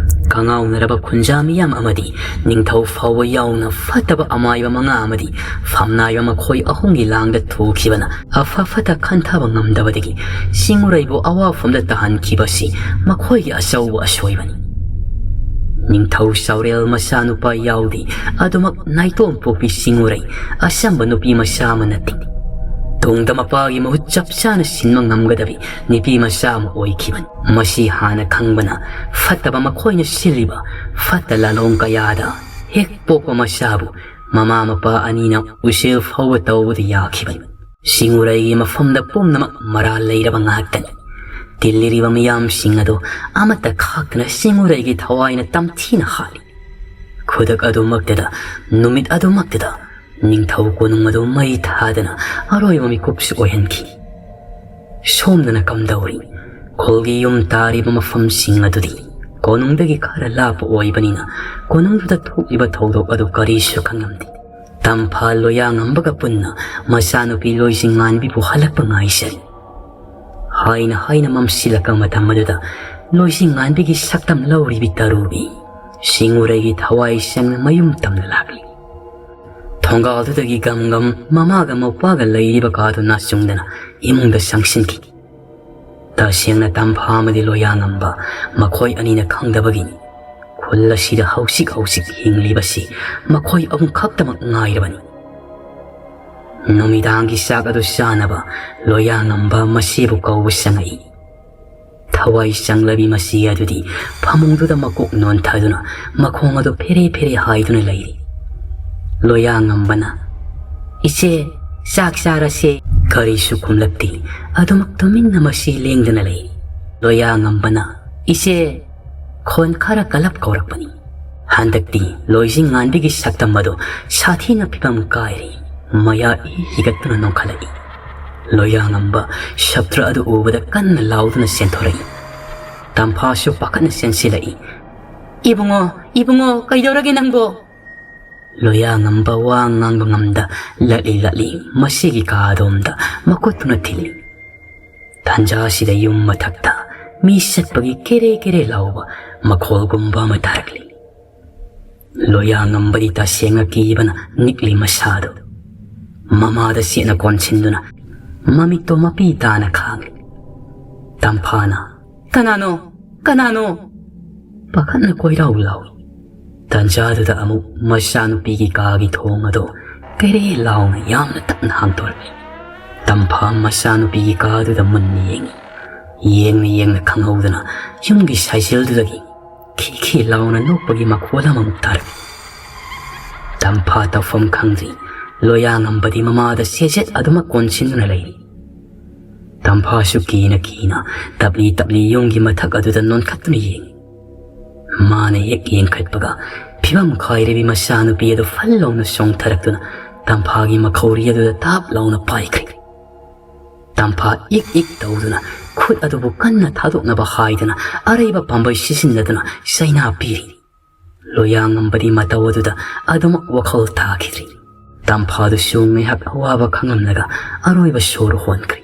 ꯀꯉꯥꯎꯅꯔꯕ ꯈꯨꯟꯖꯥ ꯃꯤꯌꯥꯝ ꯑꯃꯗꯤ ꯅꯤꯡꯊꯧ ꯐꯥꯎꯕ ꯌꯥꯎꯅ ꯐꯠꯇꯕ ꯑꯃꯥꯏꯕ ꯃꯉꯥ ꯑꯃꯗꯤ ꯐꯝꯅꯥꯏꯕ ꯃꯈꯣꯏ ꯑꯍꯨꯝꯒꯤ ꯂꯥꯡꯗ ꯊꯨꯈꯤꯕꯅ ꯑꯐ ꯐꯠꯇ ꯈꯟꯊꯕ ꯉꯝꯗꯕꯗꯒꯤ ꯁꯤꯡꯎꯔꯩꯕꯨ ꯑꯋꯥꯐꯝꯗ ꯇꯥꯍꯟꯈꯤꯕꯁꯤ ꯃꯈꯣꯏꯒꯤ ꯑꯆꯧꯕ ꯑꯁꯣꯏꯕꯅꯤ꯫ ꯅꯤꯡꯊꯧ ꯆꯥꯎꯔꯦꯜ ꯃꯆꯥꯅꯨꯄꯥ ꯌꯥꯎꯗꯦ, ꯑꯗꯨꯃꯛ ꯅꯥꯏꯇꯣꯝ ꯄꯣꯛꯄꯤ ꯁꯤꯡꯎꯔꯩ ꯑꯆꯝꯕ ꯅꯨꯄꯤ ꯃꯆꯥ ꯑꯃ ꯅꯠꯇꯦ꯫ ꯇꯨꯡꯗ ꯃꯄꯥꯒꯤ ꯃꯍꯨꯠ ꯆꯞ ꯆꯥꯅ ꯁꯤꯟꯕ ꯉꯝꯒꯗꯕꯤ ꯅꯨꯄꯤ ꯃꯆꯥ ꯑꯃ ꯑꯣꯏꯈꯤꯕꯅꯤ꯫ ꯃꯁꯤ ꯍꯥꯟꯅ ꯈꯪꯕꯅ ꯐꯠꯇꯕ ꯃꯈꯣꯏꯅ ꯁꯤꯜꯂꯤꯕ ꯐꯠꯇ ꯂꯥꯂꯣꯡ ꯀꯌꯥꯗ ꯍꯦꯛ ꯄꯣꯛꯄ ꯃꯆꯥꯕꯨ ꯃꯃꯥ ꯃꯄꯥ ꯑꯅꯤꯅ ꯎꯆꯦꯜ ꯐꯥꯎꯕ ꯇꯧꯕꯗ ꯌꯥꯈꯤꯕꯅꯤ꯫ ꯁꯤꯡꯎꯔꯩꯒꯤ ꯃꯐꯝꯗ ꯄꯨꯝꯅꯃꯛ ꯃꯔꯥꯜ ꯂꯩꯔꯕ ꯉꯥꯛꯇꯅꯤ꯫ ꯇꯤꯜꯂꯤꯔꯤꯕ ꯃꯤꯌꯥꯝꯁꯤꯡ ꯑꯗꯨ ꯑꯃꯠꯇ ꯈꯥꯛꯇꯅ ꯁꯤꯡꯎꯔꯩꯒꯤ ꯊꯋꯥꯏꯅ ꯇꯝꯊꯤꯅ ꯍꯥꯠꯂꯤ꯫ ꯈꯨꯗꯛ ꯑꯗꯨꯃꯛꯇꯗ, ꯅꯨꯃꯤꯠ ꯑꯗꯨꯃꯛꯇꯗ ꯅꯤꯡꯊꯧ ꯀꯣꯅꯨꯡ ꯑꯗꯨ ꯃꯩ ꯊꯥꯗꯅ ꯑꯔꯣꯏꯕ ꯃꯤꯀꯨꯞꯁꯨ ꯑꯣꯏꯍꯟꯈꯤ꯫ ꯁꯣꯝꯗꯅ ꯀꯝꯗꯧꯔꯤ? ꯈꯨꯜꯒꯤ ꯌꯨꯝ ꯇꯥꯔꯤꯕ ꯃꯐꯝꯁꯤꯡ ꯑꯗꯨꯗꯤ ꯀꯣꯅꯨꯡꯗꯒꯤ ꯈꯔ ꯂꯥꯞꯄ ꯑꯣꯏꯕꯅꯤꯅ ꯀꯣꯅꯨꯡꯗꯨꯗ ꯊꯣꯛꯂꯤꯕ ꯊꯧꯗꯣꯛ ꯑꯗꯨ ꯀꯔꯤꯁꯨ ꯈꯪꯂꯝꯗꯦ꯫ ꯇꯝꯐꯥ ꯂꯣꯌꯥꯉꯝꯕꯒ ꯄꯨꯟꯅ ꯃꯆꯥꯅꯨꯄꯤ ꯂꯣꯏꯁꯤꯡꯉꯥꯟꯕꯤꯕꯨ ꯍꯜꯂꯛꯄ ꯉꯥꯏꯖꯔꯤ꯫ ꯍꯥꯏꯅ ꯍꯥꯏꯅ ꯃꯝꯁꯤꯜꯂꯛꯄ ꯃꯇꯝ ꯑꯗꯨꯗ ꯂꯣꯏꯁꯤꯡꯉꯥꯟꯕꯤꯒꯤ ꯁꯛꯇꯝ ꯂꯧꯔꯤꯕꯤ ꯇꯔꯨꯕꯤ ꯁꯤꯡꯎꯔꯩꯒꯤ ꯊꯋꯥꯏ ꯆꯪꯅ ꯃꯌꯨꯝ ꯇꯝꯅ ꯂꯥꯛꯂꯤ꯫ ꯊꯣꯡꯒꯥꯜꯗꯨꯗꯒꯤ ꯒꯝ ꯒꯝ ꯃꯃꯥꯒ ꯃꯧꯄꯥꯒ ꯂꯩꯔꯤꯕ ꯀꯥꯗꯨ ꯅꯥꯆꯨꯡꯗꯅ ꯏꯃꯨꯡꯗ ꯆꯪꯁꯤꯟꯈꯤ꯫ ꯇꯁꯦꯡꯅ ꯇꯝꯐꯥ ꯑꯃꯗꯤ ꯂꯣꯌꯥꯉꯝꯕ ꯃꯈꯣꯏ ꯑꯅꯤꯅ ꯈꯪꯗꯕꯒꯤꯅꯤ꯫ ꯈꯨꯜ ꯑꯁꯤꯗ ꯍꯧꯖꯤꯛ ꯍꯧꯖꯤꯛ ꯍꯤꯡꯂꯤꯕꯁꯤ ꯃꯈꯣꯏ ꯑꯍꯨꯝ ꯈꯛꯇꯃꯛ ꯉꯥꯏꯔꯕꯅꯤ꯫ ꯅꯨꯃꯤꯗꯥꯡꯒꯤ ꯆꯥꯛ ꯑꯗꯨ ꯆꯥꯅꯕ ꯂꯣꯌꯥꯉꯝꯕ ꯃꯁꯤꯕꯨ ꯀꯧꯕ ꯆꯪꯉꯛꯏ꯫ ꯊꯋꯥꯏ ꯆꯪꯂꯕꯤ ꯃꯁꯤ ꯑꯗꯨꯗꯤ ꯐꯃꯨꯡꯗꯨꯗ ꯃꯀꯣꯛ ꯅꯣꯟꯊꯗꯨꯅ ꯃꯈꯣꯡ ꯑꯗꯨ ꯐꯦꯔꯦ ꯐꯦꯔꯦ ꯍꯥꯏꯗꯨꯅ ꯂꯩꯔꯤ꯫ ꯂꯣꯌꯥꯉꯝꯕꯅ, "ꯏꯆꯦ, ꯆꯥꯛ ꯆꯥꯔꯁꯦ?" ꯀꯔꯤꯁꯨ ꯈꯨꯝꯂꯛꯇꯦ꯫ ꯑꯗꯨꯃꯛ ꯇꯨꯃꯤꯟꯅ ꯃꯁꯤ ꯂꯦꯡꯗꯅ ꯂꯩꯔꯤ꯫ ꯂꯣꯌꯥꯉꯝꯕꯅ, "ꯏꯆꯦ, ꯈꯣꯟ ꯈꯔ ꯀꯜꯂꯞ ꯀꯧꯔꯛꯄꯅꯤ꯫" ꯍꯟꯗꯛꯇꯤ ꯂꯣꯏꯖꯤꯡ ꯉꯥꯟꯕꯤꯒꯤ ꯁꯛꯇꯝ ꯑꯗꯨ ꯁꯥꯊꯤꯅ ꯐꯤꯕꯝ ꯀꯥꯏꯔꯦ꯫ ꯃꯌꯥ ꯏ ꯍꯤꯒꯠꯇꯨꯅ ꯅꯣꯡꯈꯠꯂꯛꯏ꯫ ꯂꯣꯌꯥꯉꯝꯕ ꯁꯞꯇ꯭ꯔ ꯑꯗꯨ ꯎꯕꯗ ꯀꯟꯅ ꯂꯥꯎꯗꯨꯅ ꯆꯦꯟꯊꯣꯔꯛꯏ꯫ ꯇꯝꯐꯥꯁꯨ ꯄꯥꯈꯠꯅ ꯆꯦꯟꯁꯤꯜꯂꯛꯏ꯫ "ꯏꯕꯨꯡꯉꯣ, ꯏꯕꯨꯡꯉꯣ, ꯀꯩꯗꯧꯔꯒꯦ ꯅꯪꯕꯣ?" ꯂꯣꯌꯥꯉꯝꯕ ꯋꯥ ꯉꯥꯡꯕ ꯉꯝꯗ ꯂꯠꯂꯤ ꯂꯠꯂꯤ ꯃꯁꯤꯒꯤ ꯀꯥ ꯑꯗꯣꯝꯗ ꯃꯈꯨꯠꯇꯨꯅ ꯊꯤꯜꯂꯤ꯫ ꯇꯥꯟꯖꯥ ꯑꯁꯤꯗ ꯌꯨꯝ ꯃꯊꯛꯇ ꯃꯤ ꯆꯠꯄꯒꯤ ꯀꯦꯔꯦ ꯀꯦꯔꯦ ꯂꯥꯎꯕ ꯃꯈꯣꯜꯒꯨꯝꯕ ꯑꯃ ꯇꯥꯔꯛꯂꯤ꯫ ꯂꯣꯌꯥꯉꯝꯕꯗꯤ ꯇꯁꯦꯡꯅ ꯀꯤꯕꯅ ꯅꯤꯛꯂꯤ ꯃꯁꯥꯗꯨ꯫ ꯃꯃꯥꯗ ꯆꯦꯠꯅ ꯀꯣꯟꯁꯤꯟꯗꯨꯅ ꯃꯃꯤꯠꯇꯣ ꯃꯄꯤ ꯇꯥꯅ ꯈꯥꯡꯂꯤ꯫ ꯇꯝꯐꯥꯅ, "ꯀꯅꯥꯅꯣ? ꯀꯅꯥꯅꯣ?" ꯄꯥꯈꯠꯅ ꯀꯣꯏꯔꯥꯎ ꯂꯥꯎꯏ꯫ ꯇꯟꯖꯥꯗꯨꯗ ꯑꯃꯨꯛ ꯃꯆꯥꯅꯨꯄꯤꯒꯤ ꯀꯥꯒꯤ ꯊꯣꯡ ꯑꯗꯨ ꯀꯩꯔꯦ ꯂꯥꯎꯅ ꯌꯥꯝꯅ ꯇꯞꯅ ꯍꯥꯡꯗꯣꯔꯛꯏ꯫ ꯇꯝꯐꯥ ꯃꯆꯥꯅꯨꯄꯤꯒꯤ ꯀꯥꯗꯨꯗ ꯃꯨꯟꯅ ꯌꯦꯡꯏ꯫ ꯌꯦꯡꯅ ꯌꯦꯡꯅ ꯈꯪꯍꯧꯗꯅ ꯌꯨꯝꯒꯤ ꯁꯥꯏꯖꯦꯜꯗꯨꯗꯒꯤ ꯈꯤ ꯈꯤ ꯂꯥꯎꯅ ꯅꯣꯛꯄꯒꯤ ꯃꯈꯣꯜ ꯑꯃꯃꯨꯛ ꯇꯥꯔꯛꯏ꯫ ꯇꯝꯐꯥ ꯇꯧꯐꯝ ꯈꯪꯗ꯭ꯔꯤ꯫ ꯂꯣꯌꯥꯉꯝꯕꯗꯤ ꯃꯃꯥꯗ ꯆꯦꯆꯦꯠ ꯑꯗꯨꯃꯛ ꯀꯣꯟꯁꯤꯟꯗꯨꯅ ꯂꯩꯔꯤ꯫ ꯇꯝꯐꯥꯁꯨ ꯀꯤꯅ ꯀꯤꯅ ꯇꯞꯂꯤ ꯇꯞꯂꯤ ꯌꯨꯝꯒꯤ ꯃꯊꯛ ꯑꯗꯨꯗ ꯅꯣꯟꯈꯠꯇꯨꯅ ꯌꯦꯡꯏ꯫ ꯃꯥꯅ ꯍꯦꯛ ꯌꯦꯡꯈꯠꯄꯒ ꯐꯤꯕꯝ ꯈꯥꯏꯔꯕꯤ ꯃꯆꯥꯅꯨꯄꯤ ꯑꯗꯨ ꯐꯜ ꯂꯥꯎꯅ ꯆꯣꯡꯊꯔꯛꯇꯨꯅ ꯇꯝꯐꯥꯒꯤ ꯃꯈꯧꯔꯤ ꯑꯗꯨꯗ ꯇꯥꯞ ꯂꯥꯎꯅ ꯄꯥꯏꯈ꯭ꯔꯦ꯫ ꯇꯝꯐꯥ ꯏꯛ ꯏꯛ ꯇꯧꯗꯨꯅ ꯈꯨꯠ ꯑꯗꯨꯕꯨ ꯀꯟꯅ ꯊꯥꯗꯣꯛꯅꯕ ꯍꯥꯏꯗꯨꯅ ꯑꯔꯩꯕ ꯄꯥꯝꯕꯩ ꯁꯤꯖꯤꯟꯅꯗꯨꯅ ꯆꯩꯅꯥ ꯄꯤꯔꯤ꯫ ꯂꯣꯌꯥꯉꯝꯕꯗꯤ ꯃꯇꯧ ꯑꯗꯨꯗ ꯑꯗꯨꯃꯛ ꯋꯥꯈꯜ ꯇꯥꯈꯤꯗ꯭ꯔꯤ꯫ ꯇꯝꯐꯥꯗꯨꯁꯨ ꯉꯥꯏꯍꯥꯛ ꯑꯋꯥꯕ ꯈꯪꯂꯝꯂꯒ ꯑꯔꯣꯏꯕ ꯁꯣꯔ ꯍꯣꯟꯈ꯭ꯔꯦ꯫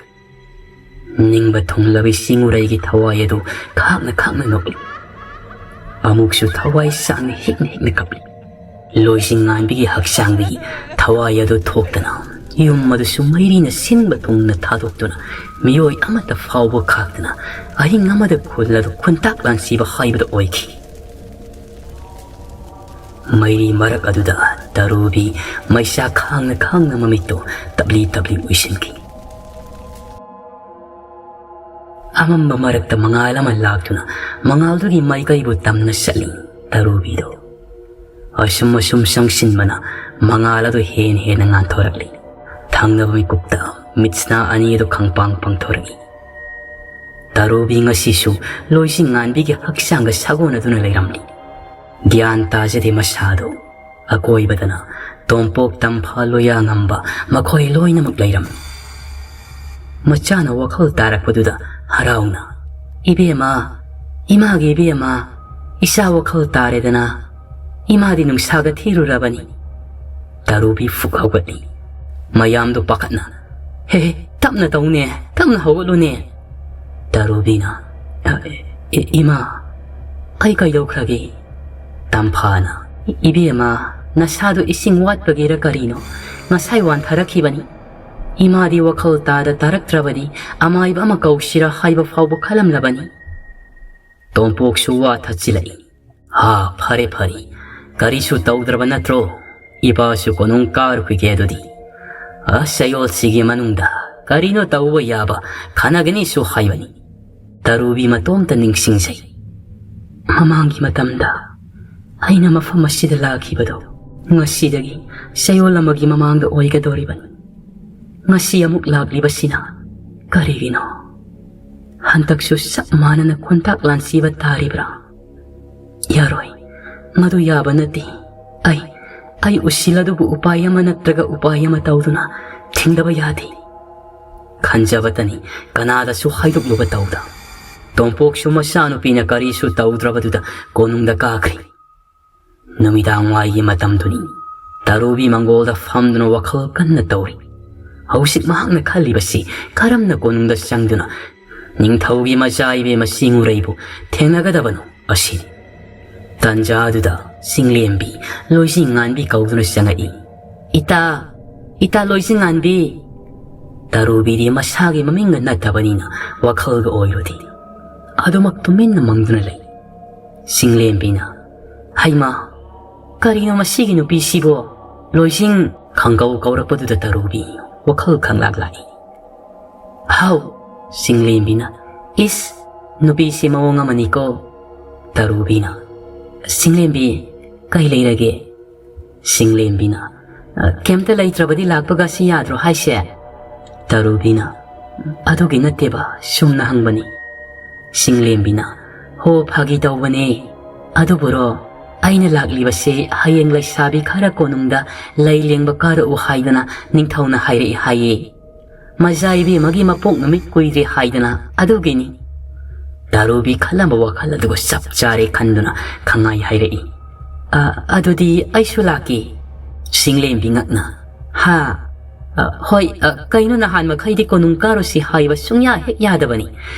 ꯅꯤꯡꯕ ꯊꯨꯡꯂꯕꯤ ꯆꯤꯡꯎꯔꯩꯒꯤ ꯊꯋꯥꯏ ꯑꯗꯨ ꯈꯥꯛꯅ ꯈꯥꯛꯅ ꯅꯣꯛꯂꯤ꯫ ꯑꯃꯨꯛꯁꯨ ꯊꯋꯥꯏ ꯁꯥꯡꯅ ꯍꯤꯛꯅ ꯍꯤꯛꯅ ꯀꯞꯂꯤ꯫ ꯂꯣꯏꯁꯤꯡ ꯉꯥꯟꯕꯤꯒꯤ ꯍꯛꯆꯥꯡꯗꯒꯤ ꯊꯋꯥꯏ ꯑꯗꯨ ꯊꯣꯛꯇꯅ ꯌꯨꯝ ꯑꯗꯨꯁꯨ ꯃꯩꯔꯤꯅ ꯁꯤꯟꯕ ꯊꯨꯡꯅ ꯊꯥꯗꯣꯛꯇꯨꯅ ꯃꯤꯑꯣꯏ ꯑꯃꯠꯇ ꯐꯥꯎꯕ ꯈꯥꯛꯇꯅ ꯑꯍꯤꯡ ꯑꯃꯗ ꯈꯨꯜ ꯑꯗꯨ ꯈꯨꯟꯇꯥꯛ ꯂꯥꯟꯁꯤꯕ ꯍꯥꯏꯕꯗꯨ ꯑꯣꯏꯈꯤ꯫ ꯃꯩꯔꯤ ꯃꯔꯛ ꯑꯗꯨꯗ ꯇꯔꯨꯕꯤ ꯃꯩꯁꯥ ꯈꯥꯡꯅ ꯈꯥꯡꯅ ꯃꯃꯤꯠꯇꯨ ꯇꯞꯂꯤ ꯇꯞꯂꯤ ꯎꯏꯁꯤꯟꯈꯤ꯫ ꯑꯃꯝꯕ ꯃꯔꯛꯇ ꯃꯉꯥꯜ ꯑꯃ ꯂꯥꯛꯇꯨꯅ ꯃꯉꯥꯜꯗꯨꯒꯤ ꯃꯥꯏꯀꯩꯕꯨ ꯇꯝꯅ ꯆꯠꯂꯤ ꯇꯔꯨꯕꯤꯗꯨ꯫ ꯑꯁꯨꯝ ꯑꯁꯨꯝ ꯆꯪꯁꯤꯟꯕꯅ ꯃꯉꯥꯜ ꯑꯗꯨ ꯍꯦꯟꯅ ꯍꯦꯟꯅ ꯉꯥꯟꯊꯣꯔꯛꯂꯤ꯫ ꯊꯪꯅꯕ ꯃꯤꯀꯨꯞꯇ ꯃꯤꯠꯁꯅꯥ ꯑꯅꯤ ꯑꯗꯨ ꯈꯪꯄꯥꯡ ꯄꯥꯡꯊꯣꯔꯛꯏ꯫ ꯇꯔꯨꯕꯤ ꯉꯁꯤꯁꯨ ꯂꯣꯏꯁꯤꯡ ꯉꯥꯟꯕꯤꯒꯤ ꯍꯛꯆꯥꯡꯒ ꯁꯥꯒꯣꯟꯅꯗꯨꯅ ꯂꯩꯔꯝꯂꯤ꯫ ꯒ꯭ꯌꯥꯟ ꯇꯥꯖꯗꯦ ꯃꯁꯥꯗꯨ꯫ ꯑꯀꯣꯏꯕꯗꯅ ꯇꯣꯝꯄꯣꯛ, ꯇꯝꯐꯥ, ꯂꯣꯌꯥꯉꯝꯕ ꯃꯈꯣꯏ ꯂꯣꯏꯅꯃꯛ ꯂꯩꯔꯝꯃꯤ꯫ ꯃꯆꯥꯅ ꯋꯥꯈꯜ ꯇꯥꯔꯛꯄꯗꯨꯗ ꯍꯔꯥꯎꯅ, "ꯏꯕꯦꯝꯃ, ꯏꯃꯥꯒꯤ ꯏꯕꯦꯝꯃ, ꯏꯆꯥ ꯋꯥꯈꯜ ꯇꯥꯔꯦꯗꯅ꯫ ꯏꯃꯥꯗꯤ ꯅꯨꯡꯁꯥꯒ ꯊꯤꯔꯨꯔꯕꯅꯤ꯫" ꯇꯔꯨꯕꯤ ꯐꯨꯛ ꯍꯧꯒꯠꯂꯤ꯫ ꯃꯌꯥꯝꯗꯨ ꯄꯥꯈꯠꯅ, "ꯍꯦ, ꯍꯦ, ꯇꯞꯅ ꯇꯧꯅꯦ, ꯇꯞꯅ ꯍꯧꯒꯠꯂꯨꯅꯦ꯫" ꯇꯔꯨꯕꯤꯅ, "ꯏ-, ꯏꯃꯥ, ꯑꯩ ꯀꯩꯗꯧꯈ꯭ꯔꯒꯦ?" ꯇꯝꯐꯥꯅ, "ꯏꯕꯦꯝꯃ, ꯅꯁꯥꯗꯣ ꯏꯁꯤꯡ ꯋꯥꯠꯄꯒꯤꯔ ꯀꯔꯤꯅꯣ? ꯉꯁꯥꯏ ꯋꯥꯟꯊꯔꯛꯈꯤꯕꯅꯤ꯫ ꯏꯃꯥꯗꯤ ꯋꯥꯈꯜ ꯇꯥꯗ ꯇꯥꯔꯛꯇ꯭ꯔꯕꯗꯤ ꯑꯃꯥꯏꯕ ꯑꯃ ꯀꯧꯁꯤꯔ ꯍꯥꯏꯕ ꯐꯥꯎꯕ ꯈꯜꯂꯝꯂꯕꯅꯤ꯫" ꯇꯣꯝꯄꯣꯛꯁꯨ ꯋꯥ ꯊꯠꯆꯤꯜꯂꯛꯏ꯫ "ꯍꯥ, ꯐꯔꯦ, ꯐꯔꯦ꯫ ꯀꯔꯤꯁꯨ ꯇꯧꯗ꯭ꯔꯕ ꯅꯠꯇ꯭ꯔꯣ? ꯏꯄꯥꯁꯨ ꯀꯣꯅꯨꯡ ꯀꯥꯔꯨꯈꯤꯒꯦ ꯑꯗꯨꯗꯤ꯫ ꯑꯁ, ꯆꯌꯣꯜꯁꯤꯒꯤ ꯃꯅꯨꯡꯗ ꯀꯔꯤꯅꯣ ꯇꯧꯕ ꯌꯥꯕ ꯈꯟꯅꯒꯅꯤꯁꯨ ꯍꯥꯏꯕꯅꯤ꯫" ꯇꯔꯨꯕꯤ ꯃꯇꯣꯝꯇ ꯅꯤꯡꯁꯤꯡꯖꯩ꯫ "ꯃꯃꯥꯡꯒꯤ ꯃꯇꯝꯗ ꯑꯩꯅ ꯃꯐꯝ ꯑꯁꯤꯗ ꯂꯥꯛꯈꯤꯕꯗꯣ ꯉꯁꯤꯗꯒꯤ ꯆꯌꯣꯜ ꯑꯃꯒꯤ ꯃꯃꯥꯡꯗ ꯑꯣꯏꯒꯗꯧꯔꯤꯕꯅꯤ꯫ ꯉꯁꯤ ꯑꯃꯨꯛ ꯂꯥꯛꯂꯤꯕꯁꯤꯅ ꯀꯔꯤꯒꯤꯅꯣ? ꯍꯟꯗꯛꯁꯨ ꯆꯞ ꯃꯥꯟꯅꯅ ꯈꯣꯟꯊꯥꯛ ꯂꯥꯟꯁꯤꯕ ꯇꯥꯔꯤꯕ꯭ꯔꯥ? ꯌꯥꯔꯣꯏ, ꯃꯗꯨ ꯌꯥꯕ ꯅꯠꯇꯦ꯫ ꯑꯩ, ꯑꯩ ꯎꯁꯤꯜ ꯑꯗꯨꯕꯨ ꯎꯄꯥꯏ ꯑꯃ ꯅꯠꯇ꯭ꯔꯒ ꯎꯄꯥꯏ ꯑꯃ ꯇꯧꯗꯨꯅ ꯊꯤꯡꯗꯕ ꯌꯥꯗꯦ꯫" ꯈꯟꯖꯕꯇꯅꯤ, ꯀꯅꯥꯗꯁꯨ ꯍꯥꯏꯗꯣꯛꯂꯨꯕ ꯇꯧꯗ꯫ ꯇꯣꯝꯄꯣꯛꯁꯨ ꯃꯆꯥꯅꯨꯄꯤꯅ ꯀꯔꯤꯁꯨ ꯇꯧꯗ꯭ꯔꯕꯗꯨꯗ ꯀꯣꯅꯨꯡꯗ ꯀꯥꯈ꯭ꯔꯤ꯫ ꯅꯨꯃꯤꯗꯥꯡ ꯋꯥꯏꯒꯤ ꯃꯇꯝꯗꯨꯅꯤ꯫ ꯇꯔꯨꯕꯤ ꯃꯪꯒꯣꯜꯗ ꯐꯝꯗꯨꯅ ꯋꯥꯈꯜ ꯀꯟꯅ ꯇꯧꯔꯤ꯫ ꯍꯧꯖꯤꯛ ꯃꯍꯥꯛꯅ ꯈꯜꯂꯤꯕꯁꯤ ꯀꯔꯝꯅ ꯀꯣꯅꯨꯡꯗ ꯆꯪꯗꯨꯅ ꯅꯤꯡꯊꯧꯒꯤ ꯃꯆꯥ ꯏꯕꯦꯝꯃ ꯁꯤꯡꯎꯔꯩꯕꯨ ꯊꯦꯡꯅꯒꯗꯕꯅꯣ ꯑꯁꯤꯅꯤ꯫ ꯇꯟꯖꯥꯗꯨꯗ ꯆꯤꯡꯂꯦꯝꯕꯤ ꯂꯣꯏꯁꯤꯡ ꯉꯥꯟꯕꯤ ꯀꯧꯗꯨꯅ ꯆꯪꯉꯛꯏ꯫ "ꯏꯇꯥ, ꯏꯇꯥ ꯂꯣꯏꯁꯤꯡ ꯉꯥꯟꯕꯤ!" ꯇꯔꯨꯕꯤꯗꯤ ꯃꯁꯥꯒꯤ ꯃꯃꯤꯡꯒ ꯅꯠꯇꯕꯅꯤꯅ ꯋꯥꯈꯜꯒ ꯑꯣꯏꯔꯨꯗꯦ꯫ ꯑꯗꯨꯃꯛ ꯇꯨꯃꯤꯟꯅ ꯃꯪꯗꯨꯅ ꯂꯩ꯫ ꯆꯤꯡꯂꯦꯝꯕꯤꯅ, "ꯍꯩꯃꯥ, ꯀꯔꯤꯅꯣ ꯃꯁꯤꯒꯤ ꯅꯨꯄꯤꯁꯤꯕꯣ? ꯂꯣꯏꯁꯤꯡ!" ꯈꯪꯀꯧ ꯀꯧꯔꯛꯄꯗꯨꯗ ꯇꯔꯨꯕꯤ ꯋꯥꯈꯜ ꯈꯪꯂꯥꯛ ꯂꯥꯛꯏ꯫ "ꯍꯥꯎ!" ꯆꯤꯡꯂꯦꯝꯕꯤꯅ, "ꯏꯁ, ꯅꯨꯄꯤꯁꯤ ꯃꯑꯣꯡ ꯑꯃꯅꯤꯀꯣ!" ꯇꯔꯨꯕꯤꯅ, "ꯆꯤꯡꯂꯦꯝꯕꯤ, ꯀꯩ ꯂꯩꯔꯒꯦ?" ꯆꯤꯡꯂꯦꯝꯕꯤꯅ, "ꯀꯩꯝꯇ ꯂꯩꯇ꯭ꯔꯕꯗꯤ ꯂꯥꯛꯄꯒ ꯁꯤ ꯌꯥꯗ꯭ꯔꯣ ꯍꯥꯏꯁꯦ?" ꯇꯔꯨꯕꯤꯅ, "ꯑꯗꯨꯒꯤ ꯅꯠꯇꯦꯕ, ꯁꯨꯝꯅ ꯍꯪꯕꯅꯤ꯫" ꯆꯤꯡꯂꯦꯝꯕꯤꯅ, "ꯍꯣ, ꯐꯥꯒꯤ ꯇꯧꯕꯅꯦ꯫ ꯑꯗꯨꯕꯨꯔꯣ, ꯑꯩꯅ ꯂꯥꯛꯂꯤꯕꯁꯦ ꯍꯌꯦꯡ ꯂꯩꯁꯥꯕꯤ ꯈꯔ ꯀꯣꯅꯨꯡꯗ ꯂꯩ ꯂꯦꯡꯕ ꯀꯥꯔꯛꯎ ꯍꯥꯏꯗꯅ ꯅꯤꯡꯊꯧꯅ ꯍꯥꯏꯔꯛꯏ ꯍꯥꯏꯌꯦ꯫ ꯃꯖꯥ ꯏꯕꯦꯝꯃꯒꯤ ꯃꯄꯣꯛ ꯅꯨꯃꯤꯠ ꯀꯨꯏꯗ꯭ꯔꯦ ꯍꯥꯏꯗꯅ ꯑꯗꯨꯒꯤꯅꯤ꯫" ꯇꯔꯨꯕꯤ ꯈꯜꯂꯝꯕ ꯋꯥꯈꯜ ꯑꯗꯨꯒ ꯆꯞ ꯆꯥꯔꯦ ꯈꯟꯗꯨꯅ ꯈꯪꯉꯥꯏ ꯍꯥꯏꯔꯛꯏ꯫ "ꯑ, ꯑꯗꯨꯗꯤ ꯑꯩꯁꯨ ꯂꯥꯛꯀꯦ꯫" ꯆꯤꯡꯂꯦꯝꯕꯤ ꯉꯛꯅ, "ꯍꯥ?" "ꯑ, ꯍꯣꯏ, ꯑ, ꯀꯩꯅꯣ ꯅꯍꯥꯟ ꯃꯈꯩꯗꯤ ꯀꯣꯅꯨꯡ ꯀꯥꯔꯨꯁꯤ ꯍꯥꯏꯕ ꯁꯨꯡꯌꯥ ꯍꯦꯛ ꯌꯥꯗꯕꯅꯤ꯫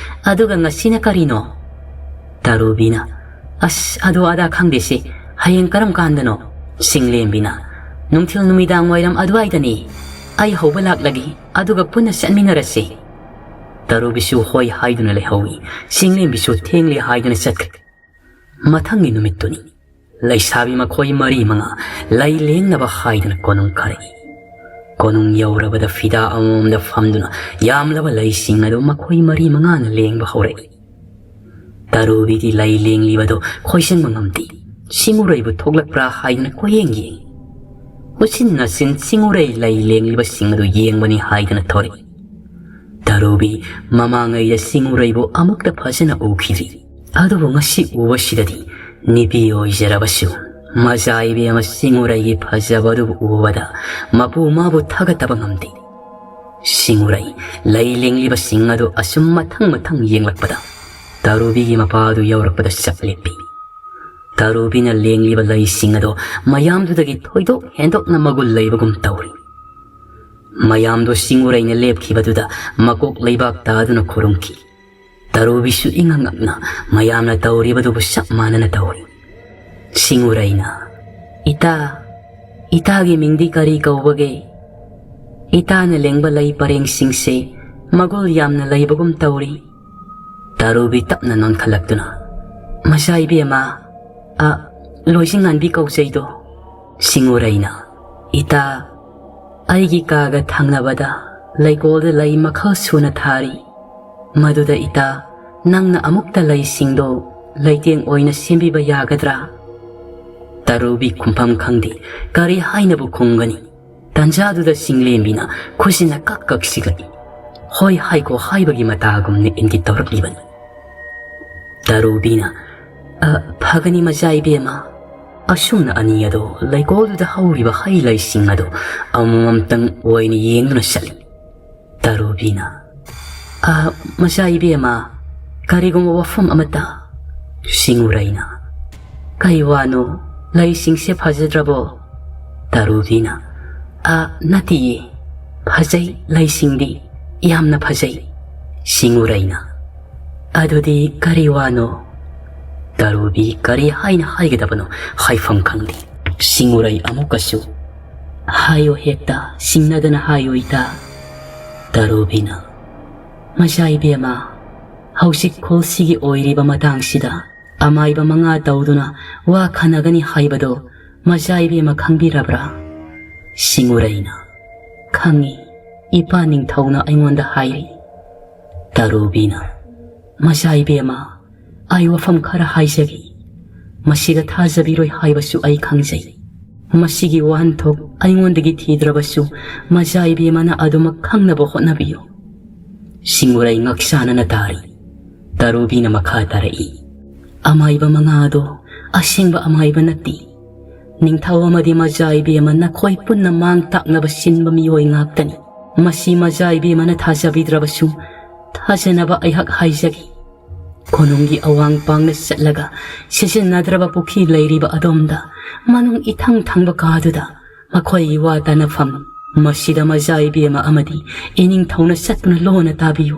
ꯑꯗꯨꯒ ꯉꯁꯤꯅ ꯀꯔꯤꯅꯣ?" ꯇꯔꯨꯕꯤꯅ, "ꯑꯁ, ꯑꯗꯨ ꯑꯗꯥ ꯈꯪꯗꯦꯁꯦ꯫ ꯍꯌꯦꯡ ꯀꯔꯝ ꯀꯥꯟꯗꯅꯣ?" ꯁꯤꯡꯂꯦꯝꯕꯤꯅ, "ꯅꯨꯡꯊꯤꯜ ꯅꯨꯃꯤꯗꯥꯡ ꯋꯥꯏꯔꯝ ꯑꯗꯨꯋꯥꯏꯗꯅꯤ꯫ ꯑꯩ ꯍꯧꯕ ꯂꯥꯛꯂꯒꯦ, ꯑꯗꯨꯒ ꯄꯨꯟꯅ ꯆꯠꯃꯤꯟꯅꯔꯁꯤ꯫" ꯇꯔꯨꯕꯤꯁꯨ ꯍꯣꯏ ꯍꯥꯏꯗꯨꯅ ꯂꯩꯍꯧꯏ꯫ ꯁꯤꯡꯂꯦꯝꯕꯤꯁꯨ ꯊꯦꯡꯂꯦ ꯍꯥꯏꯗꯨꯅ ꯆꯠꯈ꯭ꯔꯦ꯫ ꯃꯊꯪꯒꯤ ꯅꯨꯃꯤꯠꯇꯨꯅꯤ꯫ ꯂꯩꯁꯥꯕꯤ ꯃꯈꯣꯏ ꯃꯔꯤ ꯃꯉꯥ ꯂꯩ ꯂꯦꯡꯅꯕ ꯍꯥꯏꯗꯨꯅ ꯀꯣꯅꯨꯡ ꯀꯥꯔꯛꯏ꯫ ꯀꯣꯅꯨꯡ ꯌꯧꯔꯕꯗ ꯐꯤꯗꯥ ꯑꯃꯃꯝꯗ ꯐꯝꯗꯨꯅ ꯌꯥꯝꯂꯕ ꯂꯩꯁꯤꯡ ꯑꯗꯨ ꯃꯈꯣꯏ ꯃꯔꯤ ꯃꯉꯥꯅ ꯂꯦꯡꯕ ꯍꯧꯔꯛꯏ꯫ ꯇꯔꯨꯕꯤꯗꯤ ꯂꯩ ꯂꯦꯡꯂꯤꯕꯗꯨ ꯈꯣꯏꯁꯟꯕ ꯉꯝꯗꯦ꯫ ꯁꯤꯡꯎꯔꯩꯕꯨ ꯊꯣꯛꯂꯛꯄ꯭ꯔꯥ ꯍꯥꯏꯗꯨꯅ ꯀꯣꯏꯌꯦꯡ ꯌꯦꯡꯏ꯫ ꯎꯆꯤꯟ ꯅꯥꯆꯤꯟ ꯁꯤꯡꯎꯔꯩ ꯂꯩ ꯂꯦꯡꯂꯤꯕꯁꯤꯡ ꯑꯗꯨ ꯌꯦꯡꯕꯅꯤ ꯍꯥꯏꯗꯨꯅ ꯊꯣꯔꯛꯏ꯫ ꯇꯔꯨꯕꯤ ꯃꯃꯥꯡꯉꯩꯗ ꯁꯤꯡꯎꯔꯩꯕꯨ ꯑꯃꯨꯛꯇ ꯐꯖꯅ ꯎꯈꯤꯗ꯭ꯔꯤ꯫ ꯑꯗꯨꯕꯨ ꯉꯁꯤ ꯎꯕꯁꯤꯗꯗꯤ ꯅꯨꯄꯤ ꯑꯣꯏꯖꯔꯕꯁꯨ ꯃꯖꯥ ꯏꯕꯦꯝꯃ ꯁꯤꯡꯎꯔꯩꯒꯤ ꯐꯖꯕ ꯑꯗꯨꯕꯨ ꯎꯕꯗ ꯃꯄꯨ ꯃꯥꯕꯨ ꯊꯥꯒꯠꯇꯕ ꯉꯝꯗꯦ꯫ ꯁꯤꯡꯎꯔꯩ ꯂꯩ ꯂꯦꯡꯂꯤꯕꯁꯤꯡ ꯑꯗꯨ ꯑꯁꯨꯝ ꯃꯊꯪ ꯃꯊꯪ ꯌꯦꯡꯂꯛꯄꯗ ꯇꯔꯨꯕꯤꯒꯤ ꯃꯄꯥ ꯑꯗꯨ ꯌꯧꯔꯛꯄꯗ ꯆꯞ ꯂꯦꯞꯄꯤ꯫ ꯇꯔꯨꯕꯤꯅ ꯂꯦꯡꯂꯤꯕ ꯂꯩꯁꯤꯡ ꯑꯗꯨ ꯃꯌꯥꯝꯗꯨꯗꯒꯤ ꯊꯣꯏꯗꯣꯛ ꯍꯦꯟꯗꯣꯛꯅ ꯃꯒꯨꯟ ꯂꯩꯕꯒꯨꯝ ꯇꯧꯔꯤ꯫ ꯃꯌꯥꯝꯗꯨ ꯁꯤꯡꯎꯔꯩꯅ ꯂꯦꯞꯈꯤꯕꯗꯨꯗ ꯃꯀꯣꯛ ꯂꯩꯕꯥꯛ ꯇꯥꯗꯨꯅ ꯈꯨꯔꯨꯝꯈꯤ꯫ ꯇꯔꯨꯕꯤꯁꯨ ꯏꯉꯛ ꯉꯛꯅ ꯃꯌꯥꯝꯅ ꯇꯧꯔꯤꯕꯗꯨꯕꯨ ꯆꯞ ꯃꯥꯟꯅꯅ ꯇꯧꯔꯤ꯫ ꯁꯤꯡꯎꯔꯩꯅ, "ꯏꯇꯥ, ꯏꯇꯥꯒꯤ ꯃꯤꯡꯗꯤ ꯀꯔꯤ ꯀꯧꯕꯒꯦ? ꯏꯇꯥꯅ ꯂꯦꯡꯕ ꯂꯩ ꯄꯔꯦꯡꯁꯤꯡꯁꯦ ꯃꯒꯨꯜ ꯌꯥꯝꯅ ꯂꯩꯕꯒꯨꯝ ꯇꯧꯔꯤ꯫" ꯇꯔꯨꯕꯤ ꯇꯞꯅ ꯅꯣꯟꯈꯠꯂꯛꯇꯨꯅ, "ꯃꯆꯥ ꯏꯕꯦꯝꯃ, ꯑ, ꯂꯣꯏꯖꯤꯡꯉꯥꯟꯕꯤ ꯀꯧꯖꯩꯗꯣ꯫" ꯁꯤꯡꯎꯔꯩꯅ, "ꯏꯇꯥ, ꯑꯩꯒꯤ ꯀꯥꯒ ꯊꯪꯅꯕꯗ ꯂꯩꯀꯣꯜꯗ ꯂꯩ ꯃꯈꯜ ꯁꯨꯅ ꯊꯥꯔꯤ꯫ ꯃꯗꯨꯗ ꯏꯇꯥ, ꯅꯪꯅ ꯑꯃꯨꯛꯇ ꯂꯩꯁꯤꯡꯗꯣ ꯂꯩꯇꯦꯡ ꯑꯣꯏꯅ ꯁꯦꯝꯕꯤꯕ ꯌꯥꯒꯗ꯭ꯔꯥ?" ꯇꯔꯨꯕꯤ ꯈꯨꯝꯐꯝ ꯈꯪꯗꯦ, ꯀꯔꯤ ꯍꯥꯏꯅꯕꯨ ꯈꯨꯝꯒꯅꯤ? ꯇꯟꯖꯥꯗꯨꯗ ꯁꯤꯡꯂꯦꯝꯕꯤꯅ ꯈꯨꯠꯁꯤꯅ ꯀꯛ ꯀꯛ ꯁꯤꯒꯠꯂꯤ꯫ ꯍꯣꯏ ꯍꯥꯏꯈꯣ ꯍꯥꯏꯕꯒꯤ ꯃꯇꯥꯒꯨꯝꯅ ꯏꯪꯒꯤꯠ ꯇꯧꯔꯛꯂꯤꯕꯅꯤ꯫ ꯇꯔꯨꯕꯤꯅ, "ꯑ, ꯐꯒꯅꯤ ꯃꯆꯥ ꯏꯕꯦꯝꯃ꯫ ꯑꯁꯨꯝꯅ ꯑꯅꯤ ꯑꯗꯣ ꯂꯩꯀꯣꯜꯗꯨꯗ ꯍꯧꯔꯤꯕ ꯍꯩ ꯂꯩꯁꯤꯡ ꯑꯗꯣ ꯑꯃꯃꯝꯇꯪ ꯑꯣꯏꯅ ꯌꯦꯡꯗꯨꯅ ꯆꯠꯂꯤ꯫" ꯇꯔꯨꯕꯤꯅ, "ꯑ, ꯃꯆꯥ ꯏꯕꯦꯝꯃ, ꯀꯔꯤꯒꯨꯝꯕ ꯋꯥꯐꯝ ꯑꯃꯇ?" ꯁꯤꯡꯎꯔꯩꯅ, "ꯀꯩ ꯋꯥꯅꯣ? ꯂꯩꯁꯤꯡꯁꯦ ꯐꯖꯗ꯭ꯔꯕꯣ?" ꯇꯔꯨꯕꯤꯅ, "ꯑ, ꯅꯠꯇꯤꯌꯦ꯫ ꯐꯖꯩ, ꯂꯩꯁꯤꯡꯗꯤ ꯌꯥꯝꯅ ꯐꯖꯩ꯫ ꯁꯤꯡꯎꯔꯩꯅ, "ꯑꯗꯨꯗꯤ ꯀꯔꯤ ꯋꯥꯅꯣ?" ꯇꯔꯨꯕꯤ ꯀꯔꯤ ꯍꯥꯏꯅ ꯍꯥꯏꯒꯗꯕꯅꯣ ꯍꯥꯏꯐꯝ ꯈꯪꯗꯦ꯫ ꯁꯤꯡꯎꯔꯩ ꯑꯃꯨꯛꯀꯁꯨ, "ꯍꯥꯏꯌꯣ ꯍꯦꯛꯇ, ꯁꯤꯡꯅꯗꯅ ꯍꯥꯏꯌꯣ ꯏꯇꯥ꯫" ꯇꯔꯨꯕꯤꯅ, "ꯃꯆꯥ ꯏꯕꯦꯝꯃ, ꯍꯧꯖꯤꯛ ꯈꯨꯜꯁꯤꯒꯤ ꯑꯣꯏꯔꯤꯕ ꯃꯇꯥꯡꯁꯤꯗ ꯑꯃꯥꯏꯕ ꯃꯉꯥ ꯇꯧꯗꯨꯅ ꯋꯥ ꯈꯟꯅꯒꯅꯤ ꯍꯥꯏꯕꯗꯣ ꯃꯆꯥ ꯏꯕꯦꯝꯃ ꯈꯪꯕꯤꯔꯕ꯭ꯔꯥ?" ꯁꯤꯡꯎꯔꯩꯅ, "ꯈꯪꯉꯤ, ꯏꯄꯥ ꯅꯤꯡꯊꯧꯅ ꯑꯩꯉꯣꯟꯗ ꯍꯥꯏꯔꯤ꯫" ꯇꯔꯨꯕꯤꯅ, "ꯃꯆꯥ ꯏꯕꯦꯝꯃ, ꯑꯩ ꯋꯥꯐꯝ ꯈꯔ ꯍꯥꯏꯖꯒꯦ꯫ ꯃꯁꯤꯗ ꯊꯥꯖꯕꯤꯔꯣꯏ ꯍꯥꯏꯕꯁꯨ ꯑꯩ ꯈꯪꯖꯩ꯫ ꯃꯁꯤꯒꯤ ꯋꯥꯍꯟꯊꯣꯛ ꯑꯩꯉꯣꯟꯗꯒꯤ ꯊꯤꯗ꯭ꯔꯕꯁꯨ ꯃꯆꯥ ꯏꯕꯦꯝꯃꯅ ꯑꯗꯨꯃꯛ ꯈꯪꯅꯕ ꯍꯣꯠꯅꯕꯤꯌꯨ꯫" ꯁꯤꯡꯎꯔꯩ ꯉꯛꯁꯥꯅꯅ ꯇꯥꯔꯤ꯫ ꯇꯔꯨꯕꯤꯅ ꯃꯈꯥ ꯇꯥꯔꯛꯏ, "ꯑꯃꯥꯏꯕ ꯃꯉꯥ ꯑꯗꯣ ꯑꯁꯦꯡꯕ ꯑꯃꯥꯏꯕ ꯅꯠꯇꯦ꯫ ꯅꯤꯡꯊꯧ ꯑꯃꯗꯤ ꯃꯆꯥ ꯏꯕꯦꯝꯃ ꯅꯈꯣꯏ ꯄꯨꯟꯅ ꯃꯥꯡ ꯇꯥꯛꯅꯕ ꯁꯤꯟꯕ ꯃꯤꯑꯣꯏ ꯉꯥꯛꯇꯅꯤ꯫ ꯃꯁꯤ ꯃꯆꯥ ꯏꯕꯦꯝꯃꯅ ꯊꯥꯖꯕꯤꯗ꯭ꯔꯕꯁꯨ ꯊꯥꯖꯅꯕ ꯑꯩꯍꯥꯛ ꯍꯥꯏꯖꯒꯦ꯫ ꯀꯣꯅꯨꯡꯒꯤ ꯑꯋꯥꯡ ꯄꯥꯡꯅ ꯆꯠꯂꯒ ꯁꯤꯖꯤꯟꯅꯗ꯭ꯔꯕ ꯄꯨꯈ꯭ꯔꯤ ꯂꯩꯔꯤꯕ ꯑꯗꯣꯝꯗ ꯃꯅꯨꯡ ꯏꯊꯪ ꯊꯪꯕ ꯀꯥꯗꯨꯗ ꯃꯈꯣꯏꯒꯤ ꯋꯥ ꯇꯥꯅꯐꯝ꯫ ꯃꯁꯤꯗ ꯃꯆꯥ ꯏꯕꯦꯝꯃ ꯑꯃꯗꯤ ꯏꯅꯤꯡꯊꯧꯅ ꯆꯠꯇꯨꯅ ꯂꯣꯟꯅ ꯇꯥꯕꯤꯌꯨ꯫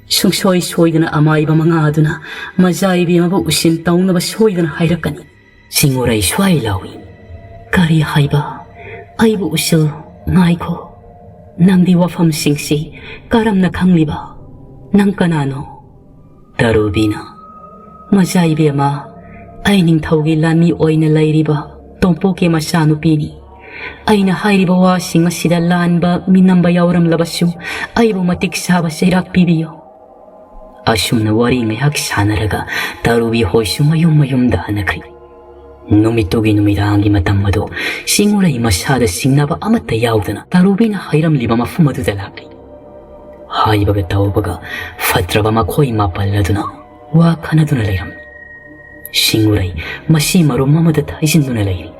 ꯁꯨꯡꯁꯣꯏ ꯁꯣꯏꯗꯅ ꯑꯃꯥꯏꯕ ꯃꯉꯥ ꯑꯗꯨꯅ ꯃꯆꯥ ꯏꯕꯦꯝꯃꯕꯨ ꯎꯁꯤꯟ ꯇꯧꯅꯕ ꯁꯣꯏꯗꯅ ꯍꯥꯏꯔꯛꯀꯅꯤ꯫" ꯁꯤꯡꯎꯔꯩ ꯁ꯭ꯋꯥꯏ ꯂꯥꯎꯏ, "ꯀꯔꯤ ꯍꯥꯏꯕ? ꯑꯩꯕꯨ ꯎꯁꯤꯜ? ꯉꯥꯏꯈꯣ, ꯅꯪꯗꯤ ꯋꯥꯐꯝꯁꯤꯡꯁꯤ ꯀꯔꯝꯅ ꯈꯪꯂꯤꯕ? ꯅꯪ ꯀꯅꯥꯅꯣ?" ꯇꯔꯨꯕꯤꯅ, "ꯃꯆꯥ ꯏꯕꯦꯝꯃ, ꯑꯩ ꯅꯤꯡꯊꯧꯒꯤ ꯂꯥꯟꯃꯤ ꯑꯣꯏꯅ ꯂꯩꯔꯤꯕ ꯇꯣꯝꯄꯣꯛꯀꯤ ꯃꯆꯥꯅꯨꯄꯤꯅꯤ꯫ ꯑꯩꯅ ꯍꯥꯏꯔꯤꯕ ꯋꯥꯁꯤꯡ ꯑꯁꯤꯗ ꯂꯥꯟꯕ ꯃꯤꯅꯝꯕ ꯌꯥꯎꯔꯝꯂꯕꯁꯨ ꯑꯩꯕꯨ ꯃꯇꯤꯛ ꯆꯥꯕ ꯆꯩꯔꯥꯛ ꯄꯤꯕꯤꯌꯨ꯫" ꯑꯁꯨꯝꯅ ꯋꯥꯔꯤ ꯉꯥꯏꯍꯥꯛ ꯁꯥꯟꯅꯔꯒ ꯇꯔꯨꯕꯤ ꯍꯣꯏꯁꯨ ꯃꯌꯨꯝ ꯃꯌꯨꯝꯗ ꯍꯟꯅꯈ꯭ꯔꯤ꯫ ꯅꯨꯃꯤꯠꯇꯨꯒꯤ ꯅꯨꯃꯤꯗꯥꯡꯒꯤ ꯃꯇꯝ ꯑꯗꯨ ꯁꯤꯡꯎꯔꯩ ꯃꯁꯥꯗ ꯆꯤꯡꯅꯕ ꯑꯃꯠꯇ ꯌꯥꯎꯗꯅ ꯇꯔꯨꯕꯤꯅ ꯍꯥꯏꯔꯝꯂꯤꯕ ꯃꯐꯝ ꯑꯗꯨꯗ ꯂꯥꯛꯂꯤ꯫ ꯍꯥꯏꯕꯒ ꯇꯧꯕꯒ ꯐꯠꯇ꯭ꯔꯕ ꯃꯈꯣꯏ ꯃꯥꯄꯜ ꯑꯗꯨꯅ ꯋꯥ ꯈꯟꯅꯗꯨꯅ ꯂꯩꯔꯝꯃꯤ꯫ ꯁꯤꯡꯎꯔꯩ ꯃꯁꯤ ꯃꯔꯨꯝ ꯑꯃꯗ ꯊꯩꯖꯤꯟꯗꯨꯅ ꯂꯩꯔꯤ꯫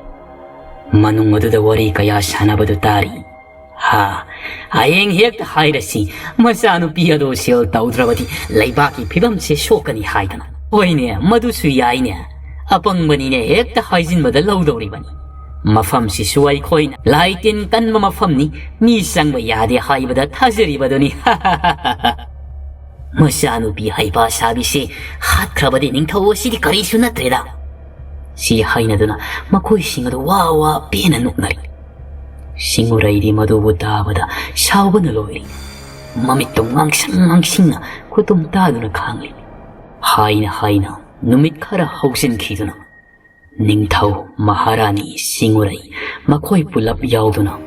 ꯃꯅꯨꯡ ꯑꯗꯨꯗ ꯋꯥꯔꯤ ꯀꯌꯥ ꯁꯥꯟꯅꯕꯗꯨ ꯇꯥꯔꯤ꯫ "ꯍꯥ, ꯍꯌꯦꯡ ꯍꯦꯛꯇ ꯍꯥꯏꯔꯁꯤ, ꯃꯆꯥꯅꯨꯄꯤ ꯑꯗꯨ ꯁꯦꯜ ꯇꯧꯗ꯭ꯔꯕꯗꯤ ꯂꯩꯕꯥꯛꯀꯤ ꯐꯤꯕꯝꯁꯦ ꯁꯣꯛꯀꯅꯤ ꯍꯥꯏꯗꯅ꯫ ꯍꯣꯏꯅꯦ, ꯃꯗꯨꯁꯨ ꯌꯥꯏꯅꯦ꯫ ꯑꯄꯪꯕꯅꯤꯅꯦ, ꯍꯦꯛꯇ ꯍꯥꯏꯖꯤꯟꯕꯗ ꯂꯧꯗꯧꯔꯤꯕꯅꯤ꯫ "ꯃꯐꯝꯁꯤꯁꯨ ꯑꯩꯈꯣꯏꯅ ꯂꯥꯏ ꯇꯤꯟ ꯀꯟꯕ ꯃꯐꯝꯅꯤ, ꯃꯤ ꯆꯪꯕ ꯌꯥꯗꯦ ꯍꯥꯏꯕꯗ ꯊꯥꯖꯔꯤꯕꯗꯨꯅꯤ꯫" "ꯃꯆꯥꯅꯨꯄꯤ ꯍꯩꯄꯥ ꯁꯥꯕꯤꯁꯦ ꯍꯥꯠꯈ꯭ꯔꯕꯗꯤ ꯅꯤꯡꯊꯧ ꯑꯁꯤꯗꯤ ꯀꯔꯤꯁꯨ ꯅꯠꯇ꯭ꯔꯦꯗ!" ꯁꯤ ꯍꯥꯏꯅꯗꯨꯅ ꯃꯈꯣꯏꯁꯤꯡ ꯑꯗꯨ ꯋꯥ ꯋꯥ ꯄꯦꯟꯅ ꯅꯣꯛꯅꯔꯤ꯫ ꯁꯤꯡꯎꯔꯩꯗꯤ ꯃꯗꯨꯕꯨ ꯇꯥꯕꯗ ꯁꯥꯎꯕꯅ ꯂꯣꯏꯔꯤ꯫ ꯃꯃꯤꯠꯇꯨ ꯉꯥꯡꯁꯪ ꯉꯥꯡꯁꯤꯡꯅ ꯈꯨꯇꯨꯝ ꯇꯥꯗꯨꯅ ꯈꯥꯡꯂꯤ꯫ ꯍꯥꯏꯅ ꯍꯥꯏꯅ ꯅꯨꯃꯤꯠ ꯈꯔ ꯍꯧꯖꯤꯟꯈꯤꯗꯨꯅ ꯅꯤꯡꯊꯧ, ꯃꯍꯥꯔꯥꯅꯤ, ꯁꯤꯡꯎꯔꯩ, ꯃꯈꯣꯏ ꯄꯨꯂꯞ ꯌꯥꯎꯗꯨꯅ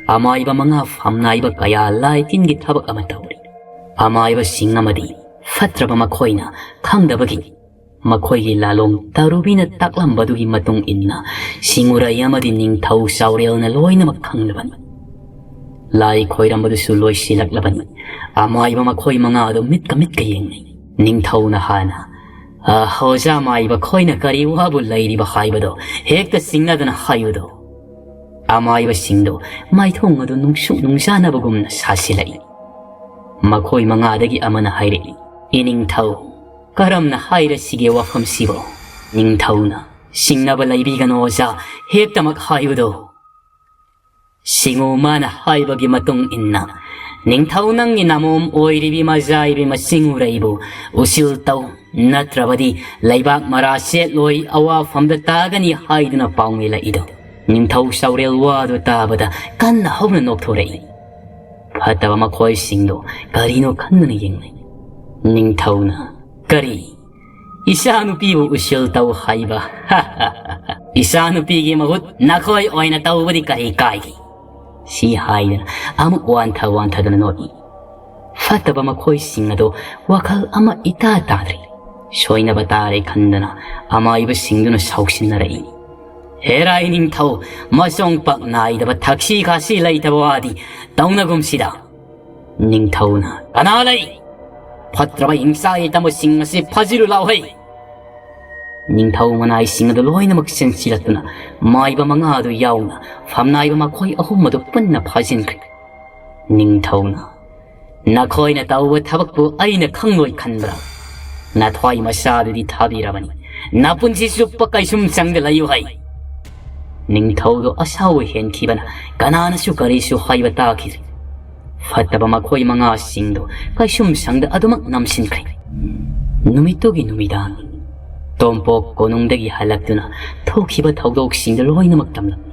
ꯑꯃꯥꯏꯕ ꯃꯉꯥ ꯐꯝꯅꯥꯏꯕ ꯀꯌꯥ ꯂꯥꯏ ꯇꯤꯟꯒꯤ ꯊꯕꯛ ꯑꯃ ꯇꯧꯔꯤ꯫ ꯑꯃꯥꯏꯕꯁꯤꯡ ꯑꯃꯗꯤ ꯐꯠꯇ꯭ꯔꯕ ꯃꯈꯣꯏꯅ ꯈꯪꯗꯕꯒꯤ ꯃꯈꯣꯏꯒꯤ ꯂꯥꯂꯣꯡ ꯇꯔꯨꯕꯤꯅ ꯇꯥꯛꯂꯝꯕꯗꯨꯒꯤ ꯃꯇꯨꯡ ꯏꯟꯅ ꯁꯤꯡꯎꯔꯩ ꯑꯃꯗꯤ ꯅꯤꯡꯊꯧ ꯆꯥꯎꯔꯦꯜꯅ ꯂꯣꯏꯅꯃꯛ ꯈꯪꯂꯕꯅꯤ꯫ ꯂꯥꯏ ꯈꯣꯏꯔꯝꯕꯗꯨꯁꯨ ꯂꯣꯏꯁꯤꯜꯂꯛꯂꯕꯅꯤ꯫ ꯑꯃꯥꯏꯕ ꯃꯈꯣꯏ ꯃꯉꯥ ꯑꯗꯨ ꯃꯤꯠꯀ ꯃꯤꯠꯀ ꯌꯦꯡꯅꯩ꯫ ꯅꯤꯡꯊꯧꯅ ꯍꯥꯟꯅ, "ꯑ, ꯑꯣꯖꯥ ꯑꯃꯥꯏꯕ ꯈꯣꯏꯅ ꯀꯔꯤ ꯋꯥꯕꯨ ꯂꯩꯔꯤꯕ ꯍꯥꯏꯕꯗꯣ ꯍꯦꯛꯇ ꯆꯤꯡꯅꯗꯅ ꯍꯥꯏꯌꯨꯗꯣ꯫" ꯑꯃꯥꯏꯕꯁꯤꯡꯗꯣ ꯃꯥꯏꯊꯣꯡ ꯑꯗꯨ ꯅꯨꯡꯁꯨꯛ ꯅꯨꯡꯖꯥꯅꯕꯒꯨꯝꯅ ꯁꯥꯁꯤꯜꯂꯛꯏ꯫ ꯃꯈꯣꯏ ꯃꯉꯥꯗꯒꯤ ꯑꯃꯅ ꯍꯥꯏꯔꯛꯏ, "ꯏꯅꯤꯡꯊꯧ, ꯀꯔꯝꯅ ꯍꯥꯏꯔꯁꯤꯒꯦ ꯋꯥꯐꯝꯁꯤꯕꯣ?" ꯅꯤꯡꯊꯧꯅ, "ꯆꯤꯡꯅꯕ ꯂꯩꯕꯤꯒꯅꯣ ꯑꯣꯖꯥ, ꯍꯦꯛꯇꯃꯛ ꯍꯥꯏꯌꯨꯗꯣ꯫" ꯁꯤꯡꯎ ꯃꯥꯅ ꯍꯥꯏꯕꯒꯤ ꯃꯇꯨꯡ ꯏꯟꯅ, "ꯅꯤꯡꯊꯧ, ꯅꯪꯒꯤ ꯅꯃꯣꯝ ꯑꯣꯏꯔꯤꯕꯤ ꯃꯖꯥꯏꯕꯤ ꯃꯁꯤꯡꯎꯔꯩꯕꯨ ꯎꯁꯤꯜ ꯇꯧ, ꯅꯠꯇ꯭ꯔꯕꯗꯤ ꯂꯩꯕꯥꯛ ꯃꯔꯥ ꯁꯦꯠꯂꯣꯏ, ꯑꯋꯥꯐꯝꯗ ꯇꯥꯒꯅꯤ" ꯍꯥꯏꯗꯨꯅ ꯄꯥꯎꯃꯤꯂꯛꯏꯗꯣ ꯅꯤꯡꯊꯧ ꯆꯥꯎꯔꯦꯜ ꯋꯥꯗꯨ ꯇꯥꯕꯗ ꯀꯟꯅ ꯍꯧꯅ ꯅꯣꯛꯊꯣꯔꯛꯏ꯫ ꯐꯠꯇꯕ ꯃꯈꯣꯏꯁꯤꯡꯗꯣ ꯀꯔꯤꯅꯣ ꯈꯟꯗꯨꯅ ꯌꯦꯡꯅꯩ꯫ ꯅꯤꯡꯊꯧꯅ, "ꯀꯔꯤ? ꯏꯆꯥꯅꯨꯄꯤꯕꯨ ꯎꯁꯤꯜ ꯇꯧ ꯍꯥꯏꯕ? ꯏꯆꯥꯅꯨꯄꯤꯒꯤ ꯃꯍꯨꯠ ꯅꯈꯣꯏ ꯑꯣꯏꯅ ꯇꯧꯕꯗꯤ ꯀꯔꯤ ꯀꯥꯏꯒꯦ?" ꯁꯤ ꯍꯥꯏꯗꯅ ꯑꯃꯨꯛ ꯋꯥꯟꯊ ꯋꯥꯟꯊꯗꯅ ꯅꯣꯛꯏ꯫ ꯐꯠꯇꯕ ꯃꯈꯣꯏꯁꯤꯡ ꯑꯗꯣ ꯋꯥꯈꯜ ꯑꯃ ꯏꯇꯥ ꯇꯥꯗ꯭ꯔꯦ꯫ ꯁꯣꯏꯅꯕ ꯇꯥꯔꯦ ꯈꯟꯗꯅ ꯑꯃꯥꯏꯕꯁꯤꯡꯗꯨꯅ ꯁꯥꯎꯁꯤꯟꯅꯔꯛꯏ꯫ "ꯍꯦꯔꯥ ꯏꯅꯤꯡꯊꯧ, ꯃꯆꯣꯡ ꯄꯥꯛ ꯅꯥꯏꯗꯕ ꯊꯛꯁꯤ ꯈꯥꯁꯤ ꯂꯩꯇꯕ ꯋꯥꯗꯤ ꯇꯧꯅꯒꯨꯝꯁꯤꯗ꯫" ꯅꯤꯡꯊꯧꯅ, "ꯀꯅꯥ ꯂꯩ? ꯐꯠꯇ꯭ꯔꯕ ꯍꯤꯡꯁꯥ ꯌꯥꯏꯇꯝꯕꯁꯤꯡ ꯑꯁꯤ ꯐꯥꯖꯤꯜꯂꯨ ꯂꯥꯎꯍꯩ!" ꯅꯤꯡꯊꯧ ꯃꯅꯥꯏꯁꯤꯡ ꯑꯗꯨ ꯂꯣꯏꯅꯃꯛ ꯆꯦꯟꯁꯤꯜꯂꯛꯇꯨꯅ ꯃꯥꯏꯕ ꯃꯉꯥ ꯑꯗꯨ ꯌꯥꯎꯅ ꯐꯝꯅꯥꯏꯕ ꯃꯈꯣꯏ ꯑꯍꯨꯝ ꯑꯗꯨ ꯄꯨꯟꯅ ꯐꯥꯖꯤꯟꯈ꯭ꯔꯦ꯫ ꯅꯤꯡꯊꯧꯅ, "ꯅꯈꯣꯏꯅ ꯇꯧꯕ ꯊꯕꯛꯄꯨ ꯑꯩꯅ ꯈꯪꯂꯣꯏ ꯈꯟꯕ꯭ꯔꯥ? ꯅꯊ꯭ꯋꯥꯏ ꯃꯆꯥꯗꯨꯗꯤ ꯊꯥꯕꯤꯔꯕꯅꯤ꯫ ꯅꯄꯨꯟꯁꯤ ꯆꯨꯞꯄ ꯀꯩꯁꯨꯝ ꯆꯪꯗ ꯂꯩꯌꯨ ꯍꯩ!" ꯅꯤꯡꯊꯧꯗꯣ ꯑꯁꯥꯎꯕ ꯍꯦꯟꯈꯤꯕꯅ ꯀꯅꯥꯅꯁꯨ ꯀꯔꯤꯁꯨ ꯍꯥꯏꯕ ꯇꯥꯈꯤꯗ꯭ꯔꯦ꯫ ꯐꯠꯇꯕ ꯃꯈꯣꯏ ꯃꯉꯥꯁꯤꯡꯗꯣ ꯀꯩꯁꯨꯝ ꯁꯪꯗ ꯑꯗꯨꯃꯛ ꯅꯝꯁꯤꯟꯈ꯭ꯔꯦ꯫ ꯅꯨꯃꯤꯠꯇꯨꯒꯤ ꯅꯨꯃꯤꯗꯥꯡ ꯇꯣꯝꯄꯣꯛ ꯀꯣꯅꯨꯡꯗꯒꯤ ꯍꯜꯂꯛꯇꯨꯅ ꯊꯣꯛꯈꯤꯕ ꯊꯧꯗꯣꯛꯁꯤꯡꯗꯨ ꯂꯣꯏꯅꯃꯛ ꯇꯝꯂꯝꯃꯤ꯫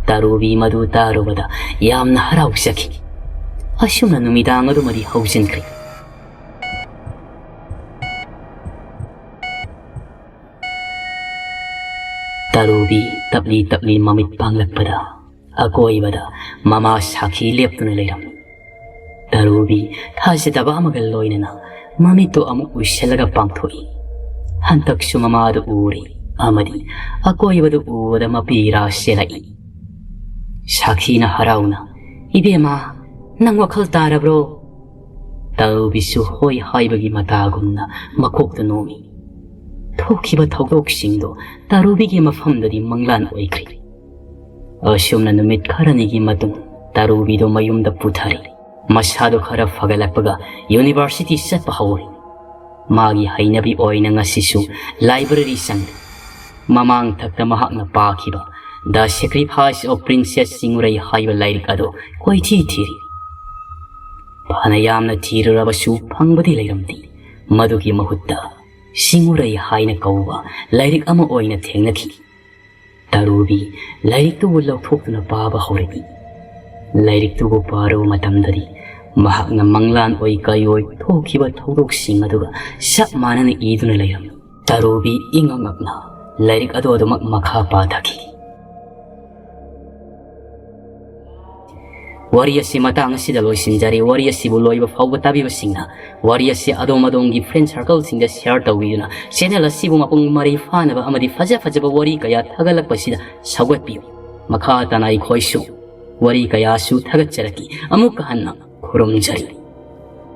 ꯇꯔꯨꯕꯤ ꯃꯗꯨ ꯇꯥꯔꯨꯕꯗ ꯌꯥꯝꯅ ꯍꯔꯥꯎꯖꯈꯤ꯫ ꯑꯁꯨꯝꯅ ꯅꯨꯃꯤꯗꯥꯡ ꯑꯗꯨꯃꯗꯤ ꯍꯧꯖꯤꯟꯈ꯭ꯔꯦ꯫ ꯇꯔꯨꯕꯤ ꯇꯞꯂꯤ ꯇꯞꯂꯤ ꯃꯃꯤꯠ ꯄꯥꯡꯂꯛꯄꯗ ꯑꯀꯣꯏꯕꯗ ꯃꯃꯥ ꯁꯥꯈꯤ ꯂꯦꯞꯇꯨꯅ ꯂꯩꯔꯝꯃꯤ꯫ ꯇꯔꯨꯕꯤ ꯊꯥꯖꯗꯕ ꯑꯃꯒ ꯂꯣꯏꯅꯅ ꯃꯃꯤꯠꯇꯨ ꯑꯃꯨꯛ ꯎꯏꯁꯤꯜꯂꯒ ꯄꯥꯡꯊꯣꯛꯏ꯫ ꯍꯟꯗꯛꯁꯨ ꯃꯃꯥꯗꯨ ꯎꯔꯦ ꯑꯃꯗꯤ ꯑꯀꯣꯏꯕꯗꯨ ꯎꯕꯗ ꯃꯄꯤꯔꯥ ꯆꯦꯜꯂꯛꯏ꯫ ꯁꯥꯈꯤꯅ ꯍꯔꯥꯎꯅ, "ꯏꯕꯦꯝꯃ, ꯅꯪ ꯋꯥꯈꯜ ꯇꯥꯔꯕ꯭ꯔꯣ?" ꯇꯔꯨꯕꯤꯁꯨ ꯍꯣꯏ ꯍꯥꯏꯕꯒꯤ ꯃꯇꯥꯒꯨꯝꯅ ꯃꯀꯣꯛꯇ ꯅꯣꯝꯃꯤ꯫ ꯊꯣꯛꯈꯤꯕ ꯊꯧꯗꯣꯛꯁꯤꯡꯗꯣ ꯇꯔꯨꯕꯤꯒꯤ ꯃꯐꯝꯗꯗꯤ ꯃꯪꯂꯥꯟ ꯑꯣꯏꯈ꯭ꯔꯦ꯫ ꯑꯁꯨꯝꯅ ꯅꯨꯃꯤꯠ ꯈꯔꯅꯤꯒꯤ ꯃꯇꯨꯡ ꯇꯔꯨꯕꯤꯗꯣ ꯃꯌꯨꯝꯗ ꯄꯨꯊꯔꯦ꯫ ꯃꯁꯥꯗꯣ ꯈꯔ ꯐꯒꯠꯂꯛꯄꯒ ꯌꯨꯅꯤꯚꯔꯁꯤꯇꯤ ꯆꯠꯄ ꯍꯧꯔꯦ꯫ ꯃꯥꯒꯤ ꯍꯩꯅꯕꯤ ꯑꯣꯏꯅ ꯉꯁꯤꯁꯨ ꯂꯥꯏꯕ꯭ꯔꯦꯔꯤ ꯆꯪꯂꯦ꯫ ꯃꯃꯥꯡ ꯊꯛꯇ ꯃꯍꯥꯛꯅ ꯄꯥꯈꯤꯕ The Sacrifice of Princess ꯁꯤꯡꯎꯔꯩ ꯍꯥꯏꯕ ꯂꯥꯏꯔꯤꯛ ꯑꯗꯨ ꯀꯣꯏꯊꯤ ꯊꯤꯔꯤ꯫ ꯐꯅ ꯌꯥꯝꯅ ꯊꯤꯔꯨꯔꯕꯁꯨ ꯐꯪꯕꯗꯤ ꯂꯩꯔꯝꯗꯦ꯫ ꯃꯗꯨꯒꯤ ꯃꯍꯨꯠꯇ ꯁꯤꯡꯎꯔꯩ ꯍꯥꯏꯅ ꯀꯧꯕ ꯂꯥꯏꯔꯤꯛ ꯑꯃ ꯑꯣꯏꯅ ꯊꯦꯡꯅꯈꯤ꯫ ꯇꯔꯨꯕꯤ ꯂꯥꯏꯔꯤꯛꯇꯨꯕꯨ ꯂꯧꯊꯣꯛꯇꯨꯅ ꯄꯥꯕ ꯍꯧꯔꯛꯏ꯫ ꯂꯥꯏꯔꯤꯛꯇꯨꯕꯨ ꯄꯥꯔꯨꯕ ꯃꯇꯝꯗꯗꯤ ꯃꯍꯥꯛꯅ ꯃꯪꯂꯥꯟ ꯑꯣꯏ ꯀꯩ ꯑꯣꯏ ꯊꯣꯛꯈꯤꯕ ꯊꯧꯗꯣꯛꯁꯤꯡ ꯑꯗꯨꯒ ꯆꯞ ꯃꯥꯟꯅꯅ ꯏꯗꯨꯅ ꯂꯩꯔꯝꯃꯤ꯫ ꯇꯔꯨꯕꯤ ꯏꯪꯉꯛ ꯉꯛꯅ ꯂꯥꯏꯔꯤꯛ ꯑꯗꯨ ꯑꯗꯨꯃꯛ ꯃꯈꯥ ꯄꯥꯊꯈꯤ꯫ ꯋꯥꯔꯤ ꯑꯁꯤ ꯃꯇꯥꯡ ꯑꯁꯤꯗ ꯂꯣꯏꯁꯤꯟꯖꯔꯦ꯫ ꯋꯥꯔꯤ ꯑꯁꯤꯕꯨ ꯂꯣꯏꯕ ꯐꯥꯎꯕ ꯇꯥꯕꯤꯕꯁꯤꯡꯅ ꯋꯥꯔꯤ ꯑꯁꯤ ꯑꯗꯣꯝ ꯑꯗꯣꯝꯒꯤ friend circle ꯁꯤꯡꯗ share ꯇꯧꯕꯤꯗꯨꯅ channel ꯑꯁꯤꯕꯨ ꯃꯄꯨꯡ ꯃꯔꯩ ꯐꯥꯅꯕ ꯑꯃꯗꯤ ꯐꯖ ꯐꯖꯕ ꯋꯥꯔꯤ ꯀꯌꯥ ꯊꯥꯒꯠꯂꯛꯄꯁꯤꯗ ꯁꯧꯒꯠꯄꯤꯌꯨ꯫ ꯃꯈꯥ ꯇꯥꯅ ꯑꯩꯈꯣꯏꯁꯨ ꯋꯥꯔꯤ ꯀꯌꯥꯁꯨ ꯊꯥꯒꯠꯆꯔꯛꯈꯤ꯫ ꯑꯃꯨꯛꯀ ꯍꯟꯅ ꯈꯨꯔꯨꯝꯖꯔꯤ꯫